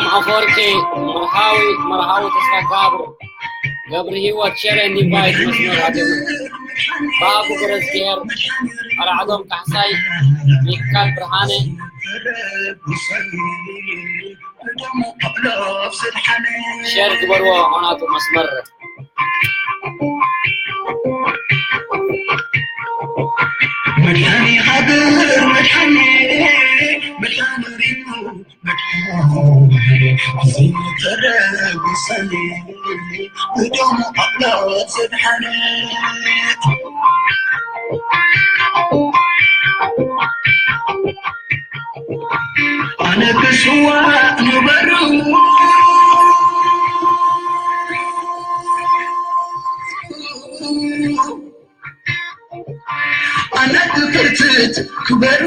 ኣፈወርቂ፣ መርሃዊ፣ መርሃዊ ተስፋ ገብሩ፣ ገብሪ ህይወት፣ ሸር ኤንድ ኢንቫይት መስመር ሃገር፣ ባቡ ገረዝጌር፣ ኣርዓዶም ካሕሳይ፣ ሚካል ብርሃነ፣ ሸር ግበርዎ። ሆናቱ መስመር መድሓኒ ሃገር፣ መድሓኒ፣ መድሓኒ ሪሙ፣ መድሓኒ ዘይተረጉሰኒ፣ ብደሙ ኣምላኽ ዘድሓነ። ኣነ ክስዋእ ንበሩ፣ ኣነ ክፍርትት ክበሩ፣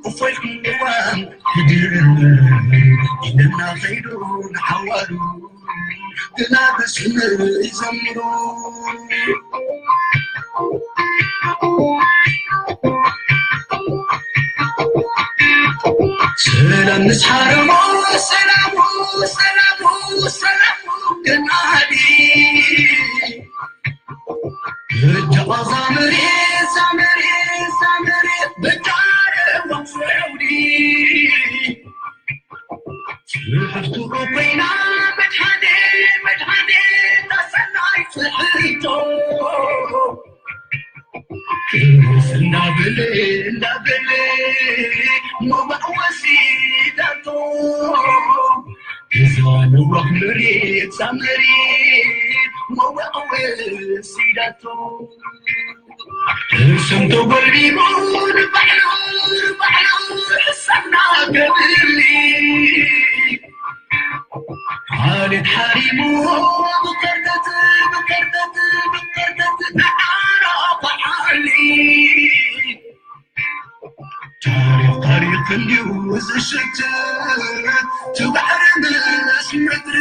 እፎይ ክንዋም ክድር ኢለና ኸይዱ ንሓዋሩ፣ ግና ብስም ይዘምሩ። ሰላም ምስ ሓረሞ፣ ሰላሙ፣ ሰላሙ፣ ሰላሙ ገናዲ። በጃኻ ዛመሬ፣ ዛመሬ፣ ዛመሬ፣ በጃ ኣረዋ ሰውዲ። ጽሕፍቱ ኮይና መድሓኔ፣ መድሓኔ፣ ታሰናይ ጽሕፍቶ። ቅንስ እንዳበለ፣ እንዳበለ፣ መባእ ወሲዳቶ። እዛ ነዋሕ መሬት ሳመሪ፣ መባእ ወሲዳቶ። ስም ተጎልቢቡ ንባዕሉ፣ ንባዕሉ ሕሰምና ገብርሊ። ዓሌት ሓሪሙ ብከርተት፣ ብከርተት፣ ብከርተት ንዓራ በዓሊ። ታሪኽ፣ ታሪኽ እንዲዩ ዝሽትት፣ ትባዕሪ ምስ ምድሪ።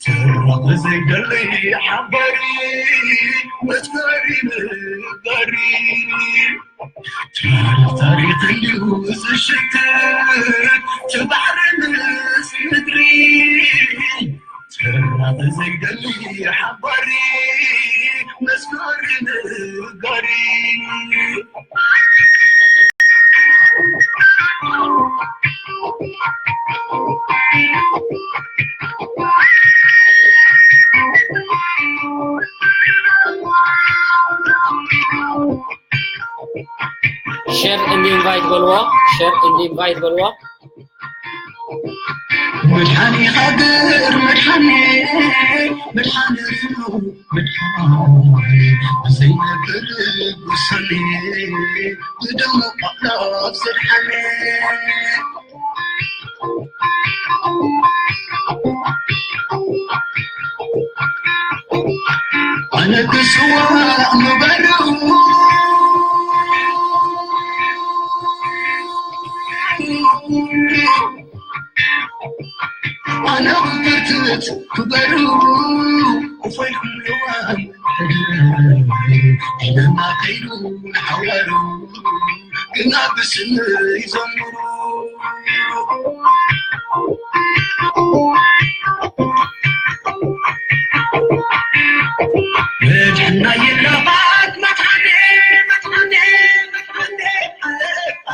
ትራኸ ዘይደሊ ሓባሪ፣ መስከሪ ነጋሪ። ታሪኽ፣ ታሪኽ እንዲዩ ዝሽትት፣ ትባዕሪ ምስ ምድሪ። ትራኸ ዘይደሊ ሓባሪ፣ መስከሪ ነጋሪ። ሸር ኤንድ ኢንቫይት በልዎ፣ ሸር ኤንድ ኢንቫይት በልዎ። መድሓኒ ሃገር፣ መድሓኒ፣ መድሓኒ ሪሙ፣ መድሓኒ ብዘይነብር ውሳኔ፣ ብደሙ ኣምላኽ ዘድሓነ። ኣነ ክስዋእ ንበሩ። ኣነ ክፍርትት ክበሩ። እፎይ ክብልዋ ሕድር ኢለና ከይዱ ንሓዋሩ። ግና ብስም ይዘምሩ። መድሕና የለባት መድሓኔ፣ መድሓኔ፣ መድሓኔ ኣለካ።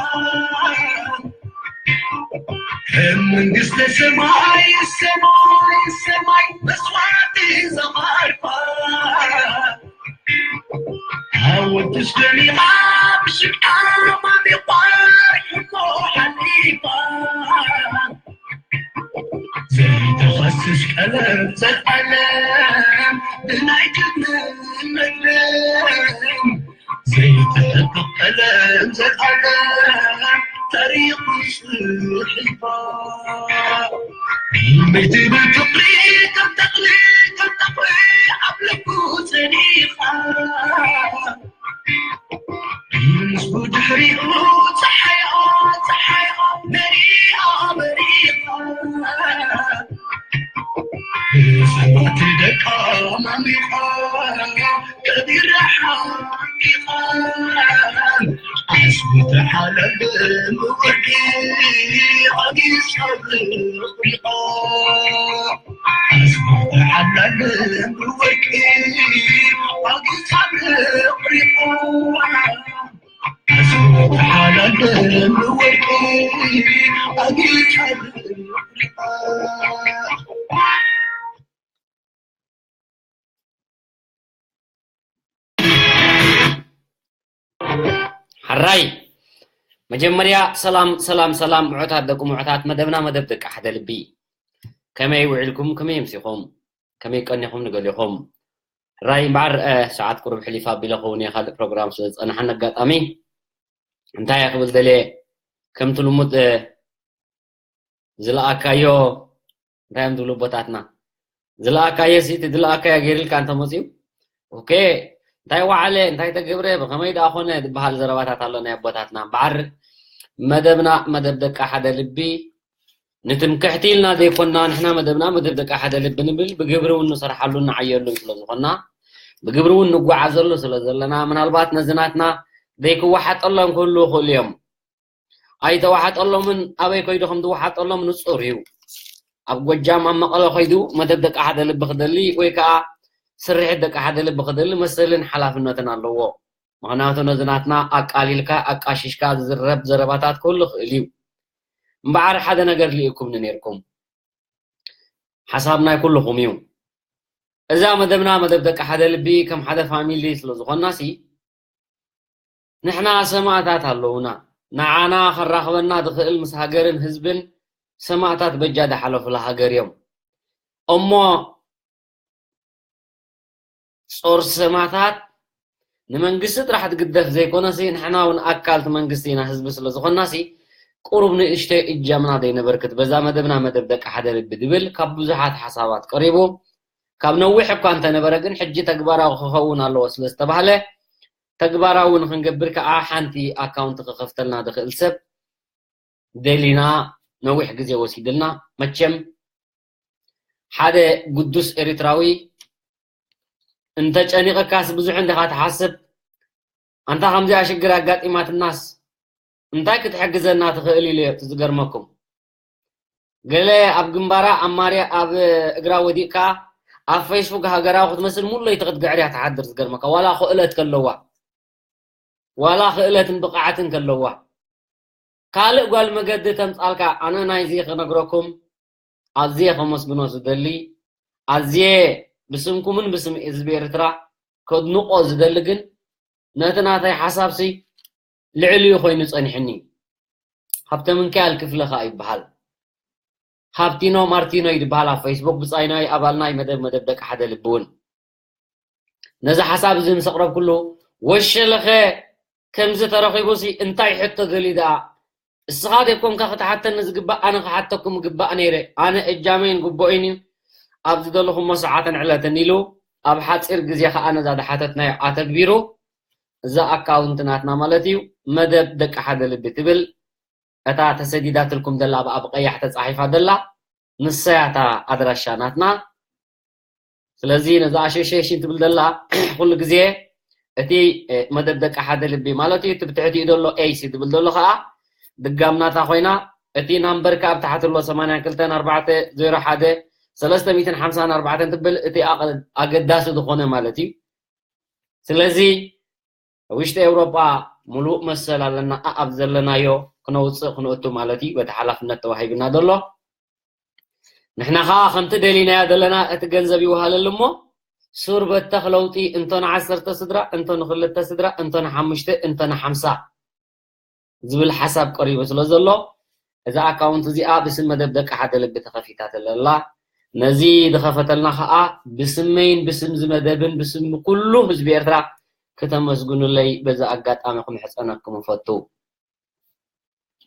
ከም መንግስተ ሰማይ፣ ሰማይ፣ ሰማይ መስዋዕቲ ዘቐርባ። ሓወልትስ ደሚቓ ብሽቃ ማሚቋ ሕሞ ሓሊፋ። ዘይተኸስስ ቀለም ዘልኣለም ብናይ ጅግንነት ደም። ዘይትሕቅቕ ቀለም ዘልኣለም ታሪኹ ጽሒፋ። መይትብል ፍቕሪ ከም ተኽሊ፣ ከም ተኽሊ ኣብ ልቡ ጸኒኻ። ምስ ብድሕሪኡ ጸሓያ፣ ጸሓያ መሪኣ በሪኻ። ብሰማእቲ ደቃ ማሚኻ፣ ከቢራ ሓቂኻ። ዓስቢ ተሓላለ ሕራይ። መጀመርያ ሰላም ሰላም ሰላም፣ ምዑታት ደቂ ምዑታት፣ መደብና መደብ ደቂ ሓደ ልቢ። ከመይ ውዒልኩም? ከመይ ኣምሲኹም? ከመይ ቀኒኹም ንገሊኹም? ሕራይ እምበኣር፣ እ፣ ሰዓት ቁሩብ ሕሊፍ ኣቢለ ክኸውን እየ፣ ካልእ ፕሮግራም ስለ ዝጸንሓኒ። ኣጋጣሚ እንታይ እየ ክብል ደልየ፣ ከምቲ ልሙድ፣ እ፣ ዝለኣካዮ፣ እንታይ እዮም ዝብሉ ኣቦታትና? ዝለኣካዮ ሲ፣ እቲ ዝለኣካዮ ገይርልካ እንተመፅዩ፣ ኦኬ፣ እንታይ ወዓለ፣ እንታይ ተገብረ፣ ብኸመይ ደኣ ኾነ ዝበሃል ዘረባታት ኣሎ ናይ ኣቦታትና። እምበኣር መደብና መደብ ደቂ ሓደ ልቢ፣ ንትምክሕቲ ኢልና ዘይኮና፣ ንሕና መደብና መደብ ደቂ ሓደ ልቢ ንብል፣ ብግብሪ እውን ንሰርሓሉን ንዓየሉን ስለ ዝኾና፣ ብግብሪ እውን ንጓዓዘሉ ስለ ዘለና፣ ምናልባት ነዚ ናትና ዘይክወሓጠሎም ክህልዉ ይኽእሉ እዮም። ኣይተዋሓጠሎምን፣ ኣበይ ከይዱ ከም ዝወሓጠሎም ንጹር እዩ። ኣብ ጎጃም፣ ኣብ መቐለ ከይዱ መደብ ደቂ ሓደ ልቢ ክደሊ ወይ ከኣ ስርሒት ደቂ ሓደ ልቢ ክደሊ መሰልን ሓላፍነትን ኣለዎ። ምኽንያቱ ነዚ ናትና ኣቃሊልካ ኣቃሺሽካ ዝዝረብ ዘረባታት ክህሉ ይኽእል እዩ። እምበኣር ሓደ ነገር ልኢኩምኒ ነይርኩም። ሓሳብ ናይ ኩልኹም እዩ። እዛ መደብና መደብ ደቂ ሓደ ልቢ ከም ሓደ ፋሚሊ ስለ ዝኾንና ሲ፣ ንሕና ሰማእታት ኣለዉና። ንዓና ከራኽበና ዝኽእል ምስ ሃገርን ህዝብን ሰማእታት በጃ ዝሓለፉላ ሃገር እዮም። እሞ ጾር ሰማእታት ንመንግስቲ ጥራሕ ትግደፍ ዘይኮነሲ፣ ንሕና እውን ኣካል እቲ መንግስቲ ኢና፣ ህዝቢ ስለ ዝኾንናሲ፣ ቁሩብ ንእሽተይ እጃምና ዘይነበርክት በዛ መደብና መደብ ደቂ ሓደ ልቢ ዝብል ካብ ብዙሓት ሓሳባት ቀሪቡ፣ ካብ ነዊሕ እኳ እንተነበረ ግን ሕጂ ተግባራዊ ክኸውን ኣለዎ ስለ ዝተባህለ፣ ተግባራዊ ንኽንገብር ከዓ ሓንቲ ኣካውንት ክኸፍተልና ዝኽእል ሰብ ደሊና፣ ነዊሕ ግዜ ወሲድልና። መቸም ሓደ ግዱስ ኤርትራዊ እንተጨኒቐካስ ብዙሕ እንዲኻ ትሓስብ። ኣንታ ከምዚኣ ሽግር ኣጋጢማትናስ እንታይ ክትሕግዘና ትኽእል ኢሉ እዩ እቲ ዝገርመኩም። ገለ ኣብ ግንባራ፣ ኣብ ማርያ፣ ኣብ እግራ ወዲቕካ ኣብ ፌስቡክ ሃገራዊ ክትመስል ሙሉ ለይቲ ክትግዕር እያ ትሓድር ዝገርመካ። ዋላ ክእለት ከለዋ፣ ዋላ ክእለትን ብቕዓትን ከለዋ። ካልእ ጓል መገዲ ተምጻልካ፣ ኣነ ናይዚ ክነግረኩም ኣዝየ ከመስግኖ ዝደሊ፣ ኣዝየ ብስምኩምን ብስም ህዝቢ ኤርትራ ከድንቆ ዝደሊ ግን ነቲ ናተይ ሓሳብሲ ልዕሊኡ ኮይኑ ጸኒሕኒ። ሃብተ ምንካኤል ክፍለ ከኣ ይበሃል። ሃብቲኖ ማርቲኖ እዩ ዝበሃል ኣብ ፌስቡክ፣ ብጻይ ናይ ኣባል ናይ መደብ፣ መደብ ደቂ ሓደ ልቢ እውን። ነዚ ሓሳብ እዚ ምስ ኣቕረብኩሉ፣ ወሸለኸ ከምዚ ተረኺቡሲ እንታይ ሕቶ ደልዩ ደኣ? እስኻ ዘይኮንካ ክትሓተኒ ዝግባእ፣ ኣነ ክሓተኩም ይግባእ ነይረ። ኣነ እጃመይን ግቡእን እዩ ኣብ ዝደለኹሞ ሰዓትን ዕለትን ኢሉ፣ ኣብ ሓጺር ግዜ ከኣ ነዛ ዝሓተትናዮ ኣተግቢሩ። እዛ ኣካውንት ናትና ማለት እዩ፣ መደብ ደቂ ሓደ ልቢ ትብል፣ እታ ተሰዲዳትልኩም ዘላ ብኣ ብቐያሕ ተጻሒፋ ዘላ፣ ንሳ እያ እታ ኣድራሻ ናትና። ስለዚ ነዛ ኣሶሽየሽን ትብል ዘላ ኩሉ ግዜ እቲ፣ እ፣ መደብ ደቂ ሓደ ልቢ ማለት እዩ። እቲ ብትሕቲኡ ዘሎ ኤይሲ ትብል ዘሎ ከኣ ድጋም ናታ ኮይና፣ እቲ ናምበር ከኣ ኣብ ታሕቲ ኣሎ ሰማንያ ክልተ ኣርባዕተ ዜሮ ሓደ ሰለስተ ሚእትን ሓምሳን ኣርባዕተን ትብል፣ እቲ ኣቐ-፣ ኣገዳሲ ዝኾነ ማለት እዩ። ስለዚ ውሽጢ ኤውሮጳ ምሉእ መሰል ኣለና። ኣኣብ ዘለናዮ ክነውጽእ ክነእቱ ማለት እዩ። በቲ ሓላፍነት ተዋሂብና ዘሎ። ንሕና ኸኣ ከምቲ ደሊናዮ ዘለና እቲ ገንዘብ ይወሃለሉ እሞ፣ ሱር በተኽ ለውጢ እንቶን ዓሰርተ ስድራ፣ እንቶን ክልተ ስድራ፣ እንቶን ሓሙሽተ፣ እንቶን ሓምሳ ዝብል ሓሳብ ቀሪቡ ስለ ዘሎ፣ እዛ ኣካውንት እዚኣ ብስም መደብ ደቂ ሓደ ልቢ ተኸፊታ ተለላ። ነዚ ዝኸፈተልና ኸኣ ብስመይን ብስም ዝመደብን ብስም ኩሉ ህዝቢ ኤርትራ ክተመስግኑለይ በዚ ኣጋጣሚ ክምሕጸነኩም እፈቱ።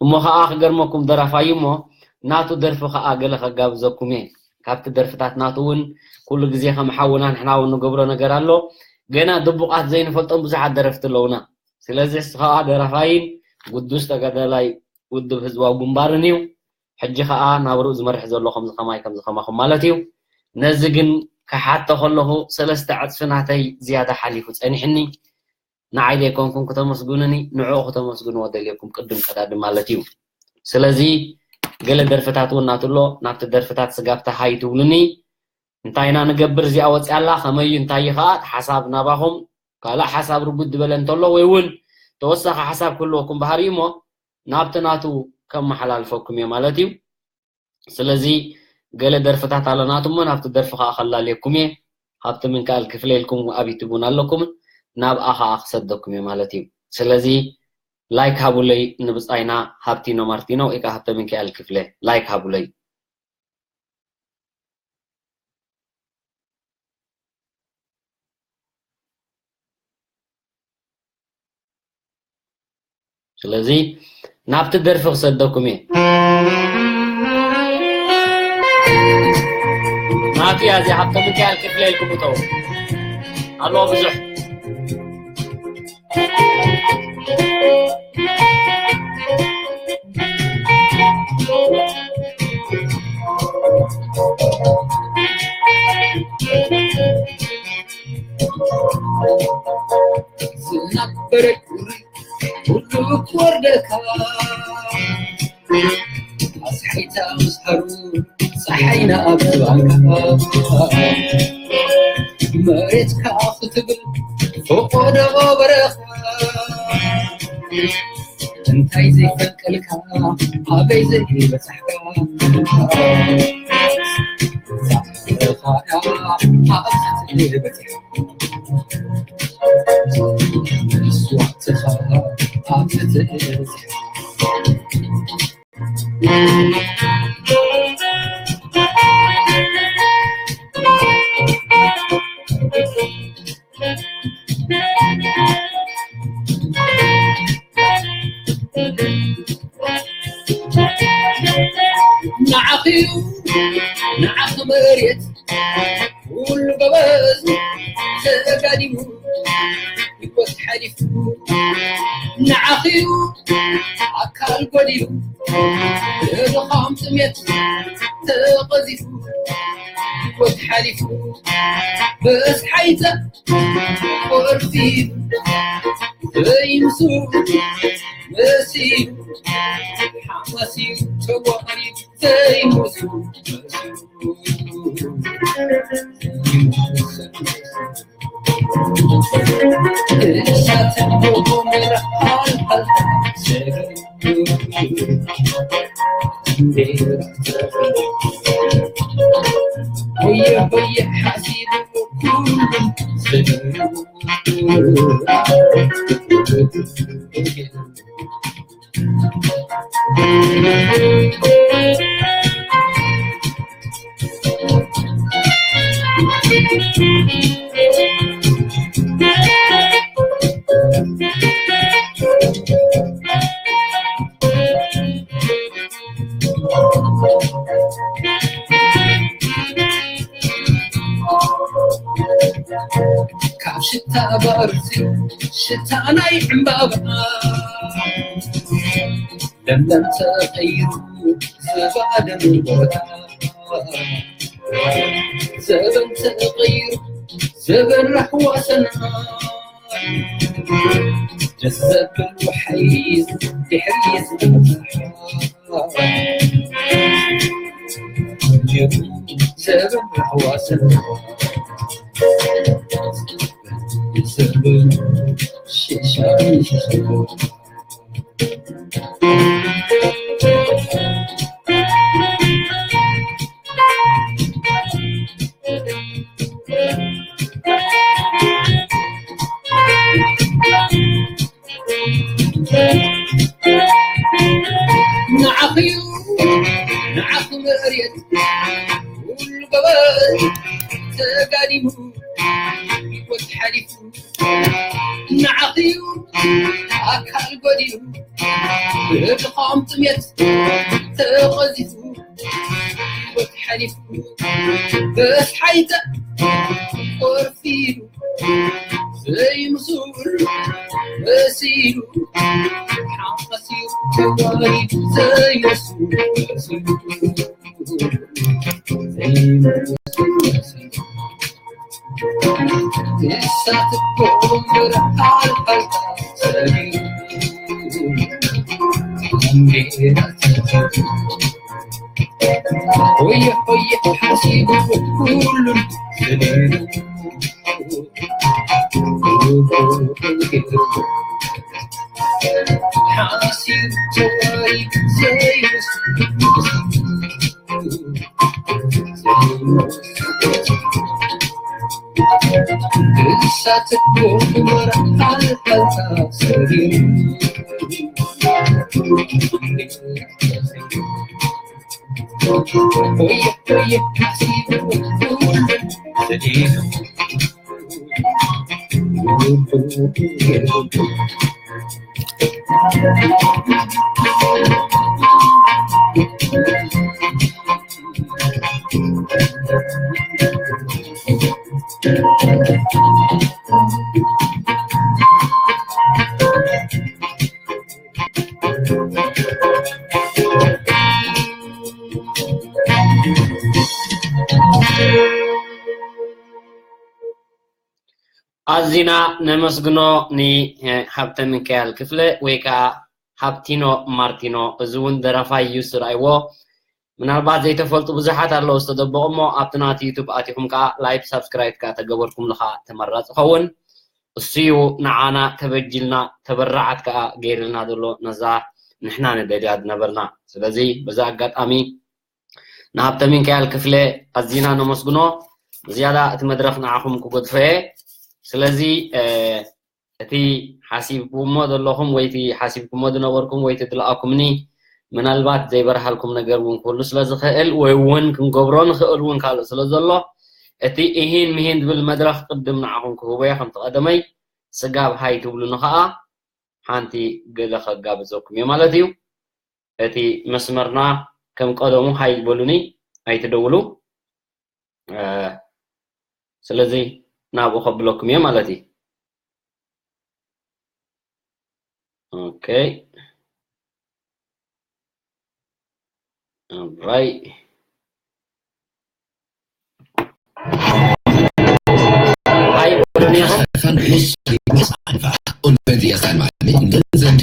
እሞ ኸኣ ክገርመኩም ደራፋይ እሞ ናቱ ደርፊ ኸኣ ገለ ከጋብዘኩም እየ። ካብቲ ደርፍታት ናቱ እውን ኩሉ ግዜ ከም ሓውና ንሕና እውን ንገብሮ ነገር ኣሎ። ገና ድቡቓት ዘይንፈልጦም ብዙሓት ደረፍቲ ኣለውና። ስለዚ ንሱ ኸኣ ደራፋይን ግዱስ ተጋዳላይ ውድብ ህዝባዊ ግንባርን እዩ። ሕጂ ኸኣ ናብርኡ ዝመርሕ ዘሎ ከምዚ ኸማይ ከምዚ ኸማኹም ማለት እዩ። ነዚ ግን ክሓቶ ከለኹ ሰለስተ ዕጽፊ ናተይ ዝያዳ ሓሊፉ ጸኒሕኒ። ንዓይ ዘይኮንኩም ክተመስግኑኒ፣ ንዕኡ ክተመስግንዎ ደልየኩም ቅድም ቀዳድም ማለት እዩ። ስለዚ ገለ ደርፍታት እውን ናቱ ኣሎ፣ ናብቲ ደርፍታት ስጋብ ተሃይ ትብሉኒ፣ እንታይ ኢና ንገብር እዚኣ ወፂኣላ፣ ከመይ እዩ፣ እንታይ እዩ ከዓ ሓሳብ ናባኹም፣ ካልእ ሓሳብ ርጉድ ዝበለ እንተሎ ወይ እውን ተወሳኺ ሓሳብ ክህልወኩም ባህሪ እዩ እሞ ናብቲ ናቱ ከመሓላልፈኩም እየ ማለት እዩ። ስለዚ ገለ ደርፍታት ኣሎ ናቱ እሞ ናብቲ ደርፊ ከዓ ከላልየኩም እየ። ሃብተ ሚካኤል ክፍለ ኢልኩም ኣብ ዩቱብ እውን ኣለኩም፣ ናብኣ ከዓ ክሰደኩም እየ ማለት እዩ። ስለዚ ላይክ ሃቡለይ ንብፃይና ሃብቲኖ ማርቲኖ ወይ ከዓ ሃብተ ሚካኤል ክፍለ ላይክ ሃቡለይ። ስለዚ ናብቲ ደርፊ ክሰደኩም እየ። ናቱ እያ እዚኣ፣ ሃብተ ሚካኤል ክፍለ ኢልኩም እተው ኣለዎ ብዙሕ። ዝናብ በረድ ቁሪ ኩሉ ክወርደካ፣ ኣስሓይታ ምስ ሃሩ ጸሓይና ኣብ ዝባንካ፣ መሬትካ ክትብል ፈቆዶ በረኻ፣ እንታይ ዘይፈቀልካ ኣበይ ዘይበጻሕካ፣ ጻዕርኻ ኣብዚ ትበጽሕ። ንዓኺ እዩ፣ ንዓኺ መሬት ኩሉ ጎበዝ ተጋዲሙ ህይወት ሓሊፉ፣ ንዓኺ እዩ ኣካል ጎዲሉ ብድኻም ጥሜት ተቐዚፉ ህይወት ሓሊፉ በስሓይታ ቆርፊዱ ዘይምሱ መሲሉ ሓማሲሉ ተዋሪዱ ዘይምሱ ካብ ሽታ ባርሲ ሽታ ናይ ዕምባባ ለምለም ተቐይሩ ዝባደም ቦታ ዘበን ተቐይሩ ዘበን ራሕዋ ሰናይ ደስ ዘብል ወሓይዝ ድሕሪ ዝመጽእ ዘበን ራሕዋ ሰናይ ዘበን ሽሻይ ሽሻይ ንዓኺ እዩ ንዓኺ መሬት ኩሉ ገበን ተጋዲሙ ህይወት ሓሊፉ ንዓኺ እዩ ኣካል ጎዲሉ ብድኻም ጥሜት ተቐዚፉ ህይወት ሓሊፉ በስሓይታ ቆርፊዱ ዘይምስሉ መሲሉ ሓማሲሉ ተዋሪዱ ዘይመስሉ መሲሉ ዘይመስሉ መሲሉ እሳት ጎመራ ሃልሃልታ ሰሪሩ፣ ባንዴራ ተሰሪሩ፣ ሆየ ሆየ ሓሲቡ፣ ኩሉን ሰሪሩ። ሓሲብ ተዋይ ዘይመስል፣ ዘይመስል። እሳት ጎመራ ሃልሃልታ ሰሪሩ፣ ሆየ ሆየ ሓሲቡ፣ ኩሉን ሰሪሩ። ኣዚና ነመስግኖ ንሃብተ ሚካኤል ክፍለ ወይ ከዓ ሃብቲኖ ማርቲኖ። እዚ እውን ደራፋይ እዩ፣ ስርኣይዎ። ምናልባት ዘይተፈልጡ ብዙሓት ኣለዉ ዝተደበቑ እሞ፣ ኣብቲ ናቲ ዩቱብ ኣቲኹም ከዓ ላይክ፣ ሳብስክራይብ ከዓ ተገበርኩምሉ ከዓ ተመራፂ ይኸውን። እሱ እዩ ንዓና ተበጅልና፣ ተበራዓት ከዓ ገይርልና ዘሎ ነዛ ንሕና ንደልያ ዝነበርና። ስለዚ በዚ ኣጋጣሚ ንሃብተ ሚካኤል ክፍለ ኣዚና ነመስግኖ። ብዝያዳ እቲ መድረኽ ንዓኹም ክገድፎ እየ። ስለዚ፣ እ፣ እቲ ሓሲብኩሞ ዘለኹም ወይ እቲ ሓሲብኩሞ ዝነበርኩም ወይ እቲ ዝለኣኩምኒ፣ ምናልባት ዘይበርሃልኩም ነገር እውን ክህሉ ስለ ዝኽእል ወይ እውን ክንገብሮ ንኽእል እውን ካልእ ስለ ዘሎ፣ እቲ እሂን ምሂን ዝብል መድረኽ ቅድም ንዓኹም ክህቦ እየ። ከምቲ ቀደመይ ስጋብ ሃይ ትብሉኒ ኸዓ ሓንቲ ገለ ከጋብዘኩም እየ ማለት እዩ። እቲ መስመርና ከም ቀደሙ ሃይ በሉኒ፣ ኣይትደውሉ። እ፣ ስለዚ ናብኡ ከብለኩም እየ ማለት እዩ። ኦኬ። ኦራይት። Hi, Brunia. Stefan Hus, Miss Alva und Benzias Almami in Grinsen.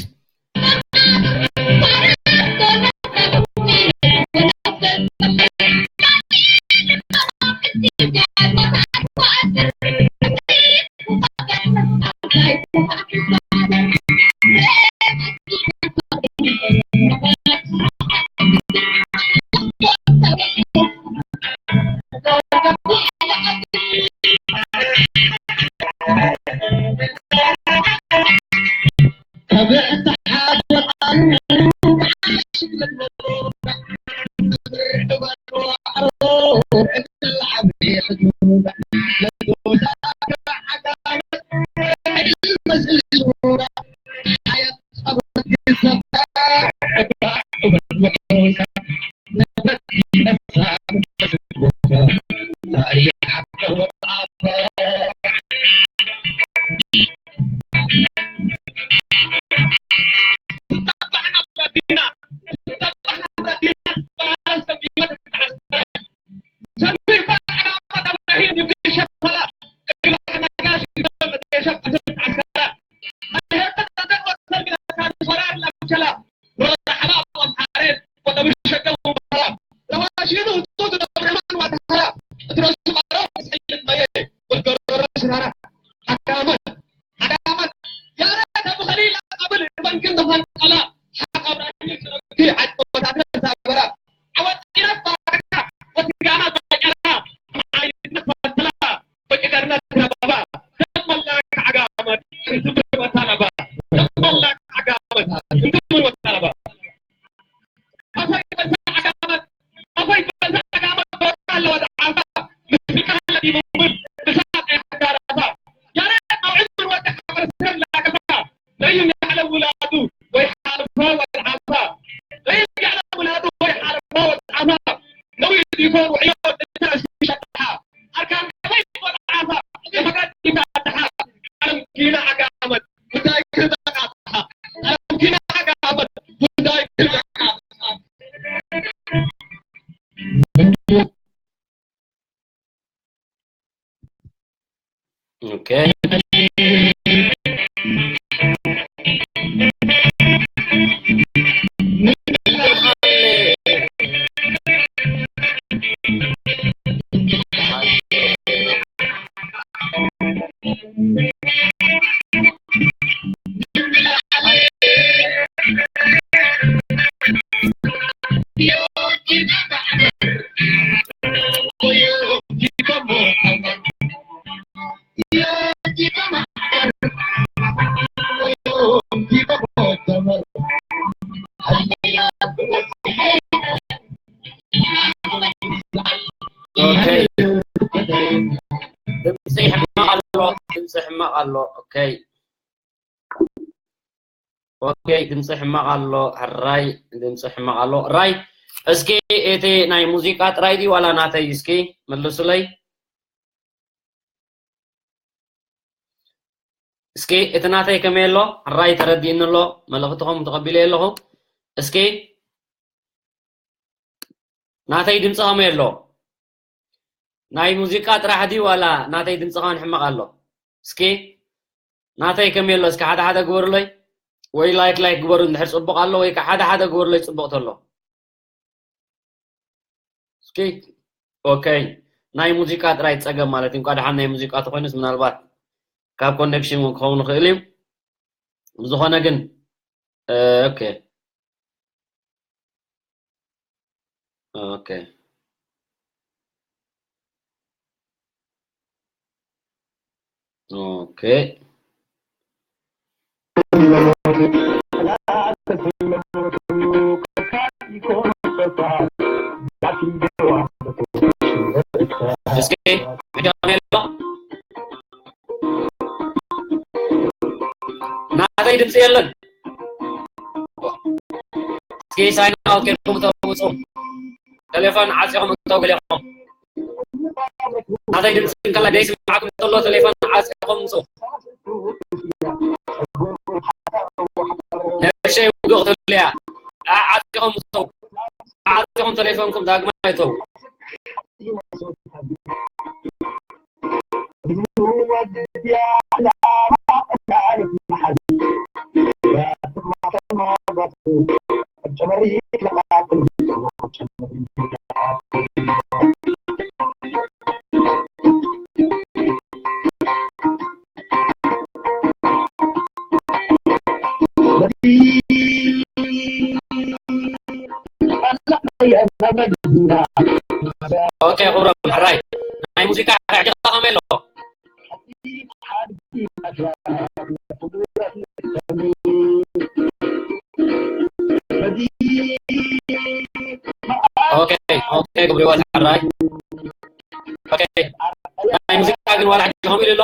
Okay. ኦኬ። ድምፂ ሕማቕ ኣሎ፣ ድምፂ ሕማቕ ኣሎ። ኦኬ። ኦኬ፣ ድምፂ ሕማቕ ኣሎ። ሕራይ፣ ድምፂ ሕማቕ ኣሎ። ራይ፣ እስኪ እቲ ናይ ሙዚቃ ጥራይ ድዩ ዋላ ናተይ? እስኪ መልሱለይ። እስኪ እቲ ናተይ ከመይ ኣሎ? ሕራይ ተረዲእኒ ኣሎ። መልእኽትኹም ተቐቢለ ኣለኹ። እስኪ ናተይ ድምፂ ከመይ ኣሎ? ናይ ሙዚቃ ጥራሕ ድዩ ዋላ ናተይ ድምፂ ከማን ሕማቕ ኣሎ? እስኪ ናተይ ከመይ ኣሎ? እስኪ ሓደ ሓደ ግበሩለይ። ወይ ላይክ ላይክ ግበሩ እንድሕር ፅቡቕ ኣሎ፣ ወይ ከዓ ሓደ ሓደ ግበሩለይ ፅቡቕ ተሎ። እስኪ ኦኬ፣ ናይ ሙዚቃ ጥራይ ፀገም ማለት እዩ። እንኳ ደሓን ናይ ሙዚቃ ተኾይኑስ ምናልባት ካብ ኮኔክሽን እውን ክኸውን ይኽእል እዩ። ብዝኾነ ግን እ፣ ኦኬ ኦኬ ኦኬ። እስኪ ሕጂ ከመይ ኣሎ? ናተይ ድምፂ የለን። እስኪ ሳይን ኣውት ጌርኩም እተው ውፁ። ቴሌፎን ዓፂኹም እተው ገሊኹም። ናተይ ድምፂ እንከላ ደይስማዕኩም እንተሎ ቴሌፎን ዓፂኹም ውፁ። ነብሸይ ውግእ ክትህሉ እያ። ዓ-፣ ዓፂኹም እተው። ዓፂኹም ቴሌፎንኩም ዳግማይ እተው። ኦኬ፣ ክብሮም፣ ሕራይ ናይ ሙዚቃ ሕራይ ጀኻ ከመይ ኣሎ? ኦኬ፣ ኦኬ፣ ክብሪ ወላ ሕራይ። ኦኬ፣ ናይ ሙዚቃ ግን ዋላ ሕጂ ከመይ ኢሉ ኣሎ?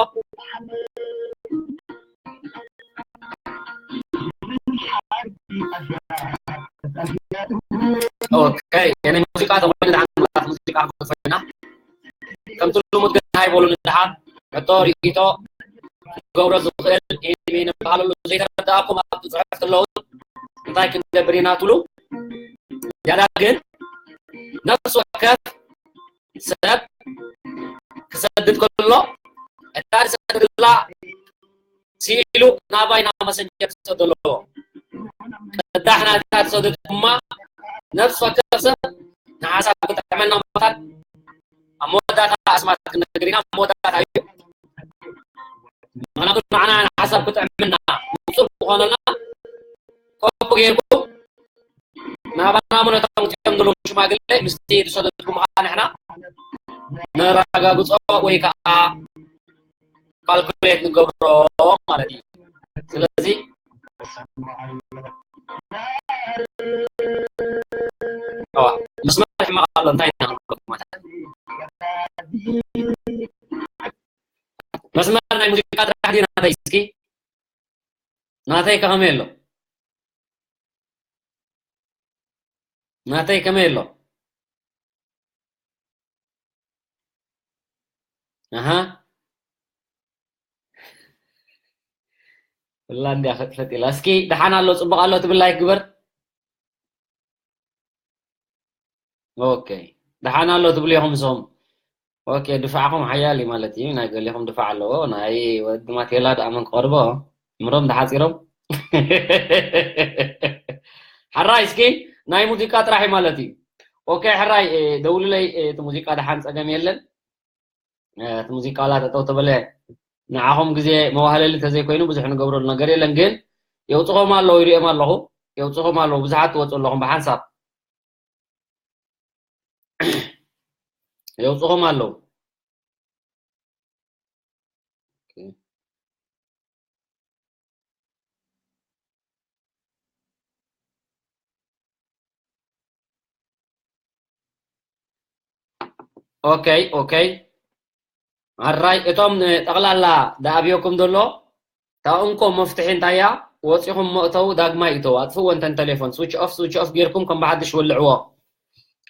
ኦኬ፣ ናይ ሙዚቃ ተኾይኑ ደሓን፣ ሙዚቃ ኮይና ከምቲ ልሙድ ግን ኣይበሉን። ደሓን ሕቶ ርኢቶ ክገብሮ ዝኽእል ኢንትርቪው ንበሃለሉ ዘይተረዳእኩም ኣብቲ ጽሑፍ ኣለዉ። እንታይ ክንገብር ኢና ትብሉ? ያዳ ግን ነፍሲ ወከፍ ሰብ ክሰድድ ከሎ እታ ዝሰደድላ ስኢሉ ናባይ ናብ መሰንጀር ክሰዶ ኣለዎ። ቅዳሕ ናታ ዝሰደድ ድማ ነፍሲ ወከፍ ሰብ ንሓሳብ ክጥዕመና እምበኣር ኣብ መወዳእታ ኣስማት ክንነግር ኢና። ኣብ መወዳእታ እዩ። ምኽንያቱ ንዓና ንሓሳብ ክጥዕመና ንጹር ክኾነልና ኮፒ ጌርኩም ናባና እሞ ነቶም እዚኦም ዘለዉ ሽማግለ ምስቲ ዝሰደድኩምኻ ንሕና ነረጋግጾ ወይ ከዓ ካልኩሌት ንገብሮ ማለት እዩ። ስለዚ እዋ፣ መስመር ሕማቕ ኣሎ፣ እንታይ ኢና ክንብሎ ማለት? መስመር ናይ ሙዚቃ ጥራሕ ድዩ ናተይ? እስኪ ናተይ ከ ከመይ ኣሎ? ናተይ ከመይ ኣሎ? ኣሃ። ኩላ እንድያ ፈጥፈጥ ኢላ። እስኪ ደሓን ኣሎ፣ ጽቡቕ ኣሎ ትብል ላይክ ግበር። ኦኬ። ደሓን ኣሎ ትብሉ ኢኹም ንስኹም። ኦኬ፣ ድፋዕኹም ሓያል እዩ ማለት እዩ። ናይ ገሊኹም ድፋዕ ኣለዎ። ናይ ወዲ ማቴላ ደኣ መን ክቐርቦ? ምሮም ተሓፂሮም። ሕራይ እስኪ ናይ ሙዚቃ ጥራሕ እዩ ማለት እዩ። ኦኬ፣ ሕራይ፣ እ፣ ደውልለይ፣ እ፣ እቲ ሙዚቃ ደሓን ጸገም የለን። እ፣ እቲ ሙዚቃ ዋላ ጠጠው ተበለ ንዓኹም ግዜ መዋህለሊ ተዘይኮይኑ ብዙሕ ንገብረሉ ነገር የለን። ግን የውፅኾም ኣለዉ፣ ይሪኦም ኣለኹ። የውፅኾም ኣለዉ፣ ብዙሓት ትወፁ ኣለኹም ብሓንሳብ። የውፅኾም ኣለዉ። ኦኬ፣ ኦኬ። ኣራይ፣ እቶም ጠቕላላ ደኣብዮኩም ዘሎ እታ እንኮ መፍትሒ እንታይ እያ? ወፂኹም መእተው ዳግማይ እተው፣ ኣጥፍእዎ። እንተን ቴሌፎን ስዊች ኦፍ፣ ስዊች ኦፍ ጌርኩም ከም ብሓድሽ ወልዕዎ።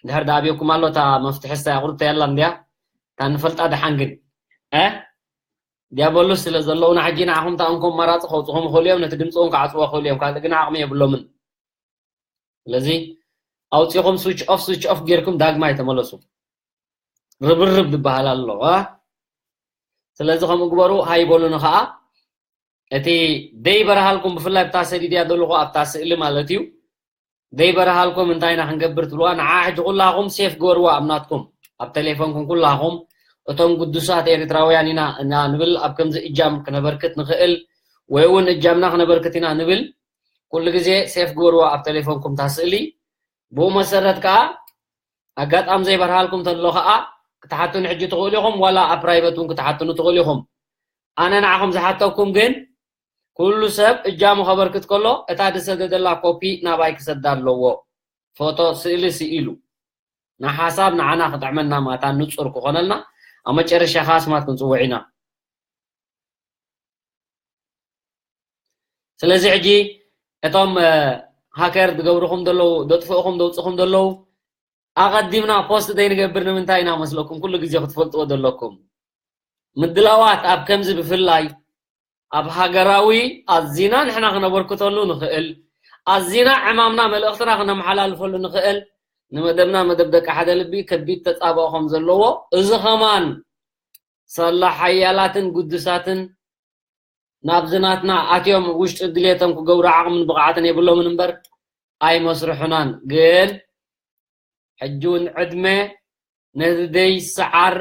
ድሕር ደኣብዮኩም ኣሎ። እታ መፍትሒ እሳ ያቕሩብ ያላ እንድያ፣ እታ ንፈልጣ ደሓን ግን፣ እ፣ ዲያበሎስ ስለ ዘለውና ሕጂ ንዓኹም እታ እንኮ ኣማራፂ ከውፅኹም ይኽእሉ እዮም፣ ነቲ ድምፂ እውን ክዓፅዎ ይኽእሉ እዮም። ካልእ ግን ዓቕሚ የብሎምን። ስለዚ ኣውፂኹም ስዊች ኦፍ፣ ስዊች ኦፍ ጌርኩም ዳግማይ ተመለሱ። ርብርብ ዝበሃል ኣሎ፣ እ? ስለዚ ከምኡ ግበሩ። ሃይ በሉኒ ከዓ። እቲ ደይበርሃልኩም፣ ብፍላይ ብታ ሰዲድያ ዘለኹ ኣብታ ስእሊ ማለት እዩ፣ ደይበርሃልኩም እንታይ ኢና ክንገብር ትብልዋ፣ ንዓ ሕጂ ኩላኹም ሴፍ ግበርዋ ኣብ ናትኩም፣ ኣብ ቴሌፎንኩም ኩላኹም። እቶም ግዱሳት ኤርትራውያን ኢና፣ ኢና ንብል፣ ኣብ ከምዚ እጃም ክነበርክት ንኽእል ወይ እውን እጃምና ክነበርክት ኢና ንብል። ኩሉ ግዜ ሴፍ ግበርዋ ኣብ ቴሌፎንኩም እታ ስእሊ። ብኡ መሰረት ከዓ ኣጋጣሚ ዘይበርሃልኩም ተሎ ከዓ ክትሓቱኒ ሕጂ ትኽእሉ ኢኹም፣ ዋላ ኣብ ፕራይቨት እውን ክትሓቱኒ ትኽእሉ ኢኹም። ኣነ ንዓኹም ዝሓተኩም ግን ኩሉ ሰብ እጃሙ ከበርክት ከሎ እታ ዝሰደደላ ኮፒ ናባይ ክሰዳ ኣለዎ። ፎቶ ስእሊ ስኢሉ ንሓሳብ ንዓና ክጥዕመና ማታ ንጹር ክኾነልና ኣብ መጨረሻ ከዓ ስማት ክንጽውዕ ኢና። ስለዚ ሕጂ እቶም፣ እ፣ ሃከር ዝገብርኹም ዘለዉ፣ ደጥፍእኹም ደውፅኹም ዘለዉ፣ ኣቐዲምና ፖስት ዘይንገብር ንምንታይ ኢና መስለኩም? ኩሉ ግዜ ክትፈልጥዎ ዘለኩም ምድላዋት ኣብ ከምዚ ብፍላይ ኣብ ሃገራዊ ኣዚና ንሕና ክነበርክተሉ ንኽእል፣ ኣዚና ዕማምና መልእኽትና ክነመሓላልፈሉ ንኽእል፣ ንመደብና መደብ ደቂ ሓደ ልቢ ከቢድ ተጻብኦ ከም ዘለዎ እዚ ኸማን ሳላ ሓያላትን ግዱሳትን ናብዚ ናትና ኣትዮም ውሽጢ ድሌቶም ክገብሩ ዓቕምን ብቕዓትን የብሎምን እምበር ኣይመስርሑናን። ግን ሕጂ እውን ዕድመ ነቲ ዘይሰዓር፣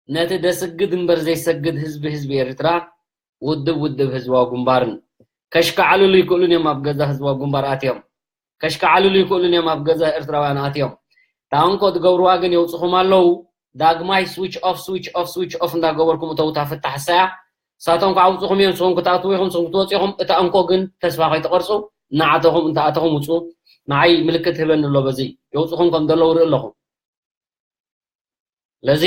ነቲ ደስግድ እምበር ዘይሰግድ ህዝቢ፣ ህዝቢ ኤርትራ፣ ውድብ፣ ውድብ ህዝባዊ ግንባርን ከሽካዕልሉ ይክእሉን እዮም። ኣብ ገዛ ህዝባዊ ግንባር ኣትዮም ከሽካዕልሉ ይክእሉን እዮም። ኣብ ገዛ ኤርትራውያን ኣትዮም ታንኮ ትገብርዋ ግን የውፅኹም ኣለዉ። ዳግማይ ስዊች ኦፍ፣ ስዊች ኦፍ፣ ስዊች ኦፍ እንዳገበርኩም እተው። እታ ፍታሕ እሳያ። ንሳቶም ክዓውፅኹም እዮም። ንስኹም ክትኣትዉ ኢኹም፣ ንስኹም ክትወፁ ኢኹም። እታ እንኮ ግን ተስፋ ከይትቆርፁ፣ እናዓተኹም እንተኣተኹም ውፁ። ንዓይ ምልክት ህበኒ ኣሎ። በዚ የውፅኹም ከም ዘለዉ ርኢ ኣለኹ። ስለዚ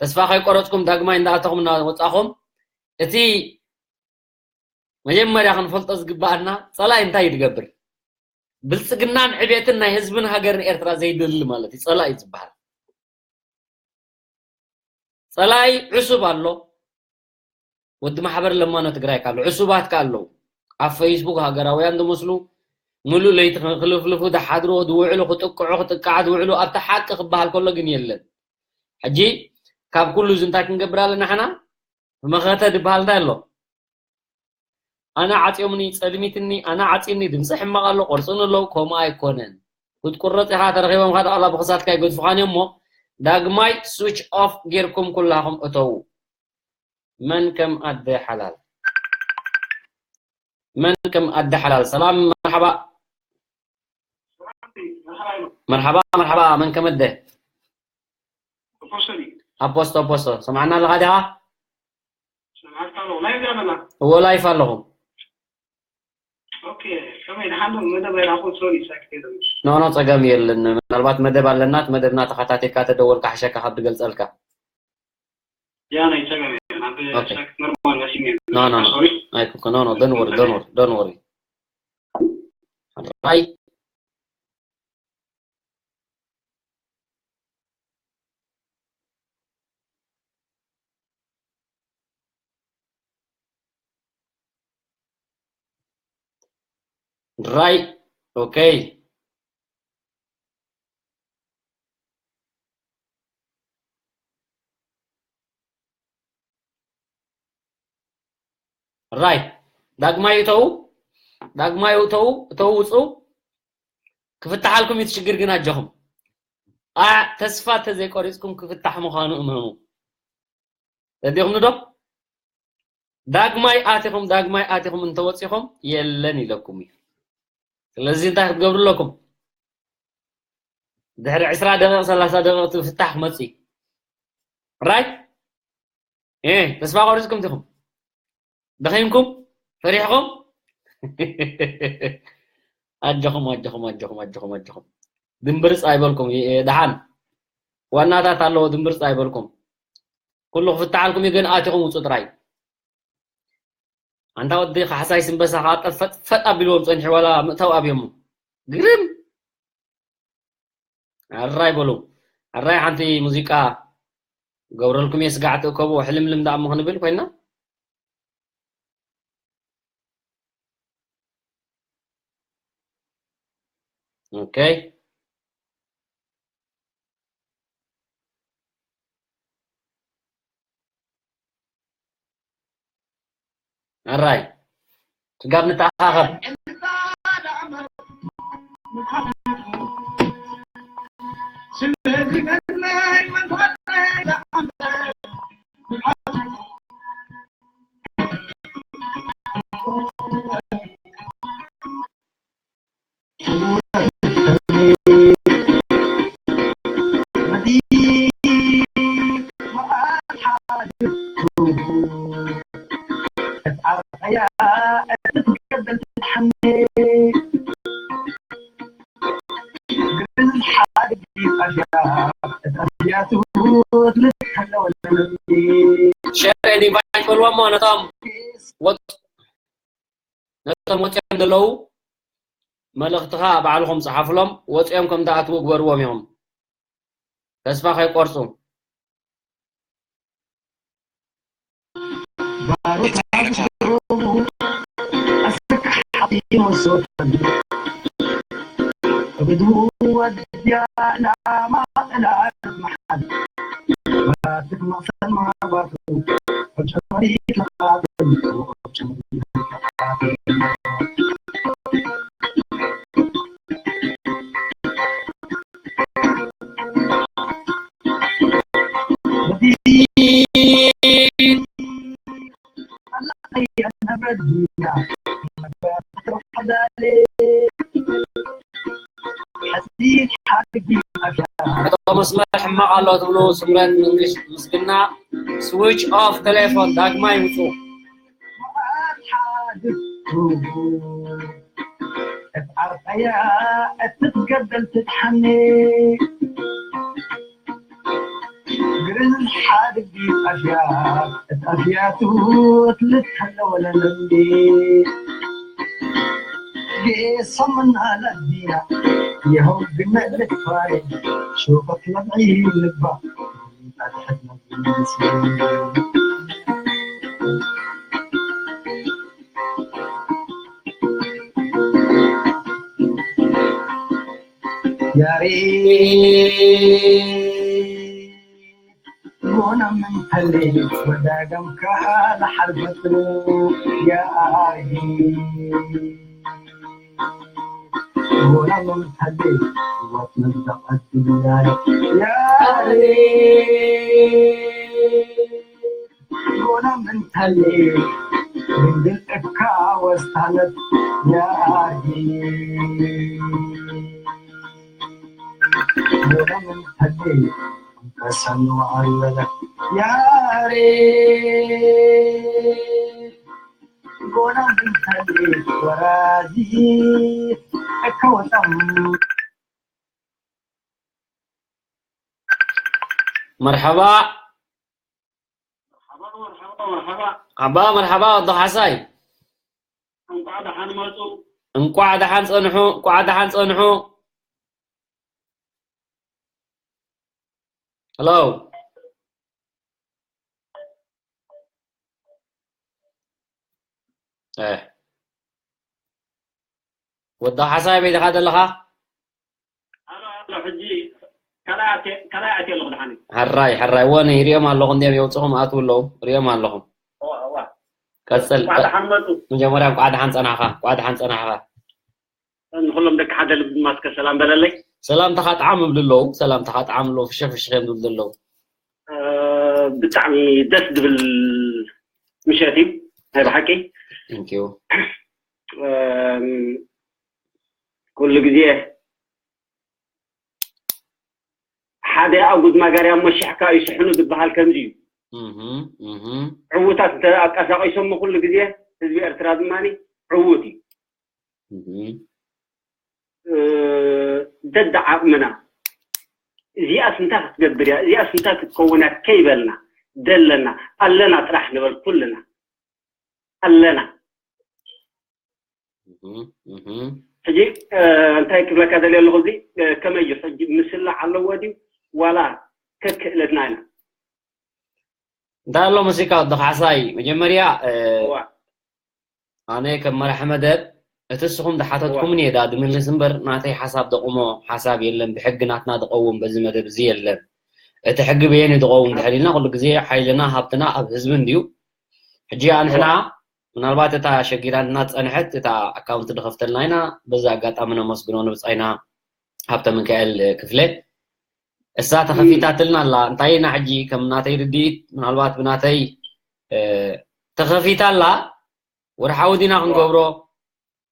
ተስፋ ከይቆረፅኩም ዳግማይ እንዳኣተኹም እናወፃኹም፣ እቲ መጀመርያ ክንፈልጦ ዝግባኣና ፀላኢ እንታይ እዩ ዝገብር? ብልፅግናን ዕቤትን ናይ ህዝብን ሃገርን ኤርትራ ዘይደሊ ማለት እዩ ፀላኢ ዝበሃል። ፀላኢ ዕሱብ ኣሎ። ወዲ ማሕበር ለማኖ ትግራይ ካሉ ዕሱባት ከ ኣለዉ። ኣብ ፌስቡክ ሃገራውያን ዝመስሉ ሙሉእ ለይቲ ክልፍልፉ ዝሓድሩ፣ ዝውዕሉ፣ ክጥቅዑ፣ ክጥቃዕ ዝውዕሉ፣ ኣብቲ ሓቂ ክበሃል ከሎ ግን የለን። ሕጂ ካብ ኩሉ እዚ እንታይ ክንገብር ኣለና ንሕና? መኸተ ዝበሃል እንታይ ኣሎ? ኣነ ዓጽዮምኒ፣ ጸልሚትኒ፣ ኣነ ዓጽዩኒ፣ ድምፂ ሕማቕ ኣሎ፣ ቆርፅኒ ኣለዉ። ከምኡ ኣይኮነን። ክትቁረፅ ኢኻ፣ ተረኺቦም ካ ጠቕላ ብክሳድካ ይገድፉኻን እዮም እሞ ዳግማይ ስዊች ኦፍ ጌርኩም ኩላኹም እተዉ። መን ከም ኣደ ሓላል፣ መን ከም ኣደ ሓላል። ሰላም፣ መርሓባ፣ መርሓባ፣ መርሓባ። መን ከም ኣደ? ኣፖስቶ ድዩ? ኣፖስቶ፣ ኣፖስቶ። ሰማዕና ኣለኻ ዲኻ? ሰማዕካ ኣለኹ። ላይፍ ዲኻ ኣለና? እዎ፣ ላይፍ ኣለኹ። ኦኬ፣ ከመይ ደሓን ዶ? መደብ ኣይረኣኹን፣ ሶሪ፣ ሳክት ኢለ። ኖ፣ ኖ፣ ጸገም የለን። ምናልባት መደብ ኣለና፣ እቲ መደብና ተኸታቲልካ ተደወልካ ሕሸካ ካብ ትገልጸልካ። ያ፣ ናይ ጸገም የለን። ኣብ ኦኬ። ሳክት ኖርማል መሲኒ። ኖ፣ ኖ፣ ኖ። ሶሪ። ኣይኮንኩ፣ ኖ፣ ኖ፣ don't worry, don't worry, don't worry. ራይ ራይ ኦኬ። ራይ ዳግማይ እተው፣ ዳግማይ እተው፣ እተው ውፁ። ክፍታሓልኩም እዩ እቲ ሽግር፣ ግን ኣጆኹም። ኣ ተስፋ ተዘይቆሪፅኩም ክፍታሕ ምዃኑ እመኑ። ተዲኹም ዶ? ዳግማይ ኣቲኹም፣ ዳግማይ ኣቲኹም እንተወፂኹም የለን ኢለኩም እዩ። ስለዚ እንታይ ክትገብሩ ኣለኩም? ድሕሪ ዕስራ ደቂቕ፣ ሰላሳ ደቂቕ እቲ ፍታሕ ክመፅእ እዩ። ራይት? ኤ፣ ተስፋ ቆሪፅኩም ዲኹም? ደኺምኩም? ፈሪሕኩም? ኣጆኹም፣ ኣጆኹም፣ ኣጆኹም፣ ኣጆኹም፣ ኣጆኹም። ድምብርፅ ኣይበልኩም። ይ-፣ ይ-፣ ደሓን ዋናታት ኣለዎ፣ ድምብርፅ ኣይበልኩም። ኩሉ ክፍትሓልኩም እዩ፣ ግን ኣቲኹም ውፁ ጥራይ። ኣንታ ወዲ ካሕሳይ ስምበሳ ከዓ ጠፈጥ ፈጥ ኣቢልዎም ፀኒሑ፣ ዋላ ምእታው ኣብዮሞ። ግርም! ኣራይ በሉ። ኣራይ ሓንቲ ሙዚቃ ገብረልኩም እየ፣ ስጋዕ ትእከቡ፣ ሕልምልም ደኣ እሞ ክንብል ኮይና። ኦኬ። ኣራይ። ስጋብ ንተኣኻኸብ። ሸር ኤንድ ኢንቫይት በልዎም ነቶም ወጥ-፣ ነቶም ወፅኦም ዘለዉ መልእኽትኻ ባዕልኹም ፀሓፍሎም፣ ወፅኦም ከም ዝኣትዉ ግበርዎም ኢኹም። ተስፋ ከይቆርፁ። እቶ መስመር ሕማቕ ኣሎ ትብሉ ስምረት መንግሽ ምስግና፣ ስዊች ኦፍ ቴሌፎን ዳግማይ ውፁ። እትዓርቀያ እትትገደል ትትሓኒ ግርዝ ሓድጊ ጣፍያ ጣፍያቱ ትልተለወለለንዲ ጌሶምና ለዲና የሆግነ ልፋይ ሹቀት ለብዒ ልባ ያሬድ ጎና ምን ተሌ ወዳገም ካለ ሐርበቱ ያሬድ ጎና ምን ተሌ ወት ምን ተቀድም ያሬድ ያሬድ ጎና ምን ተሌ ድንግል እካ ወስታለት ያሬድ ጎና ምን ተሌ ከሰኑ ኣለለ ያሬድ ጎና ምን ተሌ ወራዚ እካ ወጣም መርሐባ መርሐባ፣ መርሐባ፣ መርሐባ። ሓባ መርሓባ ወዲ ሓሳይ። እንቋዕ ደሓን መጹ። እንቋዕ ደሓን ጸንሑ፣ እንቋዕ ደሓን ጸንሑ። ሄሎ። እ። ወዲ ሓሳይ ኣበይ ዲኻ ዘለኻ? ኣሎ፣ ኣሎ፣ ሕጂ ካልኣይ ኣትየ፣ ካልኣይ ኣትየ ኣለኹ ደሓን። ሕራይ፣ ሕራይ፣ ወኒ ሪኦም ኣለኹ፣ እንዲኦም የውፅኹም ኣትው ኣለዉ፣ ሪኦም ኣለኹ። እዋ፣ እዋ። ቀጽል። እንኳዕ ደሓን መጹ። መጀመርያ እንኳዕ ደሓን ጸናሕኻ፣ እንኳዕ ደሓን ጸናሕኻ። ንኹሎም ደቂ ሓደ ልቢ ድማ እስከ ሰላም በለለይ። ሰላምታኻ ጣዕም ይብሉ ኣለዉ፣ ሰላምታኻ ጣዕም ኣለዉ፣ ፍሸፍሽ እዮም ዝብሉ ዘለዉ። እ፣ ብጣዕሚ ደስ ዝብል ምሸት እዩ ናይ ብሓቂ። Thank you። እም፣ ኩሉ ግዜ ሓደ ኣብ ጉድማጋርያ መሽሕካ እዩ ስሕኑ ዝበሃል ከምዚ እዩ። እህም፣ እህም። ዕዉታት እንተ ኣቀሳቂሶሞ ኩሉ ግዜ ህዝቢ ኤርትራ ድማ ዕዉት እዩ። እህም። እ፣ ደደ ዓቕምና እዚኣስ እንታይ ክትገብር እያ፣ እዚኣስ እንታይ ክትከውን እያ ከይበልና ደለና ኣለና ጥራሕ ንበል ኩልና ኣለና። እህም፣ እህም። ሕጂ እ፣ እንታይ ክብለካ ደልየ ኣለኹ፣ እዚ እ፣ ከመይ እዩ ሕጂ ምስላዕ ኣለዎ ድዩ ዋላ ከክእለትና ኢና? እንታይ ኣሎ መሲልካ ወዲ ካሕሳይ? መጀመርያ እ፣ እዋ ኣነ ከም መራሒ መደብ እቲ ንስኹም ዝሓተትኩምኒ እየ ዳ ድምልስ እምበር ናተይ ሓሳብ ደቑሞ ሓሳብ የለን። ብሕጊ ናትና ዝቐውም በዚ መደብ እዚ የለን። እቲ ሕጊ በየን እዩ ዝቐውም ድሕር ኢልና ኩሉ ግዜ ሓይልና ሃብትና ኣብ ህዝቢ እንድዩ። ሕጂ ኣንሕና ምናልባት እታ ሸጊራትና ዝጸንሐት እታ ኣካውንት ድኸፍተልና ኢና። በዚ ኣጋጣሚ ነመስግኖ ንብጻይና ሃብተ ሚካኤል ክፍለ። እሳ ተኸፊታትልና ኣላ። እንታይ ኢና ሕጂ ከም ናተይ ርድኢት ምናልባት ብናተይ እ፣ ተኸፊታ ኣላ። ወርሓዊ ዲና ክንገብሮ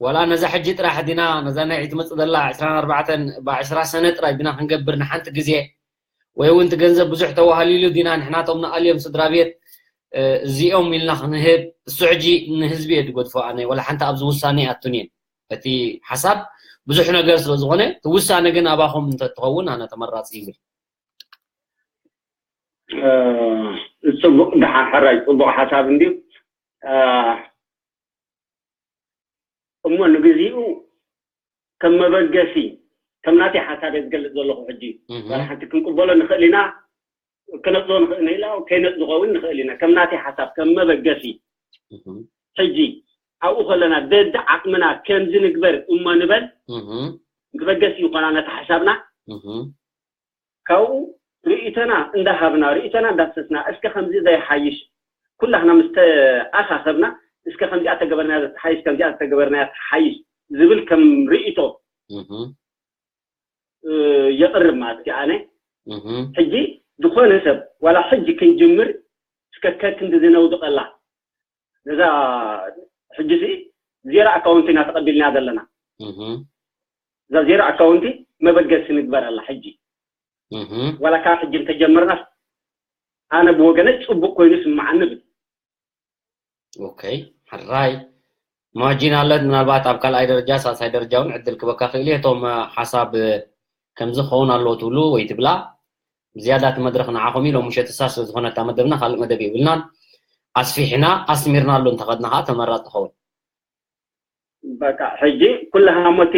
ዋላ ነዛ ሕጂ ጥራሕ ዲና ነዛ ናይ ትመጽእ ዘላ ዕስራን ኣርባዕተን ብ ዕስራ ሰነ ጥራይ ዲና ክንገብር ንሓንቲ ግዜ ወይ እውን እቲ ገንዘብ ብዙሕ ተዋህሊሉ ዲና ንሕናቶም ንኣልዮም ስድራ ቤት እ፣ እዚኦም ኢልና ክንህብ እሱ ሕጂ ንህዝቢ እየ ዝገድፎ ኣነ ዋላ ሓንቲ ኣብዚ ውሳኔ ኣቱን እየን እቲ ሓሳብ ብዙሕ ነገር ስለ ዝኾነ እቲ ውሳኔ ግን ኣባኹም እንተትኸውን ኣነ ተመራፂ ይብል እ፣ ጽቡቕ ደሓን ሕራይ ጽቡቕ ሓሳብ እንድዩ እ፣ እሞ ንግዚኡ ከም መበገሲ ከም ናተይ ሓሳብ እየ ዝገልጽ ዘለኹ ሕጂ እህ፣ ዋላ ሓንቲ ክንቅበሎ ንኽእል ኢና ክነጽጎ ንኽእል ኢና ኢላ ከይነጽጎ እውን ንኽእል ኢና ከም ናተይ ሓሳብ ከም መበገሲ እህ፣ ሕጂ ኣብኡ ከለና ደዲ ዓቕምና ከምዚ ንግበር እሞ ንበል እህ፣ መበገሲ ይኾና ነቲ ሓሳብና እህ፣ ካብኡ ርእይቶና እንዳሃብና ርእይቶና እንዳፍሰስና እስከ ከምዚ ዘይሓይሽ ኩላህና ምስ ተኣኻኸብና እስከ ከምዚኣ ተገበርና ትሓይሽ ከምዚኣ ተገበርና ትሓይሽ ዝብል ከም ርእይቶ እህ፣ እ፣ የቕርብ ማለት እዩ ኣነ እህ፣ ሕጂ ዝኾነ ሰብ ዋላ ሕጂ ክንጅምር እስከ ከክንዲ ዝነውድቐላ ነዛ ሕጂ ሲ ዜሮ ኣካውንቲ ኢና ተቐቢልና ዘለና እህ፣ እዛ ዜሮ ኣካውንቲ መበገሲ ንግበረላ ሕጂ እህ። ዋላ ካብ ሕጂ እንተጀመርናስ ኣነ ብወገነይ ፅቡቅ ኮይኑ ስምዓኒ ብል ኦኬ ሕራይ ማጂን ኣለት ምናልባት ኣብ ካልኣይ ደረጃ ሳልሳይ ደረጃ እውን ዕድል ክበካ ክእል እየ እቶም ሓሳብ ከምዚ ክኸውን ኣለዎ ትብሉ ወይ ትብላ ብዝያዳ እቲ መድረክ ንዓኹም እዩ ሎም ምሸት እሳ ስለ ዝኾነ እታ መደብና ካልእ መደብ የብልናን ኣስፊሕና ኣስሚርናሉ እንተኸድና ከዓ ተመራፂ ኸውን በቃ ሕጂ ኩላህና ሞቲ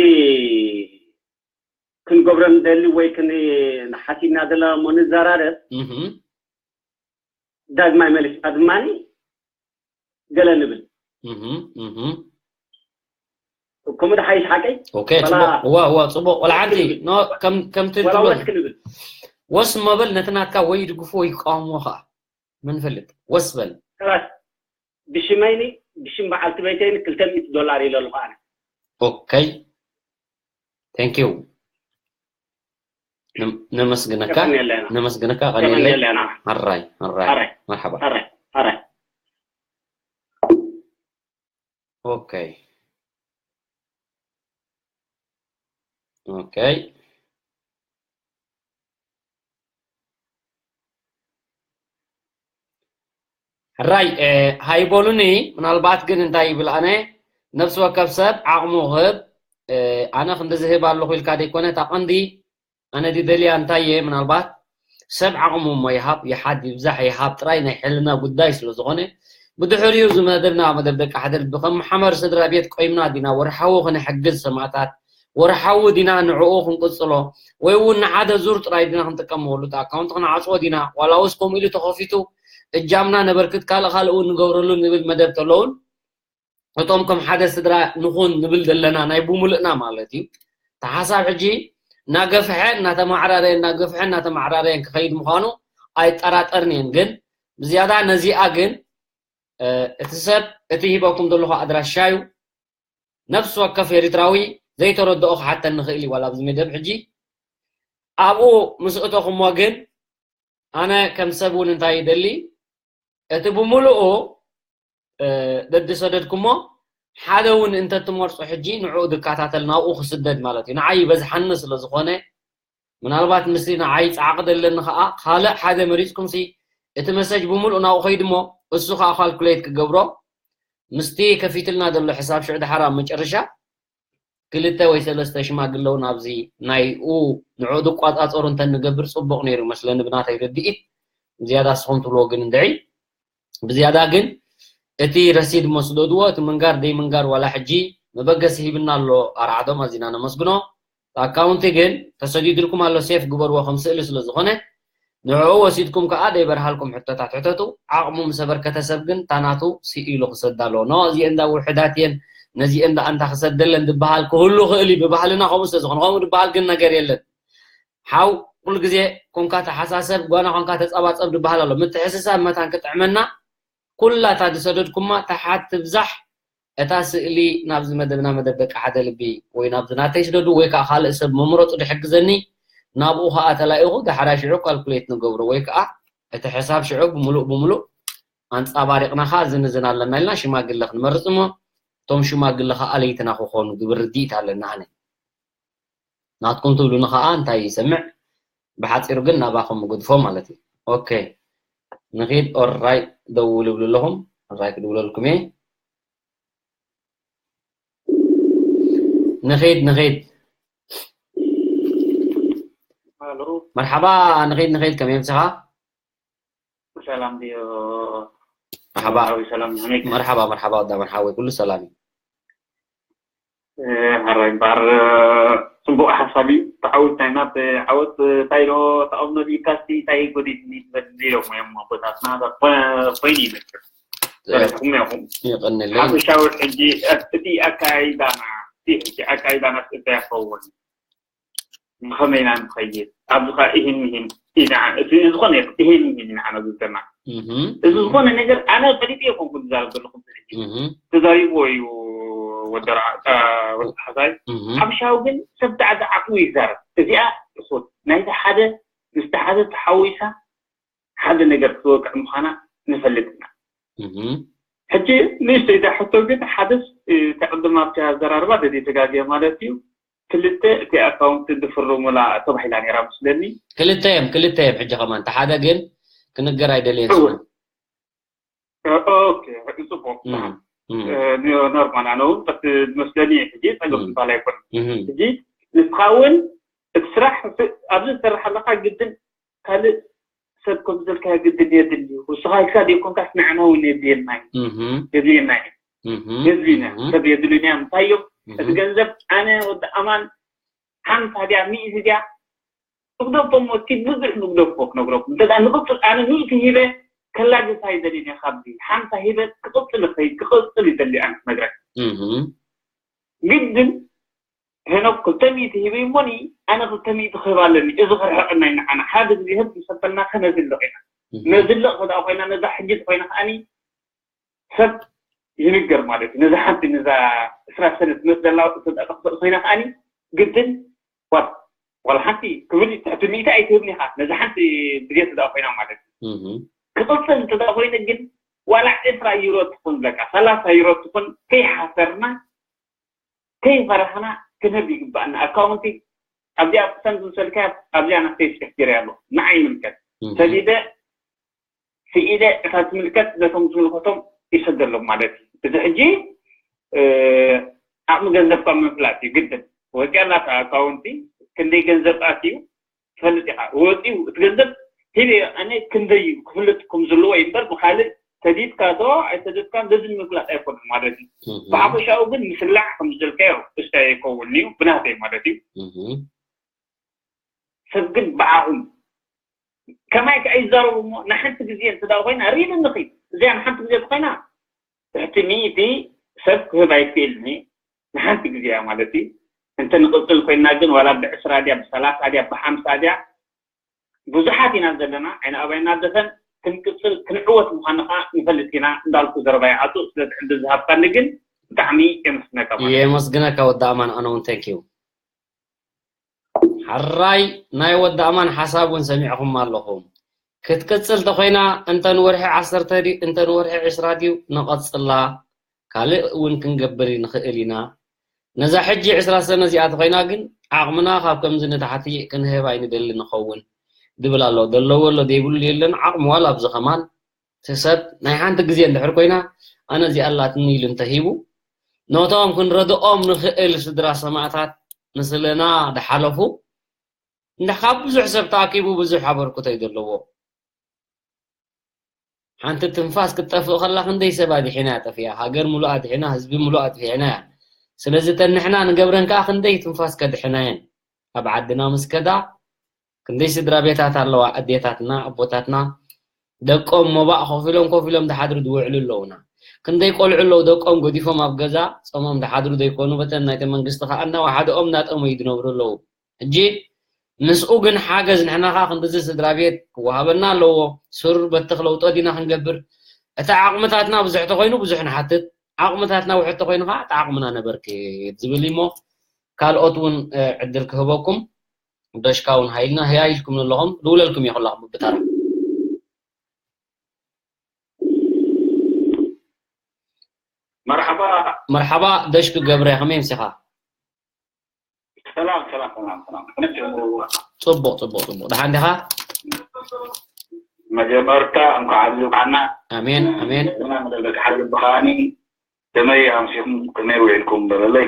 ክንገብሮ ንደሊ ወይ ክን ንሓሲብና ዘለና እሞ ንዘራረብ እህም። ዳግማይ መሊስና ድማኒ ገለ ንብል እህም፣ እህም። ከምኡ ድሓይሽ ሓቀይ ኦኬ ወላ- ጽቡቅ እዋ እዋ ጽቡቅ ወላ ሓንቲ ኖ ከም ከምቲ ወላ ትብሎ ወስ ክንብል ወስ መበል ነቲ ናትካ ወይ ይድግፎ ወይ ይቃወሞ ከዓ ምን ፈልጥ ወስ በል ከላስ ብሽመይኒ ብሽም በዓልቲ ቤተይኒ ክልተ ሚእቲ ዶላር ኢለ ኣለኹ ኣነ ኦኬይ thank you ነመስግነካ ቀንየለና ነመስግነካ ቀንየለይ ቀንየለና ኣራይ ኣራይ ኣራይ መርሓባ ኣራይ ኣራይ ኦኬይ ኦኬይ ሕራይ ሃይበሉኒ ምናልባት ግን እንታይ ይብል ኣነ ነብሲ ወከፍ ሰብ ዓቕሙ ክህብ ኣነ ክንዲ ዝህብ ኣለኹ ኢልካ ዘይኮነ እታ ቀንዲ ኣነ ድደልያ እንታይ እየ ምናልባት ሰብ ዓቕሙ እሞ ይሃብ ይሓድ ይብዛሕ ይሃብ ጥራይ ናይ ሕልና ጉዳይ ስለ ዝኾነ ብድሕሪኡ ዝመደብና መደብ ደቂ ሓደ ልቢ ከም ማሕበር ስድራ ቤት ቆይምና ዲና ወርሓዊ ክንሕግዝ ሰማእታት ወርሓዊ ዲና ንዕኡ ክንቅፅሎ ወይ እውን ንሓደ ዙር ጥራይ ዲና ክንጥቀመሉ እቲ ኣካውንት ክንዓፅዎ ዲና ዋላ ውስ ከምኡ ኢሉ ተኸፊቱ እጃምና ነበርክት ካልእ ካልእ እውን ንገብረሉ ንብል መደብ ተለውን እቶም ከም ሓደ ስድራ ንኹን ንብል ዘለና ናይ ብሙሉእና ማለት እዩ እቲ ሓሳብ ሕጂ እናገፍሐ እናተማዕራረየ እናገፍሐ እናተማዕራረየን ክኸይድ ምዃኑ ኣይጠራጠርን እየን ግን ብዝያዳ ነዚኣ ግን እቲ ሰብ እቲ ሂበኩም ዘለኹ ኣድራሻ እዩ። ነፍሲ ወከፍ ኤርትራዊ ዘይተረድኦ ክሓተኒ ይኽእል እዩ፣ ዋላ ኣብዚ መደብ ሕጂ ኣብኡ ምስ እተኹሞ ግን ኣነ ከም ሰብ እውን እንታይ ይደሊ፣ እቲ ብምሉኡ ደድሰደድኩሞ ሓደ እውን እንተትመርጾ ሕጂ ንዕኡ ድከታተል ናብኡ ክስደድ ማለት እዩ። ንዓይ ይበዝሓኒ ስለ ዝኾነ ምናልባት ምስቲ ንዓይ ጻዕቂ ደለኒ ከኣ ካልእ ሓደ መሪጽኩም ሲ እቲ መሰጅ ብምሉእ ናብኡ ከይድሞ እሱ ከኣ ካልኩሌት ክገብሮ ምስቲ ከፊትልና ዘሎ ሕሳብ ሽዑ ድሓር ኣብ መጨረሻ ክልተ ወይ ሰለስተ ሽማግለ እውን ኣብዚ ናይኡ ንዕኡ ድቋጻጸሩ እንተ ንገብር ጽቡቕ ነይሩ መስለኒ ብናተይ ርድኢት። ዝያዳ ንስኹም ትብልዎ ግን እንድዒ ብዝያዳ ግን እቲ ረሲድ እሞ ስደድዎ፣ እቲ ምንጋር ደይ ምንጋር ዋላ ሕጂ መበገሲ ሂብና ኣሎ ኣርዓዶም ኣዚና ነመስግኖ። ኣካውንቲ ግን ተሰዲድልኩም ኣሎ ሴፍ ግበርዎ ከም ስእሊ ስለ ዝኾነ ንዕኡ ወሲድኩም ከኣ ደይበርሃልኩም ሕቶታት ሕተቱ። ዓቕሙ ምስ ኣበርከተ ሰብ ግን ታናቱ ስኢሉ ክሰዳ ኣለዎ። ኖ እዚኤን ዳ ውሕዳት እየን ነዚኤን ዳ ኣንታ ክሰደለን ዝበሃል ክህሉ ክእል እዩ። ብባህልና ከምኡ ስለ ዝኾነ ከምኡ ዝበሃል ግን ነገር የለን። ሓው ኩሉ ግዜ ኮንካ ተሓሳሰብ ጓና ኮንካ ተጻባጸብ ዝበሃል ኣሎ። ምትሕስሳብ መታን ክጥዕመና ኩላ እታ ዝሰደድኩማ ተሓት ትብዛሕ እታ ስእሊ ናብዚ መደብና መደብ ደቂ ሓደ ልቢ ወይ ናብዚ ናተይ ስደዱ ወይ ከዓ ካልእ ሰብ መምረፁ ድሕግዘኒ ናብኡ ከዓ ተላኢኹ ዳሕራይ ሽዑ ካልኩሌት ንገብሮ ወይ ከዓ እቲ ሕሳብ ሽዑ ብምሉእ ብምሉእ ኣንፃባሪቕና ከዓ ዝንዝን ኣለና ኢልና ሽማግለ ክንመርፅ እሞ እቶም ሽማግለ ከዓ ለይትና ክኾኑ ዝብል ርድኢት ኣለና ኣነ ናትኩም ትብሉኒ ከዓ እንታይ ይሰምዕ ብሓፂሩ ግን ናባኹም ምግድፎ ማለት እዩ ኦኬ ንኺድ ኦራይ ደውል ይብሉ ኣለኹም ራይ ክድውለልኩም እየ ንኺድ ንኺድ መርሓባ ንኺድ ንኺድ ከመይ ምሳኻ ሰላም ድዮ መርሓባ መርሓባ መርሓባ ወዳ መርሓወይ ኩሉ ሰላም እዩ ሓራይ እምበኣር ፅቡቅ ሓሳብ እዩ ተዓወት ናይና ዓወት እንታይ ዶ ተቐምኖ ድኢልካስ እንታይ ጎዲልኒ ትበል ኢሎም እዮም ኣቦታትና ኮይኑ ይመስል ዘለኩም ኢኹም ሓፈሻዊ ሕጂ እቲ ኣካይዳና እቲ ሕጂ ኣካይዳና እንታይ ይኸውን ብኸመይ ኢና ንኸይድ ኣብዚ ኸ ኢሂን ምሂን ኢና እቲ ዝኾነ ኢሂን ምሂን ኢና ዝብለና እዚ ዝኾነ ነገር ኣነ ፈሊጠ ይኮንኩ ዝዛረብ ዘለኹ ተዛሪብዎ እዩ ወደሓሳይ ሓበሻዊ ግን ሰብ ዳዕዚ ዓቕሙ ይዛረብ እዚኣ ትኹን ናይቲ ሓደ ምስቲ ሓደ ተሓዊሳ ሓደ ነገር ክትወቅዕ ምዃና ንፈልጥ ኢና ሕጂ ንእሽተይ እዛ ሕቶ ግን ሓደስ ተቅድም ኣብቲ ኣዘራርባ ተዘይተጋግየ ማለት እዩ ክልተ እቲ ኣካውንት ዝፍርሙላ ተባሂላ ነራ መስለኒ ክልተ እዮም ክልተ እዮም ሕጂ ከማን እቲ ሓደ ግን ክንገር ኣይደልየን ስሙ ኦኬ ጽቡቅ ኖርማል ኣነ እውን ቀቲ ዝመስለኒ ሕጂ ጸገም ዝበሃል ኣይኮነ ሕጂ ንስኻ እውን እቲ ስራሕ ኣብዚ ዝሰርሕ ኣለካ ግድን ካልእ ሰብ ከም ዘልካ ግድን የድሊ እዩ። ንስኻ ኢልካ ዘይኮንካስ ንዓና እውን የድልየና እዩ። የድልየና እዩ። ህዝቢ ኢና ሰብ የድልዩና እዮም። እንታይ እዮም እቲ ገንዘብ ኣነ ወዲ ኣማን ሓምሳ ድያ ሚእቲ ድያ ንግደፎ እሞ እቲ ብዙሕ ንግደፎ ክነግረኩም እንተ ንቅፅል ኣነ ሚእቲ ሂበ ከላግሳ ይደልን እየ ካብዚ ሓምሳ ሂበ ክቅፅል ይኽእል ክቅፅል ይደሊ ኣነ ክነግረካ ግድን ሄኖክ ክልተ ሚእቲ ሂበ እሞኒ ኣነ ክልተ ሚእቲ ክህብ ኣለኒ እዚ ክርሕቀና እዩ ንዓና ሓደ ግዜ ህዝቢ ሰበልና ከነዝልቕ ኢና ነዝልቕ ተደኣ ኮይና ነዛ ሕጂ ተኮይና ከዓኒ ሰብ ይንገር ማለት እዩ ነዛ ሓንቲ ነዛ እስራ ሰነ ትመፅ ዘላ ተጠቅሰ ኮይና ከዓኒ ግድን ዋላ ሓንቲ ክብል ትሕቲ ሚእቲ ኣይትህብን ኢኻ ነዛ ሓንቲ ግዜ ተደኣ ኮይና ማለት እዩ ክቕፅል እንተደኣ ኮይኑ ግን ዋላ ዕስራ ዩሮ ትኹን በቃ ሰላሳ ዩሮ ትኹን ከይሓሰርና ከይፈራህና ክንህብ ይግባኣና ኣካውንቲ ኣብዚኣ ክሰን ዝምሰልካ ኣብዚኣ ናተይ ስሕት ገይረ ኣሎ ንዓይ ይምልከት ሰዲደ ስኢደ እታ ትምልከት ነቶም ዝምልከቶም ይሰደሎም ማለት እዩ እዚ ሕጂ ዓቕሚ ገንዘብካ ምፍላጥ እዩ ግድን ወፂኣ ናታ ኣካውንቲ ክንደይ ገንዘብ ኣትዩ ትፈልጥ ኢኻ ወፂኡ እቲ ገንዘብ ሂበ ኣነ ክንደይ እዩ ክፍለጥ ከም ዘለዎ እዩ እምበር ብካልእ ሰዲድካ ዶ ኣይሰደድካን በዚ ንምፍላጥ ኣይኮነን ማለት እዩ ብሓፈሻኡ ግን ምስላዕ ከም ዝደልካዮ እስታይ ኣይከውን እዩ ብናተይ ማለት እዩ ሰብ ግን ብዓኹም ከማይ ከኣ ይዛረቡ እሞ ንሓንቲ ግዜ እንትዳ ኮይና ሪሊ ንኺድ እዚኣ ንሓንቲ ግዜ ኮይና ትሕቲ ሚእቲ ሰብ ክህብ ኣይክእልን እዩ ንሓንቲ ግዜ እያ ማለት እዩ እንተ ንቅፅል ኮይና ግን ዋላ ብዕስራ ድያ ብሰላሳ ድያ ብሓምሳ ድያ ብዙሓት ኢና ዘለና ዓይኒ ኣባይ እናደፈን ክንቅፅል ክንዕወት ምዃኑ ከዓ ንፈልጥ ኢና። እንዳልኩ ዘረባ ይዓፁ። ስለዚ ዕድል ዝሃብካኒ ግን ብጣዕሚ የመስግነካ ማለት እዩ። የመስግነካ ወዲ ኣማን ኣነ እውን thank you። ሕራይ ናይ ወዲ ኣማን ሓሳብ እውን ሰሚዕኹም ኣለኹም። ክትቅፅል ተኾይና እንተን ወርሒ ዓሰርተ ድዩ እንተን ወርሒ ዕስራ ድዩ ንቐፅላ። ካልእ እውን ክንገብር ንኽእል ኢና። ነዛ ሕጂ ዕስራ ሰነ እዚኣ ተኾይና ግን ዓቕምና ካብ ከምዚ ንታሕቲ ክንህብ ኣይንደሊ ንኸውን ድብል ኣሎ። ዘለዎ ኣሎ ዘይብሉ የለን። ዓቕሚ ዋላ ኣብዚ ከማን እቲ ሰብ ናይ ሓንቲ ግዜ እንድሕር ኮይና ኣነ እዚኣ ኣላትኒ ኢሉ እንተሂቡ ነቶም ክንረድኦም ንኽእል ስድራ ሰማእታት ምስለና ድሓለፉ እንድሕ ካብ ብዙሕ ሰብ ተኣኪቡ ብዙሕ ኣበርክቶ እዩ ዘለዎ። ሓንቲ ትንፋስ ክትጠፍእ ከላ ክንደይ ሰብ ኣድሒና እያ ጠፊኣ። ሃገር ሙሉእ ኣድሒና፣ ህዝቢ ሙሉእ ኣጥፊዕና እያ። ስለዚ እተን ንሕና ንገብረን ከዓ ክንደይ ትንፋስ ከድሕና እየን። ኣብ ዓድና ምስ ከዳ ክንደይ ስድራ ቤታት ኣለዋ፣ ኣዴታትና፣ ኣቦታትና ደቆም ሞባእ ኮፍ ኢሎም ኮፍ ኢሎም ድሓድሩ ዝውዕሉ ኣለውና። ክንደይ ቆልዑ ኣለዉ ደቆም ገዲፎም ኣብ ገዛ ጾሞም ድሓድሩ ዘይኮኑ በተን ናይቲ መንግስቲ ከዓ እናወሓደኦም እናጠመዩ ዝነብሩ ኣለዉ። ሕጂ ምስኡ ግን ሓገዝ ንሕና ኸዓ ክንድዚ ስድራ ቤት ክወሃበና ኣለዎ። ሱር በቲ ክለውጦ ዲና ክንገብር። እቲ ዓቕምታትና ብዙሕ ተኾይኑ ብዙሕ ንሓትት፣ ዓቕምታትና ውሕድ ተኾይኑ ኸዓ እቲ ዓቕምና ነበርክት ዝብል እሞ ካልኦት እውን እ፣ ዕድል ክህበኩም ደሽካ እውን ሃይልና ህያይ ኢልኩም ኣለኹም ድውለልኩም እየ ኩላኹም ብብታራ። መርሓባ መርሓባ ደሽኪ ገብረ ከመይ ምሲኻ? ሰላም ሰላም ሰላም ሰላም ከመይ ትብሉ? ጽቡቕ ጽቡቕ ጽቡቕ ደሓን ዲኻ? መጀመርታ እንኳዕ ኣብዚብካና ኣሜን ኣሜን። እና መደበካ ሓልብ ብኻኒ ከመይ ኣምሲኹም ከመይ ውዒልኩም በለለይ።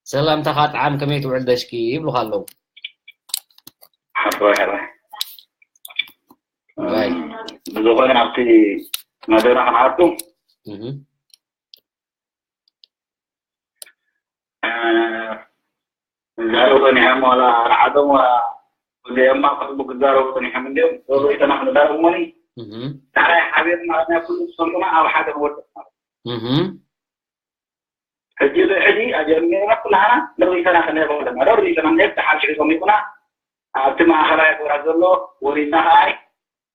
ሰላምታኻ ጥዓም ከመይ ትውዕል ደሽኪ ይብሉኻ ኣለዉ። ሓፍራይ ሓፍራይ ዋይ። ብዝኾነ ኣብቲ መደብና ክንኣቱ እህ ዝዛረቡ ጸኒሖም ዋላ ርዓዶም ወላ እዚኦም ኣብ ፌስቡክ ክዛረቡ ጸኒሖም እንዲኦም ዞሎ ይተና ክንዛረቡ ሞኒ እህ ዳሕራይ ሓቢርና ናይ ኩሉ ዝሰምዑና ኣብ ሓደ ንወድቕ ማለት እህ ሕጂ ብሕጂ ኣጀሚርና ኩላህና ንሪኢቶና ክንህብ ኣለና ዶ ሪኢቶና ንህብ ተሓሽዑ ጸሚቑና ኣብቲ ማእኸላይ ጎራ ዘሎ ወሪድና ከዓይ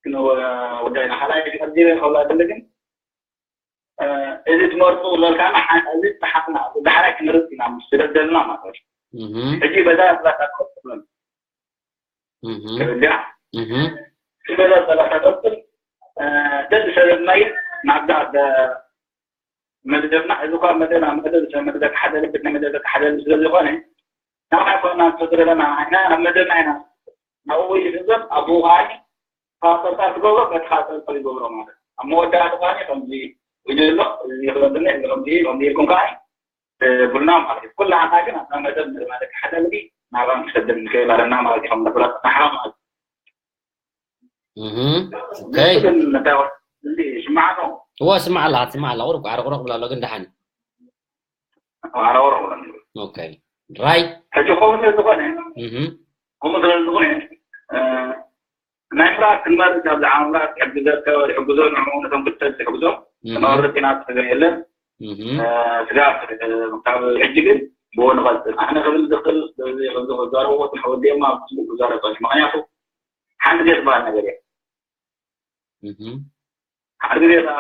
ክንወዳይና ካልኣይ ኣጀሚረ ከብላ ዘለግን እዚ ትመርጡ ዘለካ እዚ ተሓትና ዳሕራይ ክንርድ ኢና ምስ ደደልና ማለት እዩ። እህ ሕጂ በዛ ሰላሳ ትቐጽል እህ ተረዲኣ እህ በዛ ሰላሳ ትቐጽል ደዚ ሰለማይ ናብዛ መደብና እዚ እኳ መደብና መደብ መደብ ሓደ ልብት ናይ መደብ ሓደ ልብ ስለ ዝኾነ ናብና ኮና ንፈጥር ዘለና ኢና ናብ መደብና ኢና ናብኡ ይፍዘም ኣብኡ ከዓኒ ካሰርታ ትገብሮ በቲ ካሰርታ ይገብሮ ማለት ኣብ መወዳእታ ከዓኒ ከምዚ ኢሉ ኣሎ እዚ ይኽለብና እዚ ከምዚ ከምዚ ኢልኩም ከዓኒ ቡና ማለት እዩ ኩላህና ግን ኣብና መደብ ንርኢ ማለት ሓደ ልቢ ናብራን ክሰደድ ንክእል ኣለና ማለት እዩ ከም ነፍራት ናሕራ ማለት እህ ኦኬይ ግን እንታይ ወ- እዚ ሽማዕ ነው እወ ስማዕ ኣላ ትስማዕ ኣላ ቁሩብ ዓረቁረቅ ብላ ኣሎ ግን ደሓን ኣራወረ ብለን ኦኬይ ራይ ሕጂ ከምኡ ስለ ዝኾነ እህ ከምኡ ስለ ዝኾነ እ፣ ናይ ምራት ክንመርፅ ኣብዚ ዓመት ምራት ሕግዘካ ሕግዞ ንዕኡ ነቶም ክልተ ዝሕግዞ እህ ክነወርድ ኢና ትሕግዞ የለን እህ እ፣ ስጋብ እ፣ ካብ ሕጂ ግን ብኡ ንቐፅል ኣነ ክብል ዝኽእል በዚ ከምዚ ክዛረብዎ ትሕወዲኦም ኣብ ፅቡቅ ክዛረብ ፀኒሑ ምክንያቱ ሓንቲ ገ ዝበሃል ነገር እየ እህ ሓደ ግዜ እታ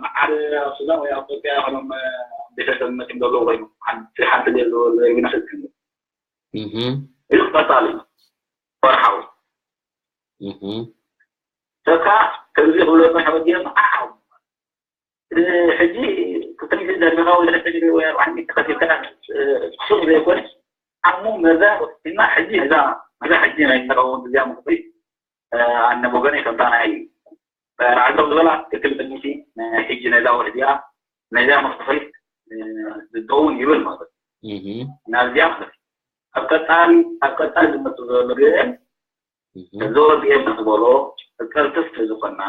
መዓር ኣብ ሱዳን ወይ ኣብ ኢትዮጵያ ከሎም ቤተሰብ መፅም ዘለዉ ኮይኑ ሓንቲ ሓንቲ ግዜ ዝበሉ ይመስል እህ እዚ ቀፃሊ ወርሓዊ እህ ተካ ከምዚ ክብሎ መሕበዲኦም ዓዓው ሕጂ ክፍልቲ ዘድረኻ ወይ ሕጂ ወይ ኣርባዕተ ሚእቲ ከፊልካ ክሱር ዘይኮነ ዓሙ መዛ ወስድና ሕጂ ነዛ ነዛ ሕጂ ናይ ተረውን እዚኣ ምክፍል ኣነ ወገነይ ከምታ ናይ ራዕዶም ዝበላ ትክክል ቅድሚቲ ናይ ሕጂ ነዛ ወሕዲኣ ነዛ መክፈል ዝደውን ይብል ማለት እዩ እህ ናብዚኣ ማለት እዩ ኣብ ቀፃሊ ኣብ ቀፃሊ ዝመፁ ዘሎ ግን እህ እዚ ወዲኤ ዝበሎ ቀልጥፍቲ ዝኾና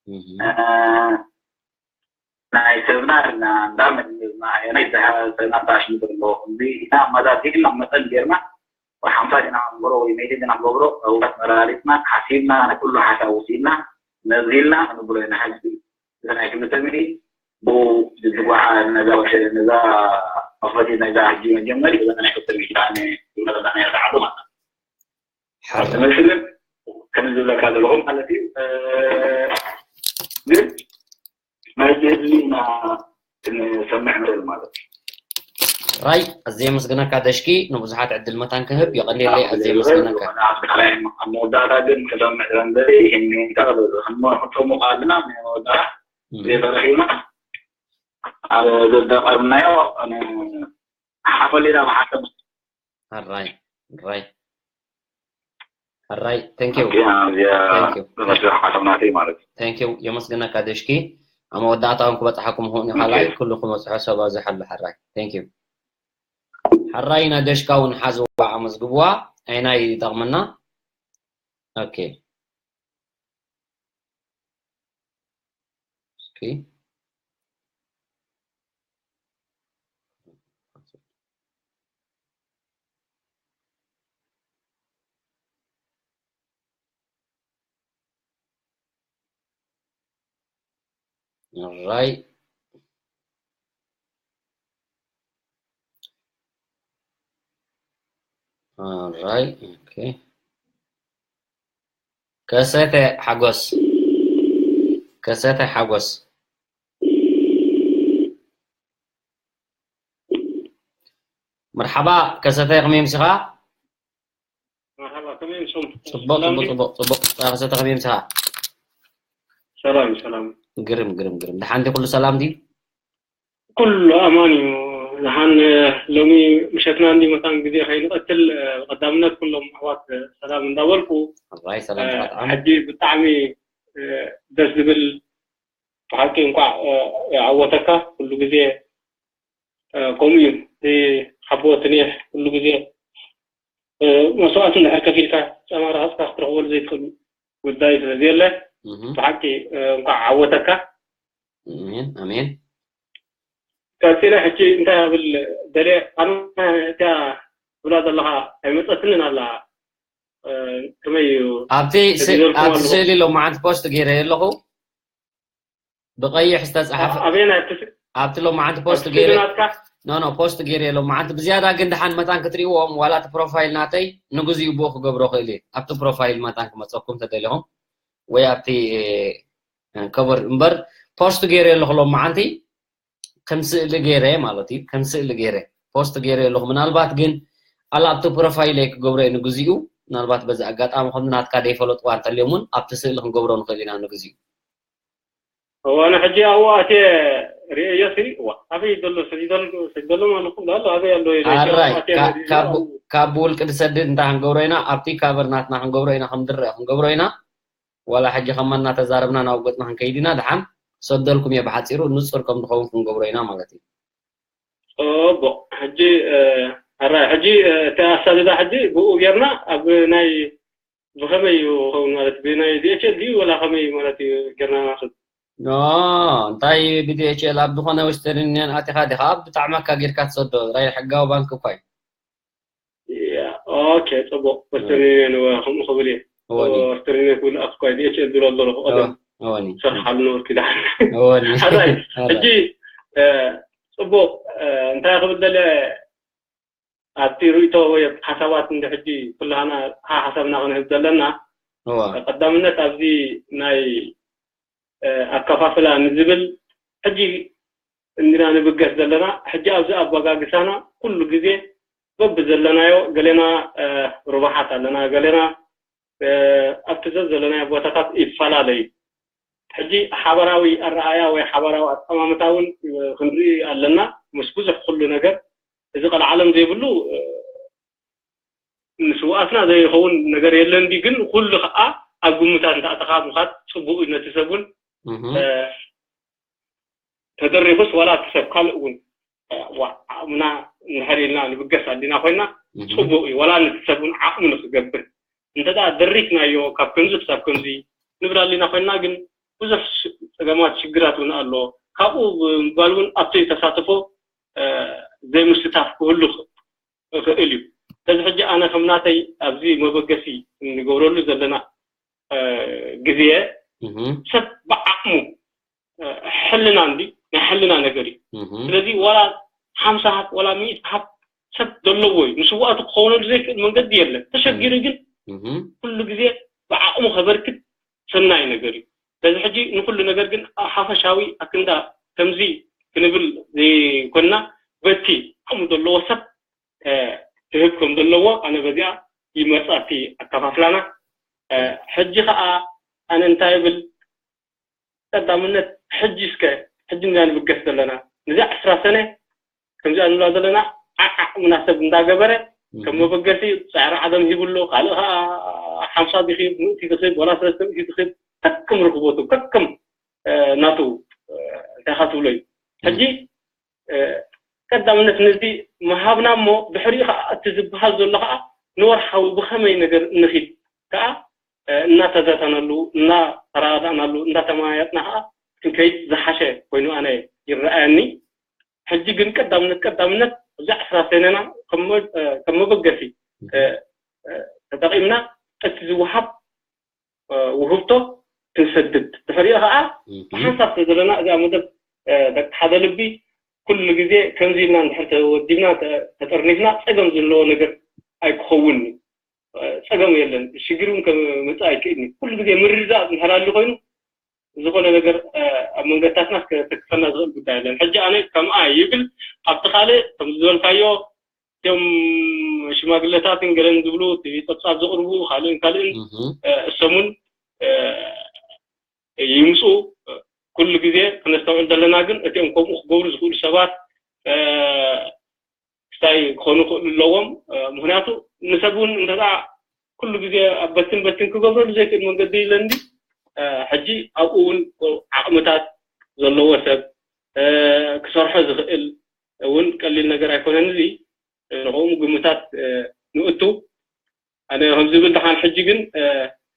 እህ ናይ ሰብና እና እንዳመድና ናይ ሰብና ታሽ ንብሎ እዚ ኢና መዛዚእና መጠን ጌርና ሓምሳ ዲና ንገብሮ ወይ መይተ ዲና ንገብሮ እውቀት መራሪፅና ሓሲብና ንኩሉ ሓሳብ ውሲድና መዚልና ንብሎ ኢና ሕጂ እዚ ናይ ክልተ ሚሊ ብኡ ዝጓዓ ነዛ ወሸ ነዛ መኽፈቲ ነዛ ሕጂ መጀመሪ እዛ ናይ ክልተ ሚሊ ዳነ ዝመረዳ ናይ ተዓዱ ማለት ሓር ትመስልን ከም ዝብለካ ዘለኹም ማለት እዩ እ፣ ግን ናይ ጀድሊ ኢና ክንሰምዕ ንኽእል ማለት እዩ። ራይ ኣዝየ የመስግነካ ደሽኪ፣ ንብዙሓት ዕድል መታን ክህብ። የቐንየለይ። ኣዝየ የመስግነካ። ኣብ መወዳእታ ግን ክሰምዕ ዘንበሪ ይህኒንካ ክጠሙቕ ኣለና ናይ መወዳእታ ዘይተረኺብና ኣብ ዘዳቐርብናዮ ሓፈሊና ብሓሰብ ራይ ራይ ራይ thank you እዚኣ Thank you. ዝመስል ሓሳብ ናተይ ማለት እዩ። thank you። የመስግነካ ደሽኪ። ኣብ መወዳእታ እውን ክበፅሓኩም ኸውን እዩ። ካልኣይ ኩሉ ክመፅሖ ሰብ ኣብዚሓሉ። ሓራይ thank you። ሓራይ ናይ ደሽካ እውን ሓዝዋ ኣመዝግብዋ። ኣይናይ ይጠቕመና። ኦኬ እስኪ All right. All right. Okay. ከሰተ ሓጎስ ከሰተ ሓጎስ መርሓባ ከሰተ ከመይ ምሲኻ? መርሓባ ከመይ ምሶም? ጽቡቕ ጽቡቕ ጽቡቕ ጽቡቕ ከሰተ ከመይ ምሲኻ? ሰላም ሰላም። ግርም ግርም ግርም። ደሓን ዲ ኩሉ ሰላም ዲ? ኩሉ ኣማን እዩ። ደሓን ሎሚ ምሸትና እንዲ መታን ግዜ ከይንቐትል ቀዳምነት ኩሎም ኣሕዋት ሰላም እንዳበልኩ ራይ ሰላም ተጣጣም። ሕጂ ብጣዕሚ ደስ ዝብል ብሓቂ እንኳዕ ዓወተካ። ኩሉ ግዜ ከምኡ እዩ። ሓቦ ትንሕ ኩሉ ግዜ መስዋእቲ እንድሕር ከፊልካ ጨማሪ ሃፅካ ክትረኽበሉ ዘይትኽእል ጉዳይ ስለዘየለ ብሓቂ እንኳዕ ዓወተካ። ኣሜን ኣሜን። ቀፂለ ሕጂ እንታይ ብል ደልየ ኣነ እቲያ ትብላ ዘለኻ ኣይመፀትንን ኣላ ከመይ እዩ ኣብቲ ስ- ኣብቲ ስእሊ ሎማዓንቲ ፖስት ገይረ ኣለኹ ብቀይሕ ዝተፃሓፈ ኣበየናይ ኣብቲ ስ- ኣብቲ ሎማዓንቲ ፖስት ኣብቲ ገይረ ስእሊ ናትካ ኖ ኖ ፖስት ገይረ ሎማዓንቲ ብዝያዳ ግን ደሓን መታን ክትሪእዎም ዋላ እቲ ፕሮፋይል ናተይ ንግዚኡ ብኡ ክገብሮ ክእል እየ ኣብቲ ፕሮፋይል መታን ክመፀኩም ተደሊኹም ወይ ኣብቲ ከበር እምበር ፖስት ገይረ ኣለኹ ሎማዓንቲ ከም ስእሊ ገይረ ማለት እዩ ከም ስእሊ ገይረ ፖስት ገይረ ኣለኹ ምናልባት ግን ኣላ ኣብቲ ፕሮፋይለይ ክገብሮ እየ ንግዚኡ ምናልባት በዚ ኣጋጣሚ ከም ናትካ ደይፈለጥዋ እንተልዮም እውን ኣብቲ ስእሊ ክንገብሮ ንኽእል ኢና ንግዚኡ እዋነ ሕጂ ኣብኡ ኣትየ ርእየዮ ሲ እዋ ኣበይ ዘሎ ሰዲደሉ ሰዲደሎም ኣለኹ ብላ ኣሎ ኣበይ ኣሎ ኢለ ኣራይ ኣትየ ካ- ርእየዮ ካብ ኣብኡ ካብ ውልቂ ዝሰድድ እንታይ ክንገብሮ ኢና ኣብቲ ካቨር ናትና ክንገብሮ ኢና ከም ድረአ ክንገብሮ ኢና ዋላ ሕጂ ከማ እናተዛረብና ናብ ገፅና ክንከይድ ኢና ድሓን ክሰደልኩም እየ ብሓፂሩ ንፁር ከም ዝኸውን ክንገብሮ ኢና ማለት እዩ ፅቡቅ ሕጂ ኣራይ ሕጂ እቲ ኣሳድዳ ሕጂ ብኡ ጌርና ኣብ ናይ ብኸመይ እዩ ኸውን ማለት ብናይ ዲኤችኤል ድዩ ወላ ከመይ ማለት እዩ ጌርና ናስብ ኖ እንታይ ብዲኤችኤል ኣብ ዝኾነ ዌስተርን ዩኒየን ኣቲኻ ዲኻ ብጣዕሚ ኣካ ጌርካ ትሰዶ ራይ ሕጋዊ ባንክ እኳ እዩ ኦኬ ፅቡቅ ወስተርን ዩኒየን ከምኡ ክብል እየ እወኒ ወስተርን ዩኒየን ክብል ኣስኳ ዲኤችኤል ዝብሎ ዘለኹ ቀደም እወኒ ሰርሓሉ ነበርኩ ይድሓን እወኒ ሓራይ ኣራይ ሕጂ እ፣ ፅቡቅ እ፣ እንታይ ክብል ደለ ኣብቲ ርእቶ ወይ ኣብቲ ሓሳባት እንዲ ሕጂ ኩላና ሓ ሓሳብና ክንህብ ዘለና እዋ ቀዳምነት ኣብዚ ናይ እ፣ ኣከፋፍላ ንዝብል ሕጂ እንዲና ንብገስ ዘለና ሕጂ ኣብዚ ኣባጋግሳና ኩሉ ግዜ በቢ ዘለናዮ ገሌና እ፣ ርባሓት ኣለና ገሌና እ፣ ኣብቲ ዘዘለናዮ ቦታታት ይፈላለዩ ሕጂ ሓበራዊ ኣረኣያ ወይ ሓበራዊ ኣጠማምታ እውን እ፣ ክንርኢ ኣለና ምስ ብዙሕ ኩሉ ነገር እዚ ቀልዓለም ዘይብሉ እ፣ ንስውኣትና ዘይኸውን ነገር የለን ድዩ ግን ኩሉ ከዓ ኣብ ግምታት እንተኣተኻ ምኻድ ፅቡቅ እዩ ነቲ ሰብ እውን እህ እ፣ ተደሪኹስ ዋላ እቲ ሰብ ካልእ እውን እ፣ ዋ ዓቕምና እንድሕር ኢልና ንብገስ ኣሊና ኮይና እህ ፅቡቅ እዩ ዋላ ነቲ ሰብ እውን ዓቕሙ ንክገብር እንተ ደኣ ደሪኽናዮ ካብ ከምዚ ክሳብ ከምዚ ንብል ኣሊና ኮይና ግን ብዙሕ ሽ- ፀገማት ሽግራት እውን ኣሎ ካብኡ ብምባል እውን ኣብቲ ተሳትፎ እ፣ ዘይምስታፍ ክህሉ ይኽእል እዩ በዚ ሕጂ ኣነ ከም ናተይ ኣብዚ መበገሲ ንገብረሉ ዘለና እ፣ ግዜ እህ ሰብ ብዓቕሙ እ፣ ሕልና እንዲ ናይ ሕልና ነገር እዩ እህ ስለዚ ዋላ ሓምሳ ሃብ ዋላ ሚእቲ ሃብ ሰብ ዘለዎ እዩ ንስዋእቱ ክኸውነሉ ዘይክእል መንገዲ የለን ተሸጊሩ ግን እህ ኩሉ ግዜ ብዓቕሙ ከበርክት ሰናይ ነገር እዩ በዚ ሕጂ ንኩሉ ነገር ግን ሓፈሻዊ ኣክንዳ ከምዚ ክንብል ዘይኮንና፣ በቲ ዓቕሚ ዘለዎ ሰብ ክህብ ከም ዘለዎ ኣነ በዚኣ ይመርጻ እቲ ኣከፋፍላና። ሕጂ ከኣ ኣነ እንታይ ይብል፣ ቀዳምነት ሕጂ እስከ፣ ሕጂ ኢና ንብገስ ዘለና። ነዚ ዕስራ ሰነ ከምዚኣ ንብላ ዘለና ዓዓቕ ምናሰብ እንዳገበረ ከም መበገሲ ጻዕሪ ዓለም ሂብሎ፣ ካልእ ከኣ ሓምሳ ዲኺ፣ ምእቲ ዲኺ፣ ዋላ ሰለስተ ሚእቲ ዲኺ፣ ከከም ርኽቦቱ፣ ከከም ናቱ እንታይ ኢኻ ትብሎ እዩ። ሕጂ ቀዳምነት ነዚ ምሃብና እሞ ድሕሪኡ ከኣ እቲ ዝበሃል ዘሎ ከኣ ንወርሓዊ ብኸመይ ነገር እንኺድ ከኣ እናተዛተናሉ፣ እናተረዳዳእናሉ፣ እንዳተመያየጥና ከኣ ክንከይድ ዝሓሸ ኮይኑ ኣነ ይረኣየኒ። ሕጂ ግን ቀዳምነት ቀዳምነት እዚ ዕስራ ሰነና ከም መበገሲ ተጠቒምና እቲ ዝወሃብ ውህብቶ ክንሰድድ፣ ድሕሪኡ ከኣ ብሓንሳብ ስለ ዘለና እዚኣ መደብ ደቂ ሓደ ልቢ ኩሉ ግዜ ከምዚ ኢልና እንድሕር ተወዲብና ተጠርኒፍና ጸገም ዘለዎ ነገር ኣይክኸውን። ጸገም የለን፣ ሽግር እውን ከምጽእ ኣይክእልን እዩ። ኩሉ ግዜ ምርድዳእ እንድሕር ኣልዩ ኮይኑ ዝኾነ ነገር ኣብ መንገድታትና ከተክፈና ዝኽእል ጉዳይ የለን። ሕጂ ኣነ ከምኣ ይብል፣ ኣብቲ ካልእ ከም ዝበልካዮ እቶም ሽማግለታትን ገለን ዝብሉ እቲ ጸብጻብ ዘቕርቡ ካልእን ካልእን እሶምን ይምፁ። ኩሉ ግዜ ክነስተውዕል ዘለና ግን እቲኦም ከምኡ ክገብሩ ዝኽእሉ ሰባት ክሳይ ክኾኑ ክኽእሉ ኣለዎም። ምክንያቱ ንሰብ እውን እንተ ኩሉ ግዜ ኣብ በትን በትን ክገብረሉ ዘይክእል መንገዲ ኢለ እንዲ ሕጂ ኣብኡ እውን ዓቕምታት ዘለዎ ሰብ ክሰርሖ ዝኽእል እውን ቀሊል ነገር ኣይኮነን። እዚ ንኸምኡ ግምታት ንእቱ። ኣነ ከም ዝብል ደሓን ሕጂ ግን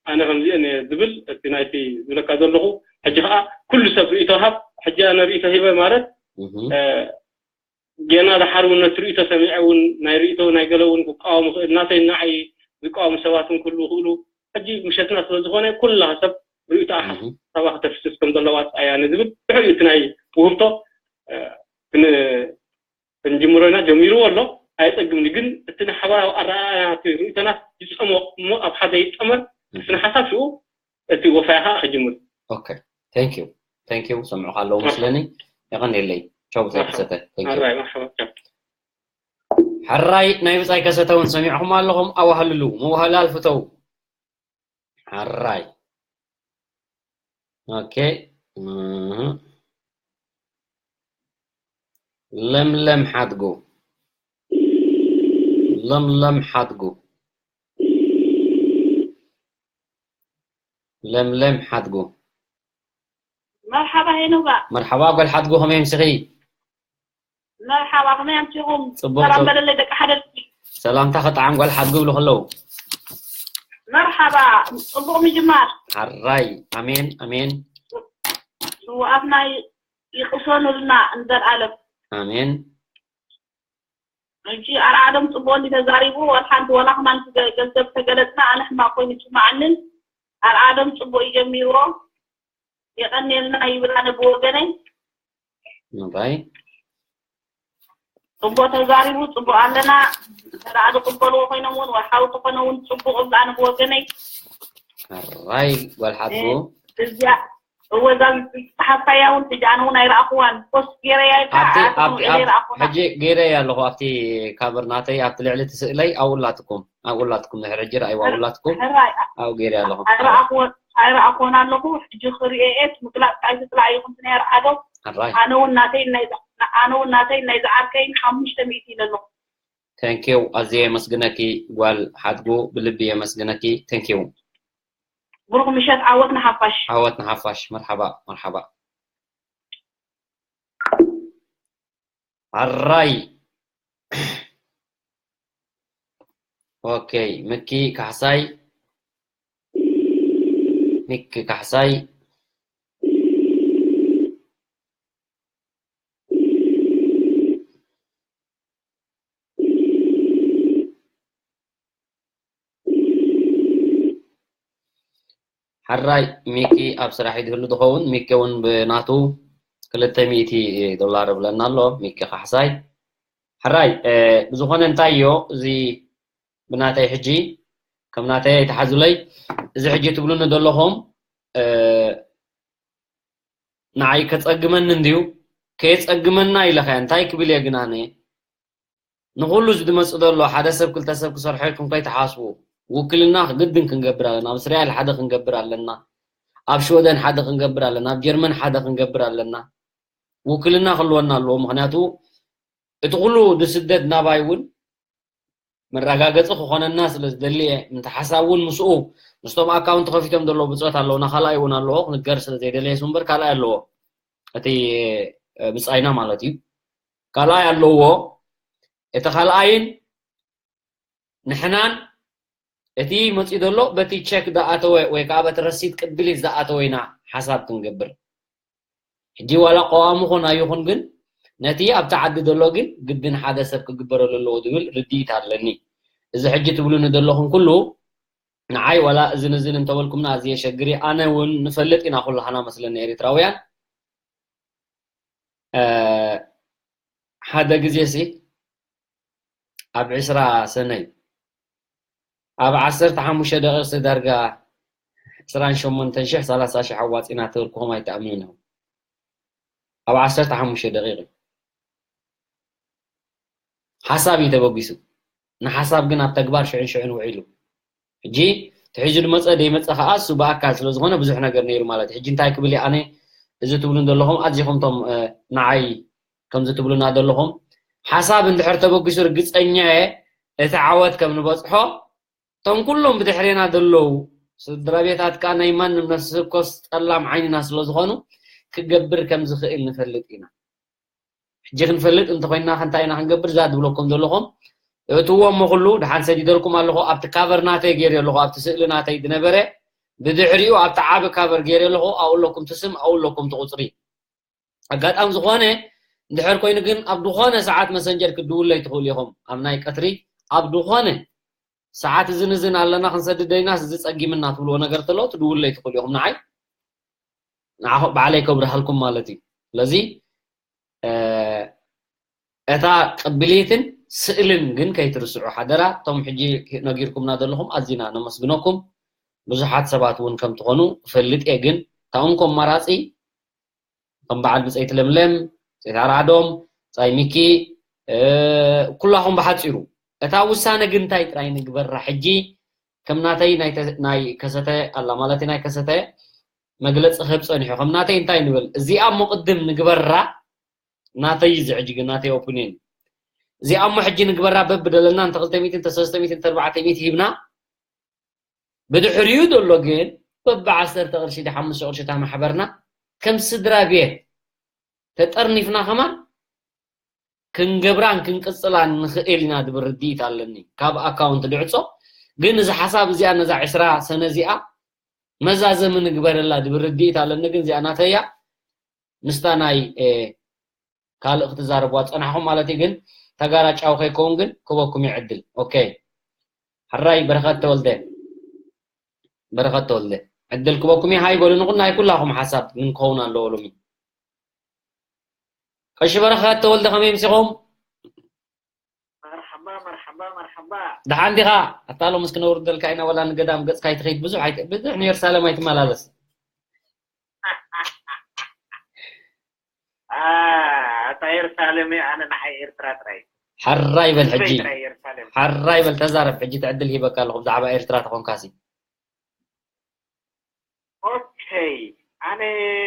ኣነ ከምዚአን እየ ዝብል እቲ ናይቲ ዝብለካ ዘለኹ ሕጂ ከዓ ኩሉ ሰብ ርእቶ ሃብ። ሕጂ ኣነ ርእቶ ሂበ ማለት ጌና ደሓር እውን ነቲ ርእቶ ሰሚዐ እውን ናይ ርእቶ ናይ ገለ እውን ክቃወም ይኽእል። ናተይ ንዓይ ዝቃወሙ ሰባት እውን ክህልዉ ይኽእሉ። ሕጂ ምሸትና ስለ ዝኾነ ኩላ ሰብ ርእቶ ኣሓሳባ ከተፍስስ ከም ዘለዋ ጥራይ እያ ንዝብል ድሕሪኡ እቲ ናይ ውህብቶ ክንጅምሮ ኢና። ጀሚርዎ ኣሎ፣ ኣየጸግምን እዩ። ግን እቲ ንሓባራዊ ኣረኣእያ እቲ ርእቶና ይጸሞ እሞ ኣብ ሓደ ይጠመር። ስነ ሓሳብ ሽኡ እቲ ወፋይ ከዓ ክጅምር። ኦኬ፣ thank you thank you። ሰምዑኻ ኣለዉ መስለኒ። የቐንየለይ። ቻው ብታይ ከሰተ። Thank you። ኣራይ መርሓባ። ቻው። ሕራይ ናይ ብጻይ ከሰተ እውን ሰሚዕኹም ኣለኹም። ኣዋህልሉ ምውህላል ፍተው። ሕራይ። ኦኬ። እህ። ለምለም ሓድጉ። ለምለም ሓድጉ። ለምለም ሓድጉ። መርሓባ ሄኖጋ። መርሓባ ጓል ሓድጉ፣ ከመይ ኣምሲኺ? መርሓባ፣ ከመይ ኣምሲኹም? ጽቡቕ፣ ሰላም ጽቡቕ። በለለይ ደቂ ሓደ ልቢ። ሰላምታ ከጠዓም ጓል ሓድጉ ይብሉ ከለዉ። መርሓባ፣ ጽቡቕ ምጅማር። ሓራይ፣ ኣሜን፣ ኣሜን። ስውኣትና ይቕሰኑልና ንዘልኣለም። ኣሜን። ሕጂ ኣርኣዶም ጽቡቕ እንዲ ተዛሪቡ፣ ዋላ ሓንቲ ዋላ ከማን ገንዘብ ተገለጽና ኣነ ሕማቕ ኮይኑ ይስምዓንን። ኣርኣዶም ጽቡቕ እዩ ጀሚርዎ። የቐንየልና ይብል ኣነ ብወገነይ። ምንታይ? ጽቡቕ ተዛሪቡ፣ ጽቡቕ ኣለና። እንተ ደኣ ዝቕበልዎ ኮይኖም እውን፣ ወይ ሓው ተኾነ እውን ጽቡቕ እብል ኣነ ብወገነይ። ሕራይ ጓል ሓትቦ። እዚኣ እወ፣ እዛ ዝጸሓፍካያ እውን ሕጂ ኣነ እውን ኣይረኣኽዋን። ፖስት ገይረያ ኢልካ ኣብቲ ኣብቲ ኣይረኣኽዋን። ሕጂ ገይረያ ኣለኹ ኣብቲ ካቨር ናተይ ኣብቲ ልዕሊ እቲ ስእለይ ኣብኡ ኣላትኩም። ኣብኡ ኣላትኩም ድሕሪ ሕጂ ረኣይዋ ኣብኡ ኣላትኩም። ሕራይ ኣብኡ ገይረያ ኣለኹ። ኣይረኣኽዎን ኣይረኣኽዎን ኣለኹ። ሕጂ ክርእየ እየ፣ እቲ ምግላጽ ኣይትጽላእ ይኹን እቲ ናይ ኣርዓዶ። ሕራይ ኣነ እውን ናተይ ናይ ኣነ እውን ናተይ ናይ ዝዓርከይን ሓሙሽተ ሚእቲ ኢለ ኣለኹ። Thank you። ኣዝየ የመስግነኪ ጓል ሓድጉ፣ ብልቢ የመስግነኪ። Thank you። ብሩኽ ምሸት፣ ዓወት ንሓፋሽ። ዓወት ንሓፋሽ። መርሓባ መርሓባ። ኣራይ። ኦኬ፣ ምኪ ካሕሳይ። ሚኪ ካሕሳይ። ሕራይ ሚኪ ኣብ ስራሕ እዩ ዝህሉ ዝኸውን። ሚኪ እውን ብናቱ ክልተ ሚእቲ ዶላር እብለና ኣሎ። ሚኪ ካሕሳይ። ሕራይ፣ እ፣ ብዝኾነ እንታይ እዮ፣ እዚ ብናተይ ሕጂ፣ ከም ናተይ ኣይትሓዙለይ። እዚ ሕጂ ትብሉኒ ዘለኹም፣ እ፣ ንዓይ ከጸግመኒ እንድዩ፣ ከየጸግመና ኢለ ኸ እንታይ ክብል እየ ግን ኣነ? ንኹሉ እዚ ዝመጽእ ዘሎ ሓደ ሰብ ክልተ ሰብ ክሰርሖ ኢልኩም ከይትሓስቡ። ውክልና ግድን ክንገብር ኣለና። ኣብ እስራኤል ሓደ ክንገብር ኣለና። ኣብ ሽወደን ሓደ ክንገብር ኣለና። ኣብ ጀርመን ሓደ ክንገብር ኣለና። ውክልና ክህልወና ኣለዎ። ምኽንያቱ እቲ ኩሉ ድስደት ናባይ እውን መረጋገጺ ክኾነና ስለ ዝደሊ እየ። ምእንቲ ሓሳብ እውን ምስኡ ምስቶም ኣካውንት ከፊቶም ዘለዉ ብጾት ኣለዉና። ካልኣይ እውን ኣለዎ። ክንገር ስለ ዘይደለየ እሱ እምበር ካልኣይ ኣለዎ። እቲ፣ እ፣ ብጻይና ማለት እዩ። ካልኣይ ኣለዎ። እቲ ካልኣይን ንሕናን እቲ መጺኡ ዘሎ በቲ ቸክ ዝኣተወ ወይ ከዓ በቲ ረሲት ቅብሊት ዝኣተወ ኢና ሓሳብ ክንገብር። ሕጂ ዋላ ቀዋሚ ኾን ኣይኹን ግን ነቲ ኣብቲ ዓዲ ዘሎ ግን ግድን ሓደ ሰብ ክግበረሉ ኣለዎ ዝብል ርድኢት ኣለኒ። እዚ ሕጂ ትብሉኒ ዘለኹም ኩሉ ንዓይ ዋላ እዝን እዝን እንተበልኩምና ኣዝየ ሸግር እየ። ኣነ እውን ንፈልጥ ኢና ኩላህና መስለኒ ኤሪትራውያን። እ፣ ሓደ ግዜ ሲ ኣብ ዕስራ ሰነ እዩ። ኣብ ዓሰርተ ሓሙሽተ ደቂቕ ሲ ዳርጋ ዕስራን ሸሞንተን ሽሕ፣ ሰላሳ ሽሕ ኣዋጺና ተበልኩኹም ኣይትኣምኑን ኢኹም። ኣብ ዓሰርተ ሓሙሽተ ደቂቕ እዩ። ሓሳብ እዩ ተበጊሱ። ንሓሳብ ግን ኣብ ተግባር ሽዕን ሽዕን ውዒሉ። ሕጂ ተሒዙ ዝመጸ ደይመጸ ከኣ እሱ ብኣካል ስለ ዝኾነ ብዙሕ ነገር ነይሩ ማለት እዩ። ሕጂ እንታይ ክብል እየ ኣነ እዚ ትብሉን ዘለኹም ኣዚኹም ቶም፣ እ፣ ንዓይ ከምዚ ትብሉና ዘለኹም ሓሳብ እንድሕር ተበጊሱ ርግጸኛ እየ እቲ ዓወት ከም ንበጽሖ እቶም ኩሎም ብድሕሬና ዘለዉ ስድራ ቤታት ከኣ ናይ ማንም ነፍሲ ወከፍ ጠላም ዓይንና ስለ ዝኾኑ ክገብር ከም ዝኽእል ንፈልጥ ኢና። ሕጂ ክንፈልጥ እንተኾይንና ከ እንታይ ኢና ክንገብር? እዛ ትብለኩም ዘለኹም እእትዎ እሞ ኩሉ ደሓን ሰዲደልኩም ኣለኹ። ኣብቲ ካቨር ናተይ ገይረ ኣለኹ፣ ኣብቲ ስእሊ ናተይ ዝነበረ ብድሕሪኡ ኣብቲ ዓቢ ካቨር ገይረ ኣለኹ። ኣብኡ ኣለኩም እቲ ስም፣ ኣብኡ ኣለኩም እቲ ቁጽሪ። ኣጋጣሚ ዝኾነ እንድሕር ኮይኑ ግን ኣብ ዝኾነ ሰዓት መሰንጀር ክትድውለይ ትኽእሉ ኢኹም። ኣብ ናይ ቀትሪ ኣብ ዝኾነ ሰዓት እዝን እዝን ኣለና ክንሰድድ ደይናስ እዚ ጸጊምና ትብልዎ ነገር ተሎ ትድውለይ ትኽእሉ ኢኹም። ንዓይ ንዓኹ ባዕለይ ከብርሃልኩም ማለት እዩ። ስለዚ፣ እ፣ እታ ቅብሊትን ስእልን ግን ከይትርስዑ ሓደራ። እቶም ሕጂ ነጊርኩምና ዘለኹም ኣዚና ነመስግነኩም። ብዙሓት ሰባት እውን ከም ትኾኑ እፈልጥ እየ፣ ግን እታ እንኮ ኣማራጺ ከም በዓል ብጸይቲ ለምለም፣ ብጸይቲ ኣርዓዶም፣ ብጻይ ሚኪ፣ እ፣ ኩላኹም ብሓጺሩ እታ ውሳነ ግን እንታይ ጥራይ ንግበራ ሕጂ ከም ናተይ ናይ ተ-፣ ናይ ከሰተ ኣላ ማለት ናይ ከሰተ መግለጺ ክህብ ጸኒሑ። ከም ናተይ እንታይ ንብል? እዚኣ እሞ ቅድም ንግበራ፣ ናተይ እዩ እዚ ሕጂ ግን ናተይ ኦፒንየን። እዚኣ እሞ ሕጂ ንግበራ በብደለና እንተ ክልተ ሚእቲ፣ እንተ ሰለስተ ሚእቲ፣ እንተ ኣርባዕተ ሚእቲ ሂብና፣ ብድሕሪኡ ዘሎ ግን በብ ዓሰርተ ቅርሺ ድ ሓሙሽተ ቅርሺ እታ ማሕበርና ከም ስድራ ቤት ተጠርኒፍና ከማን ክንገብራን ክንቅጽላን ንኽእል ኢና ዝብል ርድኢት ኣለኒ። ካብ ኣካውንት ድዕጾ ግን እዚ ሓሳብ እዚኣ ነዛ ዕስራ ሰነ እዚኣ መዛዘሚ ንግበረላ ዝብል ርድኢት ኣለኒ። ግን እዚኣ ናተያ ምስታ ናይ፣ እ፣ ካልእ ክትዛረብዋ ዝጸናሕኩም ማለት እዩ። ግን ተጋራጫዊ ከይከውን ግን ክበኩም እዩ ዕድል። ኦኬ። ሕራይ በረኸት ተወልደ። በረኸት ተወልደ። ዕድል ክበኩም እዩ። ሃይ በሉ ንኹን ናይ ኩላኹም ሓሳብ ግን ክኸውን ኣለዎ ሎሚ። ቀሺ በረኸት ተወልደ ከመይ ምሲኹም? መርሓባ፣ መርሓባ፣ መርሓባ። ደሓን ዲኻ? ኣታ ሎምስ ክነውርደልካ ኢና፣ ዋላ ንገዳም ገጽካ ኣይትኸይድ፣ ብዙሕ ኣይት-፣ ብዙሕ ንየሩሳሌም ኣይትመላለስ። ኣ፣ ኣታ የሩሳሌም እየ፣ ኣነ ንዓይ ኤርትራ ጥራይ። ሓራይ በል ልበይ ሕጂ። ጥራይ የሩሳሌም። ሓራይ በል ተዛረብ፣ ሕጂ ትዕድል ሂበካ ኣለኹ፣ ብዛዕባ ኤርትራ ተኾንካሲ። ኦኬ፣ ኣነ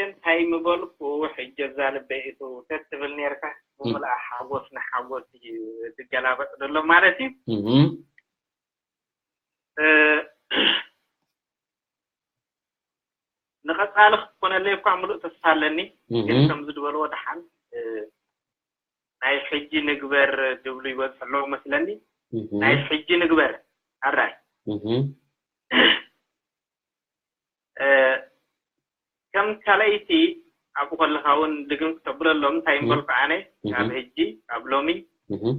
እንታይ ምበልኩ፣ ሕጂ እዛ ልበይ እቱ ተትብል ኔርካ፣ እም። ብምልኣ ሓጎስ ንሓጎስ እዩ ዝገላበጥ ዘሎ ማለት እዩ። እም። እ፣ ንቐጻሊ ክትኮነለይ እኳ ምሉእ ተስፋ ኣለኒ፣ እም። ግን ከምዚ ዝበልዎ ደሓን፣ እ፣ ናይ ሕጂ ንግበር ዝብሉ ይበዝሑ ኣለዉ መስለኒ። እም። ናይ ሕጂ ንግበር፣ ኣራይ። እም። እ፣ ከም ካልኣይቲ ኣብኡ ከለኻ እውን ድግም ክተብለሎም እንታይ እም። ምበልኩ ኣነ፣ እም። ካብ ሕጂ፣ ካብ ሎሚ፣ እም።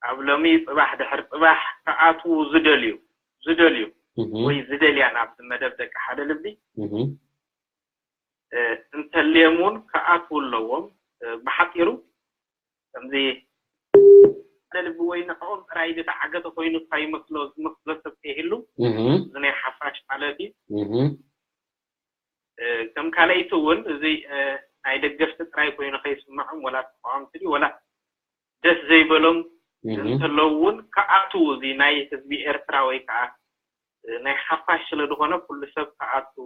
ኣብ ሎሚ ጽባሕ ድሕሪ ጽባሕ ክኣትዉ ዝደልዩ፣ ዝደልዩ እም። ወይ ዝደልያ ናብዚ መደብ ደቂ ሓደ ልቢ፣ እም። እ፣ እንተልዮም እውን ክኣትዉ ኣለዎም። እ፣ ብሓጺሩ ከምዚ ሓደ ልቢ ወይ ንዕኦም ጥራይ ዝተዓገተ ኮይኑ ከይመስሎ፣ ዝመስሎ ሰብ ከይህሉ፣ እም። እዚ ናይ ሓፋሽ ማለት እዩ። እም። እ፣ ከም ካልኣይቲ እውን እዚ፣ እ፣ ናይ ደገፍቲ ጥራይ ኮይኑ ከይስምዖም፣ ወላ ተቃወምቲ ድዩ ወላ ደስ ዘይበሎም እንተለዉ እውን ክኣትዉ፣ እዚ ናይ ህዝቢ ኤርትራ ወይ ከዓ ናይ ሓፋሽ ስለ ዝኾነ ኩሉ ሰብ ክኣትዉ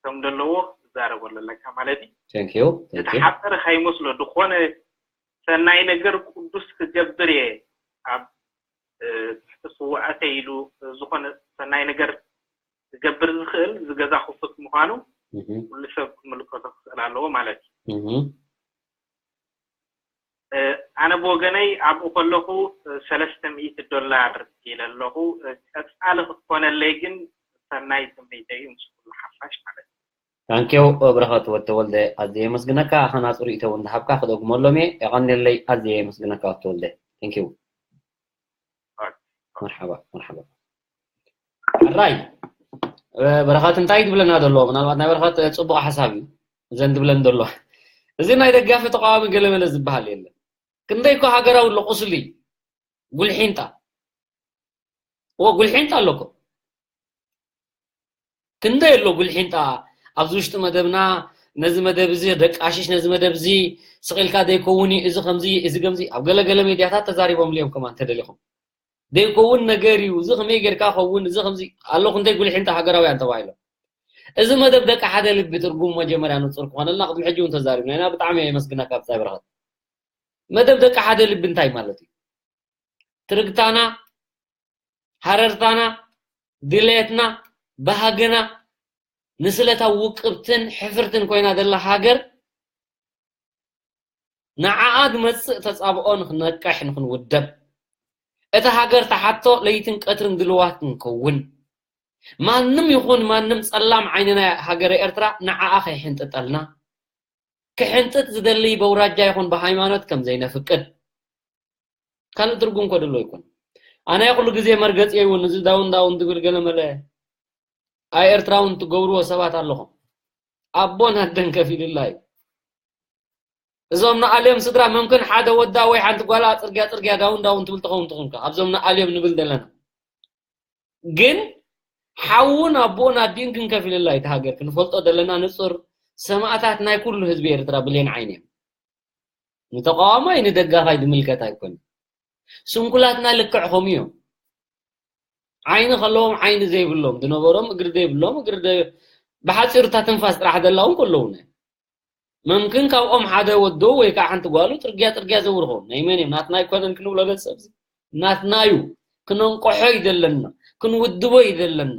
ከም ዘለዎ ክዛረበሉ ኣለካ ማለት እዩ። Thank you. Thank you. ዝሓፀረ ከይመስሎ ዝኾነ ሰናይ ነገር ቅዱስ ክገብር እየ ኣብ ትሕቲ ስዋእተይ ኢሉ ዝኾነ ሰናይ ነገር ክገብር ዝኽእል፣ እዚ ገዛ ክፉት ምዃኑ Mhm. ኩሉ ሰብ ክምልከቶ ክኽእል ኣለዎ ማለት እዩ። Mhm. ኣነ ብወገነይ ኣብኡ ከለኹ ሰለስተ ሚእቲ ዶላር ኢለ ኣለኹ። ቀፃሊ ክትኮነለይ ግን ሰናይ ትምኒተይ እዩ፣ ምስ ኩሉ ሓፋሽ ማለት እዩ። ታንኪው ብረኸት ወተወልደ፣ ኣዝየ የመስግነካ። ኣኸናፁ ርእቶ እውን ዝሃብካ ክደግመሎም እየ። የቐንየለይ፣ ኣዝየ የመስግነካ ወተወልደ። Thank you። መርሓባ መርሓባ። ሕራይ፣ በረኸት እንታይ ትብለና ዘሎ? ምናልባት ናይ በረኸት ፅቡቕ ሓሳብ እዩ እዘን ትብለን ዘሎ። እዚ ናይ ደጋፊ ተቃዋሚ ገለመለ ዝበሃል የለን። ክንደይ እኮ ሃገራዊ ኣሎ ቁስሊ፣ ጉልሒንጣ። እዎ፣ ጉልሒንጣ ኣሎ እኮ። ክንደይ ኣሎ ጉልሒንጣ ኣብዚ ውሽጢ መደብና። ነዚ መደብ እዚ ደቃሽሽ፣ ነዚ መደብ እዚ ስቕ ኢልካ ዘይከውን እዩ፣ እዚ ከምዚ፣ እዚ ከምዚ። ኣብ ገለገለ ሜድያታት ተዛሪቦምሉ እዮም ከማን ተደሊኹም። ዘይከውን ነገር እዩ፣ እዚ ከመይ ጌርካ ከውን፣ እዚ ከምዚ ኣሎ። ክንደይ ጉልሒንጣ ሃገራውያን ተባሂሎም። እዚ መደብ ደቂ ሓደ ልቢ ትርጉም መጀመርያ ንጹር ክኾነልና ቅድሚ ሕጂ እውን ተዛሪብና ኢና። ብጣዕሚ እየ የመስግነካ ብጻይ በረኸት። መደብ ደቂ ሓደ ልቢ እንታይ ማለት እዩ? ትርግታና፣ ሃረርታና፣ ድሌትና፣ ባህግና፣ ንስለታ ውቅብትን ሕፍርትን ኮይና ዘላ ሃገር ንዓኣ ዝመጽእ ተጻብኦ ንክነቅሕ፣ ንክንውደብ፣ እታ ሃገር ትሓቶ ለይትን ቀትርን ድልዋት ክንከውን፣ ማንም ይኹን ማንም ጸላም ዓይኒ ናይ ሃገረ ኤርትራ ንዓኣ ከይሕንጥጠልና፣ ክሕንጥጥ ዝደሊ በውራጃ ይኹን ብሃይማኖት ከም ዘይነፍቅድ። ካልእ ትርጉም እኮ ደሎ ይኮን። ኣነ ኩሉ ግዜ መርገጺ እውን እዚ ዳውን ዳውን ዝብል ገለ መለ ኣይ ኤርትራውን ትገብርዎ ሰባት ኣለኹም። ኣቦን ኣደን ከፊልላ እዩ። እዞም ንኣልዮም ስድራ መምክን ሓደ ወዳ ወይ ሓንቲ ጓላ ጽርግያ ጽርግያ ዳውን ዳውን ትብል ትኸውን ትኹንካ። ኣብዞም ንኣልዮም ንብል ዘለና። ግን ሓውን ኣቦን ኣዲኡን ክንከፊልላ እዩ። እቲ ሃገር ክንፈልጦ ዘለና ንጹር ሰማእታት ናይ ኩሉ ህዝቢ ኤርትራ ብሌን ዓይኒ እዮም። ንተቃዋማይ ንደጋፋይ ዝምልከት ኣይኮን። ስንኩላትና ልክዕ ከምኡ እዮም። ዓይኒ ከለዎም ዓይኒ ዘይብሎም ዝነበሮም እግሪ ዘይብሎም እግሪ ዘይ-፣ ብሓፂሩ እታ ትንፋስ ጥራሕ ዘላ እውን ከለውና እዮም። መምክን ካብኦም ሓደ ወዶ ወይ ከዓ ሓንቲ ጓሉ ጥርግያ ጥርግያ ዘውርኾም ናይ መን እዮም? ናትና ኣይኮነን ክንብሎ ገንዘብ እዚ ናትና እዩ። ክነንቆሖ እዩ ዘለና፣ ክንውድቦ እዩ ዘለና።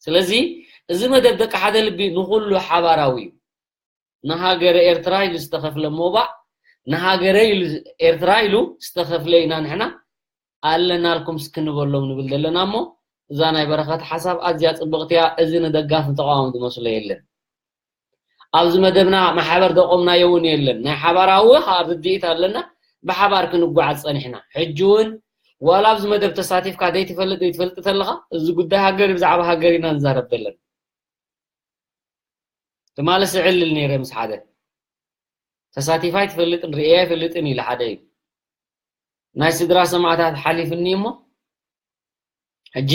ስለዚ እዚ መደብ ደቂ ሓደ ልቢ ንኹሉ ሓባራዊ እዩ። ንሃገረ ኤርትራ ኢሉ ዝተኸፍለ ሞባእ፣ ንሃገረ ኢሉ፣ ኤርትራ ኢሉ ዝተኸፍለ ኢና ንሕና ኣለናልኩም እስኪ ንበሎም ንብል ዘለና እሞ፣ እዛ ናይ በረኸት ሓሳብ ኣዝያ ጽብቕቲ እያ። እዚ ንደጋፊ ንተቃዋሚ ዝመስሎ የለን። ኣብዚ መደብና ማሕበር ዘቆምናዮ እውን የለን። ናይ ሓባራዊ ከዓ ርድኢት ኣለና፣ ብሓባር ክንጓዓዝ ጸኒሕና። ሕጂ እውን ዋላ ኣብዚ መደብ ተሳቲፍካ ዘይትፈልጥ ዘይትፈልጥ ተለኻ፣ እዚ ጉዳይ ሃገር እዩ፣ ብዛዕባ ሃገር ኢና ንዛረብ ዘለና። ትማሊ ስዕል ኢል ነይረ ምስ ሓደ። ተሳቲፋ ኣይትፈልጥን፣ ርእያ ኣይፈልጥን ኢለ ሓደ እዩ። ናይ ስድራ ሰማእታት ሓሊፍኒ እሞ፣ ሕጂ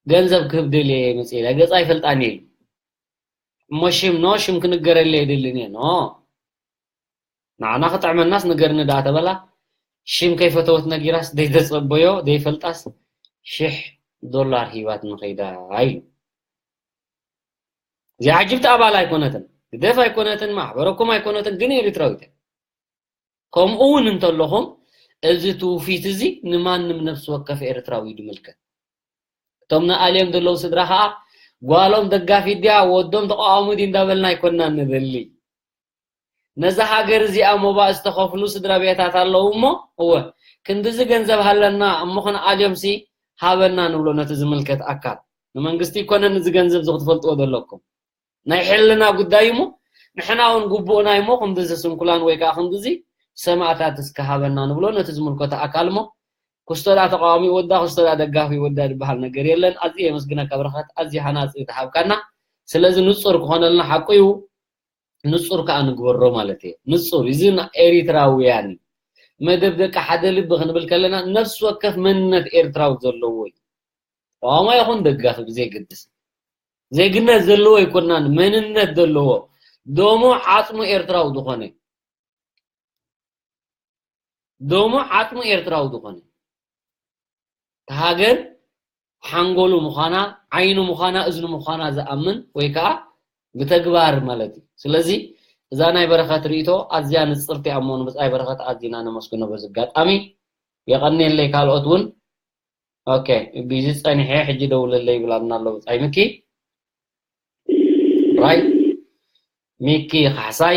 ገንዘብ ክህብ ደልየ እየ መፅእ ኢለ፣ ገፃ ኣይፈልጣን እየ ኢሉ። እሞ ሽም ኖ፣ ሽም ክንገረለይ የድልን እየ ኖ። ንዓና ክጥዕመናስ ንገርኒ ደኣ ተበላ፣ ሽም ከይፈተወት ነጊራስ፣ ዘይተፀበዮ፣ ዘይፈልጣስ ሽሕ ዶላር ሂባትኒ ከይዳ ኢሉ። እዚኣ ዓጅብቲ ኣባል ኣይኮነትን፣ ግደፍ ኣይኮነትን፣ ማሕበረኩም ኣይኮነትን፣ ግን ኤሪትራዊት እያ። ከምኡ እውን እንተለኹም፣ እዚ ትውፊት እዚ ንማንም ነፍሲ ወከፍ ኤርትራዊ እዩ ዝምልከት። እቶም ንኣልዮም ዘለዉ ስድራ ኸኣ፣ ጓሎም ደጋፊት ድያ፣ ወዶም ተቃዋሚ ድዩ እንዳበልና ኣይኮንና ንደሊ። ነዛ ሃገር እዚኣ ሞባእ ዝተኸፍሉ ስድራ ቤታት ኣለዉ እሞ፣ እወ፣ ክንድዚ ገንዘብ ሃለና እሞ ክንኣልዮምሲ ሃበና ንብሎ ነቲ ዝምልከት ኣካል። ንመንግስቲ ኣይኮነን እዚ ገንዘብ እዚ ክትፈልጥዎ ዘለኩም። ናይ ሕልና ጉዳይ እሞ፣ ንሕና እውን ግቡእና እሞ፣ ክንድዚ ስንኩላን ወይ ከዓ ክንድዚ ሰማእታት እስከ ሃበና ንብሎ ነቲ ዝምልከቶ ኣካል እሞ፣ ክስቶ ደኣ ተቃዋሚ ይወዳ፣ ክስቶ ደኣ ደጋፊ ይወዳ ዝበሃል ነገር የለን። ኣዝየ የመስግነካ ብረኸት፣ ኣዝየ ሃናጺ ዝሃብካና። ስለዚ ንጹር ክኾነልና ሓቁ እዩ። ንጹር ከኣ ንግበሮ ማለት እየ። ንጹር፣ እዚ ንኤሪትራውያን እዩ። መደብ ደቂ ሓደ ልቢ ክንብል ከለና፣ ነፍሲ ወከፍ መንነት ኤርትራዊ ዘለዎ እዩ። ተቃዋማይ ይኹን ደጋፊ ብዘይገድስ። ዜግነት ዘለዎ ኣይኮናን፣ መንነት ዘለዎ። ደሙ ዓጽሙ ኤርትራዊ ዝኾነ፣ ደሙ ዓጽሙ ኤርትራዊ ዝኾነ፣ እታ ሃገር ሓንጎሉ ምዃና፣ ዓይኑ ምዃና፣ እዝኑ ምዃና ዝኣምን ወይ ከዓ ብተግባር ማለት እዩ። ስለዚ እዛ ናይ በረኸት ርእይቶ ኣዝያ ንጽርቲ እያ እሞ ንብጻይ በረኸት ኣዚና ነመስግኖ በዚ ኣጋጣሚ። የቐንየለይ። ካልኦት እውን ኦኬ፣ ቢዚ ጸኒሐ ሕጂ ደውለለይ ይብላና ኣሎ ብጻይ ምኪ። ራይ ሚኪ ካሕሳይ፣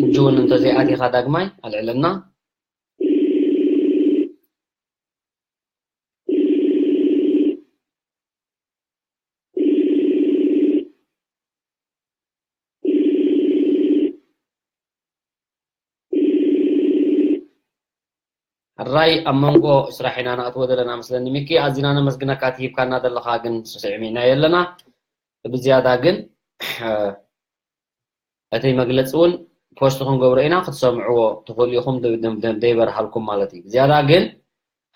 እጂ እውን እንተዘይኣቲኻ ዳግማይ ኣልዕለና። ሕራይ ኣብ መንጎ ስራሕ ኢና ንኣትዎ ዘለና መስለኒ። ሚኪ፣ ኣዚና ነመስግነካ፣ እቲ ሂብካና ዘለኻ ግን ስስዕም ኢና የለና። ብዝያዳ ግን እቲ መግለጺ እውን ፖስት ክንገብሮ ኢና፣ ክትሰምዕዎ ትኽእሉ ኢኹም፣ ደ-፣ ደ-፣ ደ-፣ ደይበርሃልኩም ማለት እዩ። ብዝያዳ ግን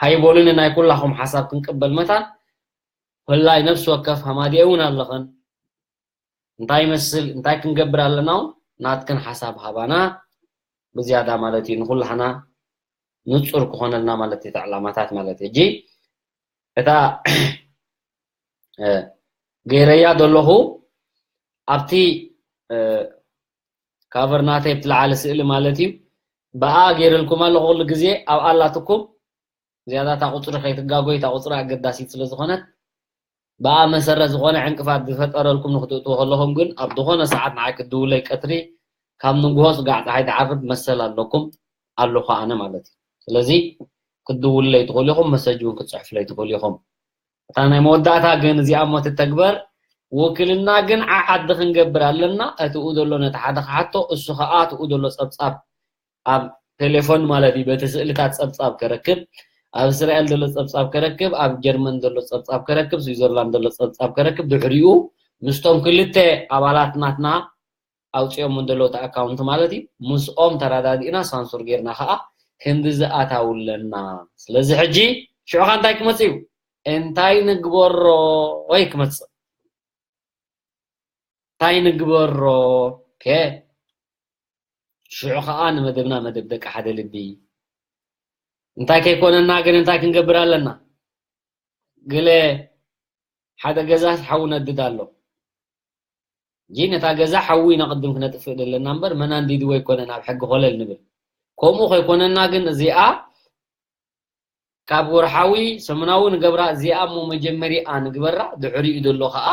ሃይቦሉኒ ናይ ኩላኹም ሓሳብ ክንቅበል መታን፣ ወላይ ነፍሲ ወከፍ ሃማዲኤ እውን ኣለኽን፣ እንታይ ይመስል፣ እንታይ ክንገብር ኣለና፣ እውን ናትክን ሓሳብ ሃባና ብዝያዳ ማለት እዩ፣ ንኹላህና ንጹር ክኾነልና ማለት እዩ፣ እቲ ዕላማታት ማለት እዩ። ሕጂ እታ፣ እ፣ ገይረያ ዘለኹ ኣብቲ፣ እ፣ ካቨር ናተይ ኣብቲ ላዕሊ ስእሊ ማለት እዩ፣ ብኣ ገይረልኩም ኣለኹ ኩሉ ግዜ ኣብኣ ኣላትኩም። ዝያዳ እታ ቁጽሪ ከይትጋጎይ፣ እታ ቁጽሪ ኣገዳሲት ስለ ዝኾነት፣ ብኣ መሰረት ዝኾነ ዕንቅፋት ዝፈጠረልኩም ንክትእትዉ ከለኹም ግን፣ ኣብ ዝኾነ ሰዓት ንዓይ ክትድውለይ፣ ቀትሪ ካብ ንግሆ ስጋዕ ጸሓይ ትዓርብ መሰል ኣለኩም፣ ኣለኹ ኣነ ማለት እዩ። ስለዚ ክትድውለይ ትኽእሉ ኢኹም፣ መሰጅ እውን ክትጽሕፉለይ ትኽእሉ ኢኹም። እታ ናይ መወዳእታ ግን እዚኣ እሞ ትተግበር፣ ውክልና ግን ዓ-፣ ዓዲ ክንገብር ኣለና። እቲኡ ዘሎ ነቲ ሓደ ክሓቶ፣ እሱ ኸኣ እቲኡ ዘሎ ጸብጻብ ኣብ ቴሌፎን ማለት እዩ፣ በቲ ስእልታት ጸብጻብ ከረክብ፣ ኣብ እስራኤል ዘሎ ጸብጻብ ከረክብ፣ ኣብ ጀርመን ዘሎ ጸብጻብ ከረክብ፣ ስዊዘርላንድ ዘሎ ጸብጻብ ከረክብ፣ ድሕሪኡ ምስቶም ክልተ ኣባላት ናትና ኣውጺኦም ዘለዉ እቲ ኣካውንት ማለት እዩ፣ ምስኦም ተረዳዲእና ሳንሱር ጌርና ኸኣ ክንዲ ዝኣታውለና። ስለዚ ሕጂ ሽዑ ኸ እንታይ ክመጽእ እዩ? እንታይ ንግበሮ ወይ ክመጽእ? እንታይ ንግበሮ? ከ ሽዑ ኸኣ ንመደብና መደብ ደቂ ሓደ ልቢ። እንታይ ከይኮነና ግን እንታይ ክንገብር ኣለና? ገለ ሓደ ገዛ ሓዊ ነድድ ኣሎ። እዚ ነታ ገዛ ሓዊ ኢና ቅድም ክነጥፍእ ዘለና እምበር፣ መን ኣንዲድዎ ኣይኮነን ኣብ ሕጊ ኮለል ንብል። ከምኡ ከይኮነና ግን እዚኣ ካብ ወርሓዊ፣ ሰሙናዊ ንገብራ፣ እዚኣ እሞ መጀመሪኣ ንግበራ፣ ድሕሪኡ ዘሎ ኸኣ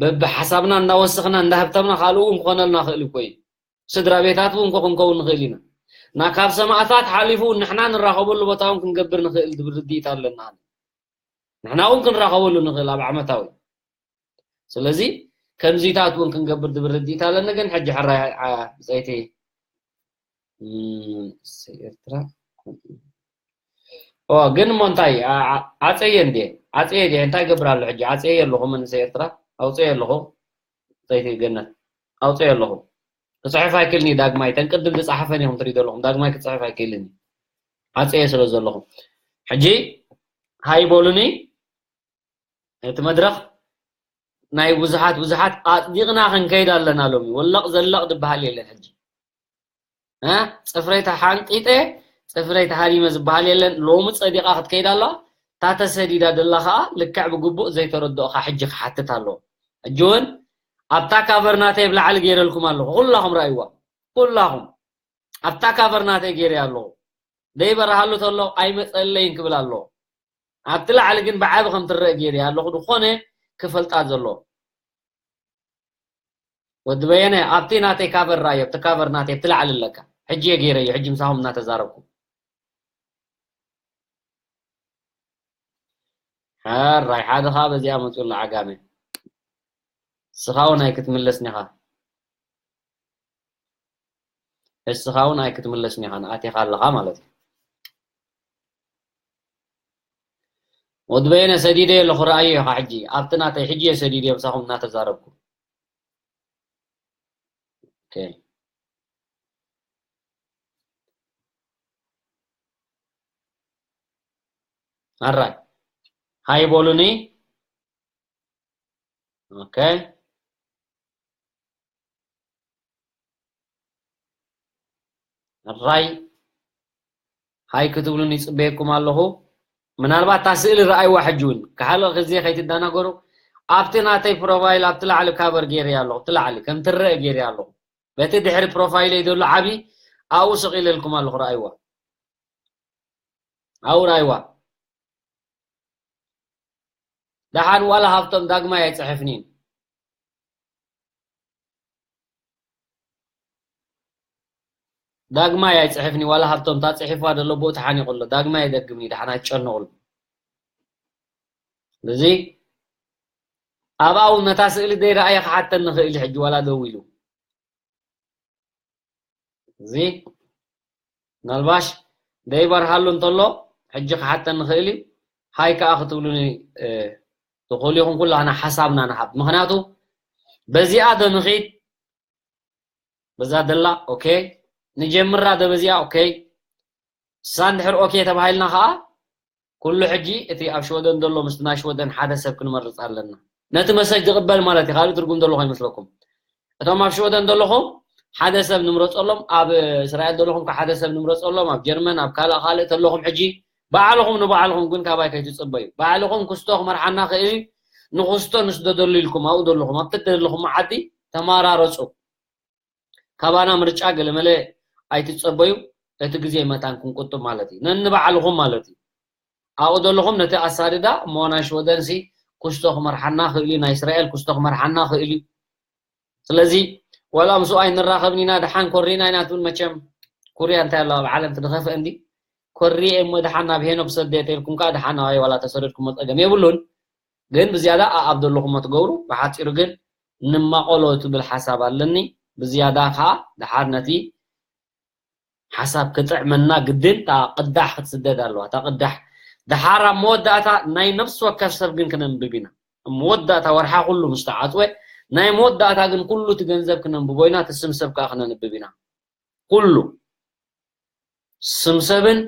በብሓሳብና እንዳወሰኽና እንዳሃብተምና ካልእ እውን ክኾነልና ክእል እኮ እዩ። ስድራ ቤታት እውን እኮ ክንከውን ንኽእል ኢና። እና ካብ ሰማእታት ሓሊፉ ንሕና ንራኸበሉ ቦታ እውን ክንገብር ንኽእል ዝብል ርድኢት ኣለና። ንሕና እውን ክንራኸበሉ ንኽእል ኣብ ዓመታዊ። ስለዚ ከምዚታት እውን ክንገብር ዝብል ርድኢት ኣለኒ። ግን ሕጂ ሕራይ፣ ዓ-፣ ብጸይቲ፣ እም፣ ኤርትራ። ኦ፣ ግን እሞ እንታይ፣ ዓ-፣ ዓ-፣ ዓጸየ እንዴ? ዓጸየ ድየ? እንታይ ገብር ኣሎ ሕጂ? ዓጸየ ኣለኹ፣ መንእሰይ ኤርትራ። ኣውጸየ ኣለኹ። ብጸይቲ ገነት። ኣውጸየ ኣለኹ። ክጽሕፍ ኣይክእልን እዩ ዳግማይ። ተን ቅድም ዝጸሓፈን ኢኹም ትሪኢ ዘለኹም። ዳግማይ ክጽሕፍ ኣይክእልን እዩ። ዓጸየ ስለ ዘለኹ። ሕጂ ሃይ በሉኒ። እቲ መድረኽ ናይ ብዙሓት፣ ብዙሓት ኣጽዲቕና ክንከይድ ኣለና ሎሚ። ወለቕ ዘለቕ ዝበሃል የለን ሕጂ። እ? ጽፍረይ ተሓንቂጠ፣ ጽፍረይ ተሃሪመ ዝበሃል የለን። ሎሚ ጸዲቓ ክትከይድ ኣለዋ። እታ ተሰዲዳ ዘላ ኸኣ ልክዕ ብግቡእ ዘይተረድኦኻ ሕጂ ክሓትት ኣለዎ። ሕጂ እውን ኣብታ ካቨር ናተይ ኣብ ላዕሊ ገይረልኩም ኣለኹ። ኩላኹም ረኣይዋ። ኩላኹም። ኣብታ ካቨር ናተይ ገይረያ ኣለኹ። ዘይበርሃሉ ተሎ ኣይመጸለይን ክብል ኣለዎ። ኣብቲ ላዕሊ ግን ብዓቢ ከም ትረአ ገይረያ ኣለኹ። ዝኾነ ክፈልጣ ዘሎ። ወዲ በየነ፣ ኣብቲ ናተይ ካቨር ራዮ፣ ኣብቲ ካቨር ናተይ፣ ኣብቲ ላዕሊ ኣለካ። ሕጂ እየ ገይረዮ፣ ሕጂ ምሳኹም እናተዛረብኩ። ሕራይ፣ ሓደ ኸኣ በዚኣ መጺኡላ ዓጋመ። እስኻ እውን ኣይክትምለስን ኢኻ። እስኻ እውን ኣይክትምለስን ኢኻ፣ ንኣቲኻ ኣለኻ ማለት እዩ። ወዲ በየነ ሰዲደ ኣለኹ፣ ረኣዮ ኢኻ ሕጂ። ኣብቲ ናተይ ሕጂ እየ ሰዲደ፣ ምሳኹም እናተዛረብኩ። ኦኬ። ኣራይ። ሃይ በሉኒ። ኦኬ። ራይ ሃይ ክትብሉን ይጽበየኩም ኣለኹ። ምናልባት እታ ስእሊ ረኣይዋ ሕጂ እውን ክሓልቕ ግዜ ከይትደናገሩ። ኣብቲ ናተይ ፕሮፋይል ኣብቲ ላዕሊ ካቨር ገይረ ኣለኹ። ኣብቲ ላዕሊ ከም ትረአ ገይረ ኣለኹ። በቲ ድሕሪ ፕሮፋይለይ ዘሎ ዓቢ ኣብኡ ስቕ ኢለልኩም ኣለኹ። ረኣይዋ። ኣብኡ ረኣይዋ። ደሓን ዋላ ሃብቶም ዳግማይ ኣይጽሕፍኒን። ዳግማይ ኣይጽሕፍኒ ዋላ ሃብቶም እታ ጽሒፋ ዘሎ ብኡ ተሓኒቑ ኣሎ። ዳግማይ ኣይደግምኒ ደሓን ኣይትጨነቑሉ። እዚ ኣብኣ እውን ነታ ስእሊ ዘይረኣየ ክሓተኒ ንኽእል እዩ ሕጂ ዋላ ደው ኢሉ። እዚ ምናልባሽ ደይበርሃሉ እንተሎ ሕጂ ክሓተኒ ንኽእል እዩ። ሃይ ከኣ ክትብሉኒ እ፣ ትኽእሉ ኢኹም። ኩላህና ሓሳብና ንሃብ። ምኽንያቱ በዚኣ ዶ ንኺድ በዛ ደላ ኦኬ ንጀምራ ዶ በዚኣ ኦኬ እሳ እንድሕር ኦኬ ተባሂልና ከዓ ኩሉ ሕጂ እቲ ኣብ ሽወደን ዘሎ ምስቲ ናይ ሽወደን ሓደ ሰብ ክንመርፅ ኣለና። ነቲ መሰጅ ዝቕበል ማለት እዩ፣ ካልእ ትርጉም ዘሎ ከይመስለኩም። እቶም ኣብ ሽወደን ዘለኹም ሓደ ሰብ ንምረፀሎም፣ ኣብ እስራኤል ዘለኹም ከዓ ሓደ ሰብ ንምረፀሎም፣ ኣብ ጀርመን ኣብ ካልእ ካልእ ተለኹም ሕጂ ባዕልኹም ንባዕልኹም ግን ካባይ ከይትፅበዩ። ባዕልኹም ክስቶ ክመርሓና ክእል ንክስቶ ንስደደሉ ኢልኩም ኣብኡ ዘለኹም ኣብቲ ዘለኹም ዓዲ ተማራረፁ። ካባና ምርጫ ገለመለ ኣይትጸበዩ። እቲ ግዜ መታን ክንቁጥብ ማለት እዩ። ነንባዕልኹም ማለት እዩ። ኣብኡ ዘለኹም ነቲ ኣሳድዳ እሞ ናይ ሽወደንሲ ኩስቶ ክመርሓና ክእል እዩ፣ ናይ እስራኤል ኩስቶ ክመርሓና ክእል እዩ። ስለዚ ዋላ ምስኡ ኣይንራኸብን ኢና፣ ደሓን ኮሪና ኢና ትብል። መቸም ኩርያ እንታይ ኣሎ ኣብ ዓለም ትድኸፍአ እንዲ ኮሪየ እሞ ደሓን ናብ ሄኖክ ሰደ ተልኩም ከዓ ደሓን ናባይ ዋላ ተሰደድኩም ጸገም የብሉን። ግን ብዝያዳ ኣኣብ ዘለኹሞ ትገብሩ። ብሓፂሩ ግን ንማቆሎ ትብል ሓሳብ ኣለኒ። ብዝያዳ ከዓ ደሓር ነቲ ሓሳብ ክጥዕመና ግድን እታ ቅዳሕ ክትስደድ ኣለዋ። እታ ቅዳሕ ደሓር ኣብ መወዳእታ ናይ ነፍሲ ወከፍ ሰብ ግን ክነንብብ ኢና። ኣብ መወዳእታ ወርሓ ኩሉ ምስ ተዓፅወ ናይ መወዳእታ ግን ኩሉ እቲ ገንዘብ ክነንብቦ ኢና። እቲ ስም ሰብ ከዓ ክነንብብ ኢና። ኩሉ ስም ሰብን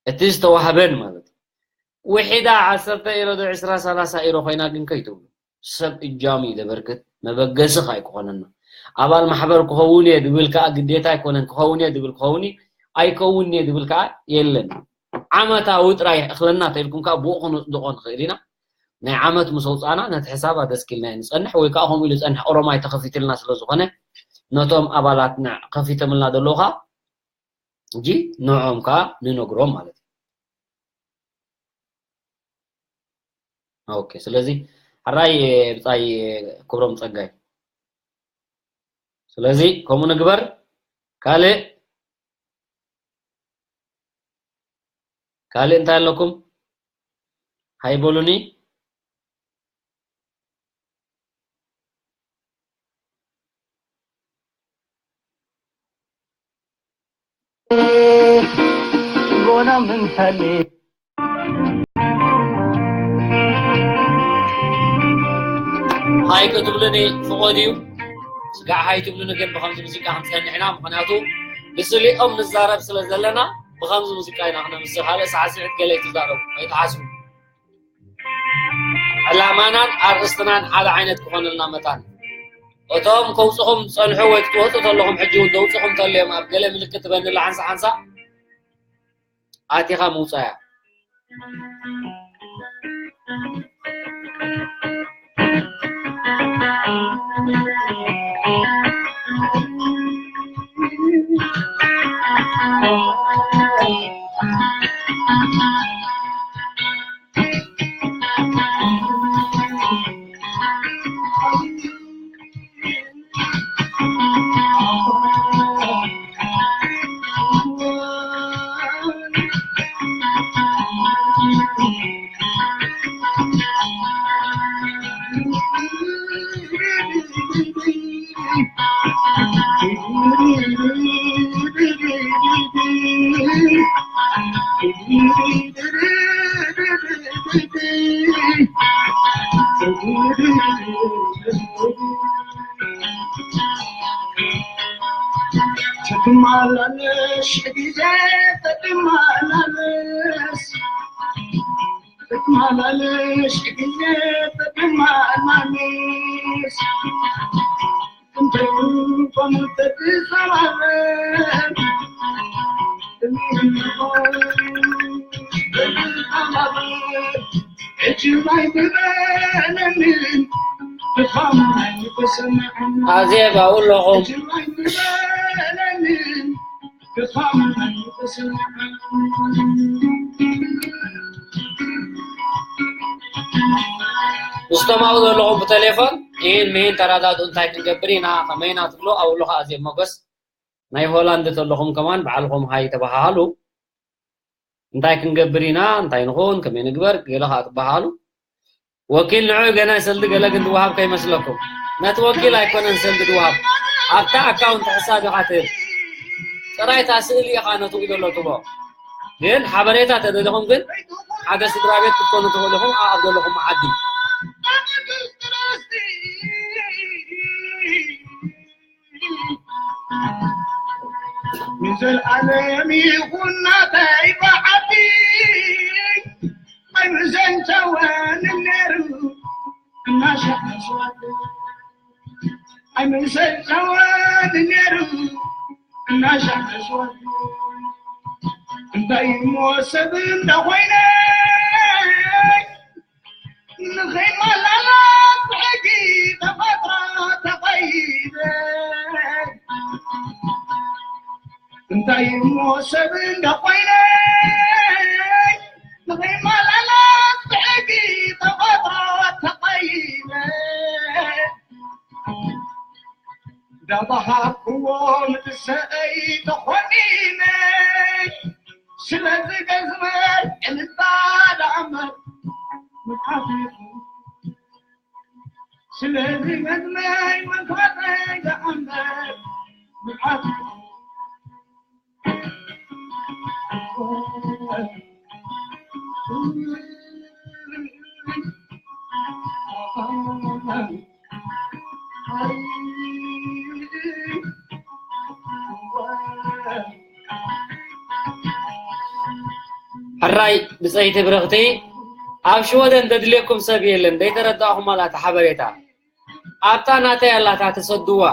እቲ ዝተዋህበን ማለት እዩ። ውሒዳ ዓሰርተ ኢሮ ዶ ዕስራ ሰላሳ ኢሮ ኮይና ግን ከይትብሉ። ሰብ እጃም እዩ ዘበርክት፣ መበገሲ ከዓ ኣይክኾነና። ኣባል ማሕበር ክኸውን እየ ድብል ከዓ ግዴታ ኣይኮነን፣ ክኸውን እየ ድብል ክኸውን እዩ፣ ኣይከውን እየ ድብል ከዓ የለን። ዓመታዊ ጥራይ እኽለና ተኢልኩም ከዓ ብኡ ክንድቆ ንኽእል ኢና። ናይ ዓመት ምስ ኣውፃእና ነቲ ሕሳብ ኣደስኪልና እዩ ንፀንሕ፣ ወይ ከዓ ከምኡ ኢሉ ፀንሕ ኦሮማይ ተኸፊትልና ስለ ዝኾነ ነቶም ኣባላት ን-፣ ከፊቶምልና ዘለዉ ከዓ እንጂ ንዕኦም ከዓ ንነግሮም ማለት እዩ። ኦኬ፣ ስለዚ ሕራይ ብጻይ ክብሮም ጸጋይ። ስለዚ ከምኡ ንግበር። ካልእ ካልእ እንታይ ኣለኩም? ሃይ በሉኒ። ጎና ምንታሌ ሃይ ክትብሉኒ ፍቖድ እዩ። ስጋዕ ሃይ ትብሉኒ ግን ብኸምዚ ሙዚቃ ክንጸንሕ ኢና። ምኽንያቱ ብስሊኦም ንዛረብ ስለ ዘለና ብኸምዚ ሙዚቃ ኢና ክነምስእ። ካልእ ሳዕስዒት ገለ ኣይትዛረቡ፣ ኣይትሓስቡ። ዕላማናን ኣርእስትናን ሓደ ዓይነት ክኾነልና መታን እቶም ከውፅኹም ዝፀንሑ ወይ ክትወፁ ተለኹም ሕጂ እውን ዘውፅኹም ተልዮም ኣብ ገለ ምልክት ትበንላ ሓንሳ ሓንሳ ኣቲኻ ምውፃያ። ትማላለሽ ግዜ ትማላለስ ትማላለሽ ግዜ ትማላለስ እንተይኮኑ ተትዛረብ ኣይትበለኒ፣ ድኻም ኣይተሰምዐኒ። ኣዜብ ኣብኡ ኣለኹም። ሕጂ ኣይትበለኒ፣ ድኻም ኣይተሰምዐኒ። ምስቶም ኣብኡ ዘለኹም ብቴሌፎን ይህን ምሂን ተረዳድኡ፣ እንታይ ክንገብር ኢና፣ ከመይ ኢና ትብሉ። ኣብኡ ኣለኹ ኣዜብ ሞገስ። ናይ ሆላንድ ተለኹም ከማን ባዕልኹም ሃይ ተበሃሃሉ። እንታይ ክንገብር ኢና፣ እንታይ ንኹን፣ ከመይ ንግበር፣ ገለ ኸኣ ትበሃሃሉ። ወኪል ንዑ ገና ሰልዲ ገለ ግን ዝወሃብ ከይመስለኩም። ነቲ ወኪል ኣይኮነን ሰልዲ ዝወሃብ። ኣብታ ኣካውንት ሕሳብ ኢኻ ትህብ። ጥራይ እታ ስእሊ ኢኻ ነቲ ዘሎ ትቦ። ግን ሓበሬታ ተደሊኹም ግን ሓደ ስድራ ቤት ክትኮኑ ትኽእሉ ኢኹም ኣብ ዘለኹም ዓዲ። ንዘለኣለም ይኹን ናተይ በዓቲ፣ ኣይምሰልቸወን ነይሩ እናሻዕ መስዋእቲ፣ ኣይምሰልቸወን ነይሩ እናሻዕ መስዋእቲ። እንታይ እሞ ሰብ እንዳ ኮይነ ንኸይመላላት ብሕጊ ተፈጥሮ ተቐይደ። እንታይ እሞ ሰብ እንዳ ኮይነ ንኸይመላላት ብሕጊ ተፈጥሮ ተቐይደ። እንዳበሃኩዎ ምትሰአይ ተኾኒነ። ስለዚ ገዝመ ዕልልታ ደኣ እምበር ምሓፊኹ። ስለዚ ገዝመይ መንፋተይ ደኣ እምበር ምሓፊኹ። ሕራይ ብጸይቲ ብርኽቲ፣ ኣብ ሽወደን ዘድልየኩም ሰብ የለን። ዘይተረዳእኹም ኣላ እታ ሓበሬታ። ኣብታ ናተይ ኣላ እታ ትሰድዋ።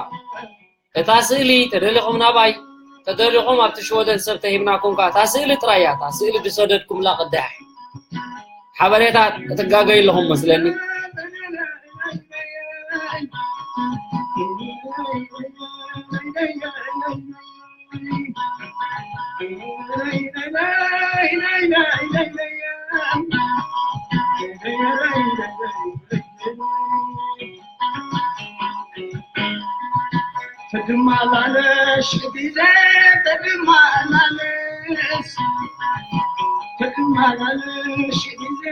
እታ ስእሊ ተደሊኹም ናባይ፣ ተደሊኹም ኣብቲ ሽወደን ሰብ ተሂብናኩም ከኣ እታ ስእሊ ጥራይ እያ። እታ ስእሊ ዝሰደድኩምላ ቅዳሕ። ሓበሬታ ክትጋገዩ ኣለኹም መስለኒ። ትድማላለሽ ግዜ ትድማላለሽ፣ ትድማላለሽ ግዜ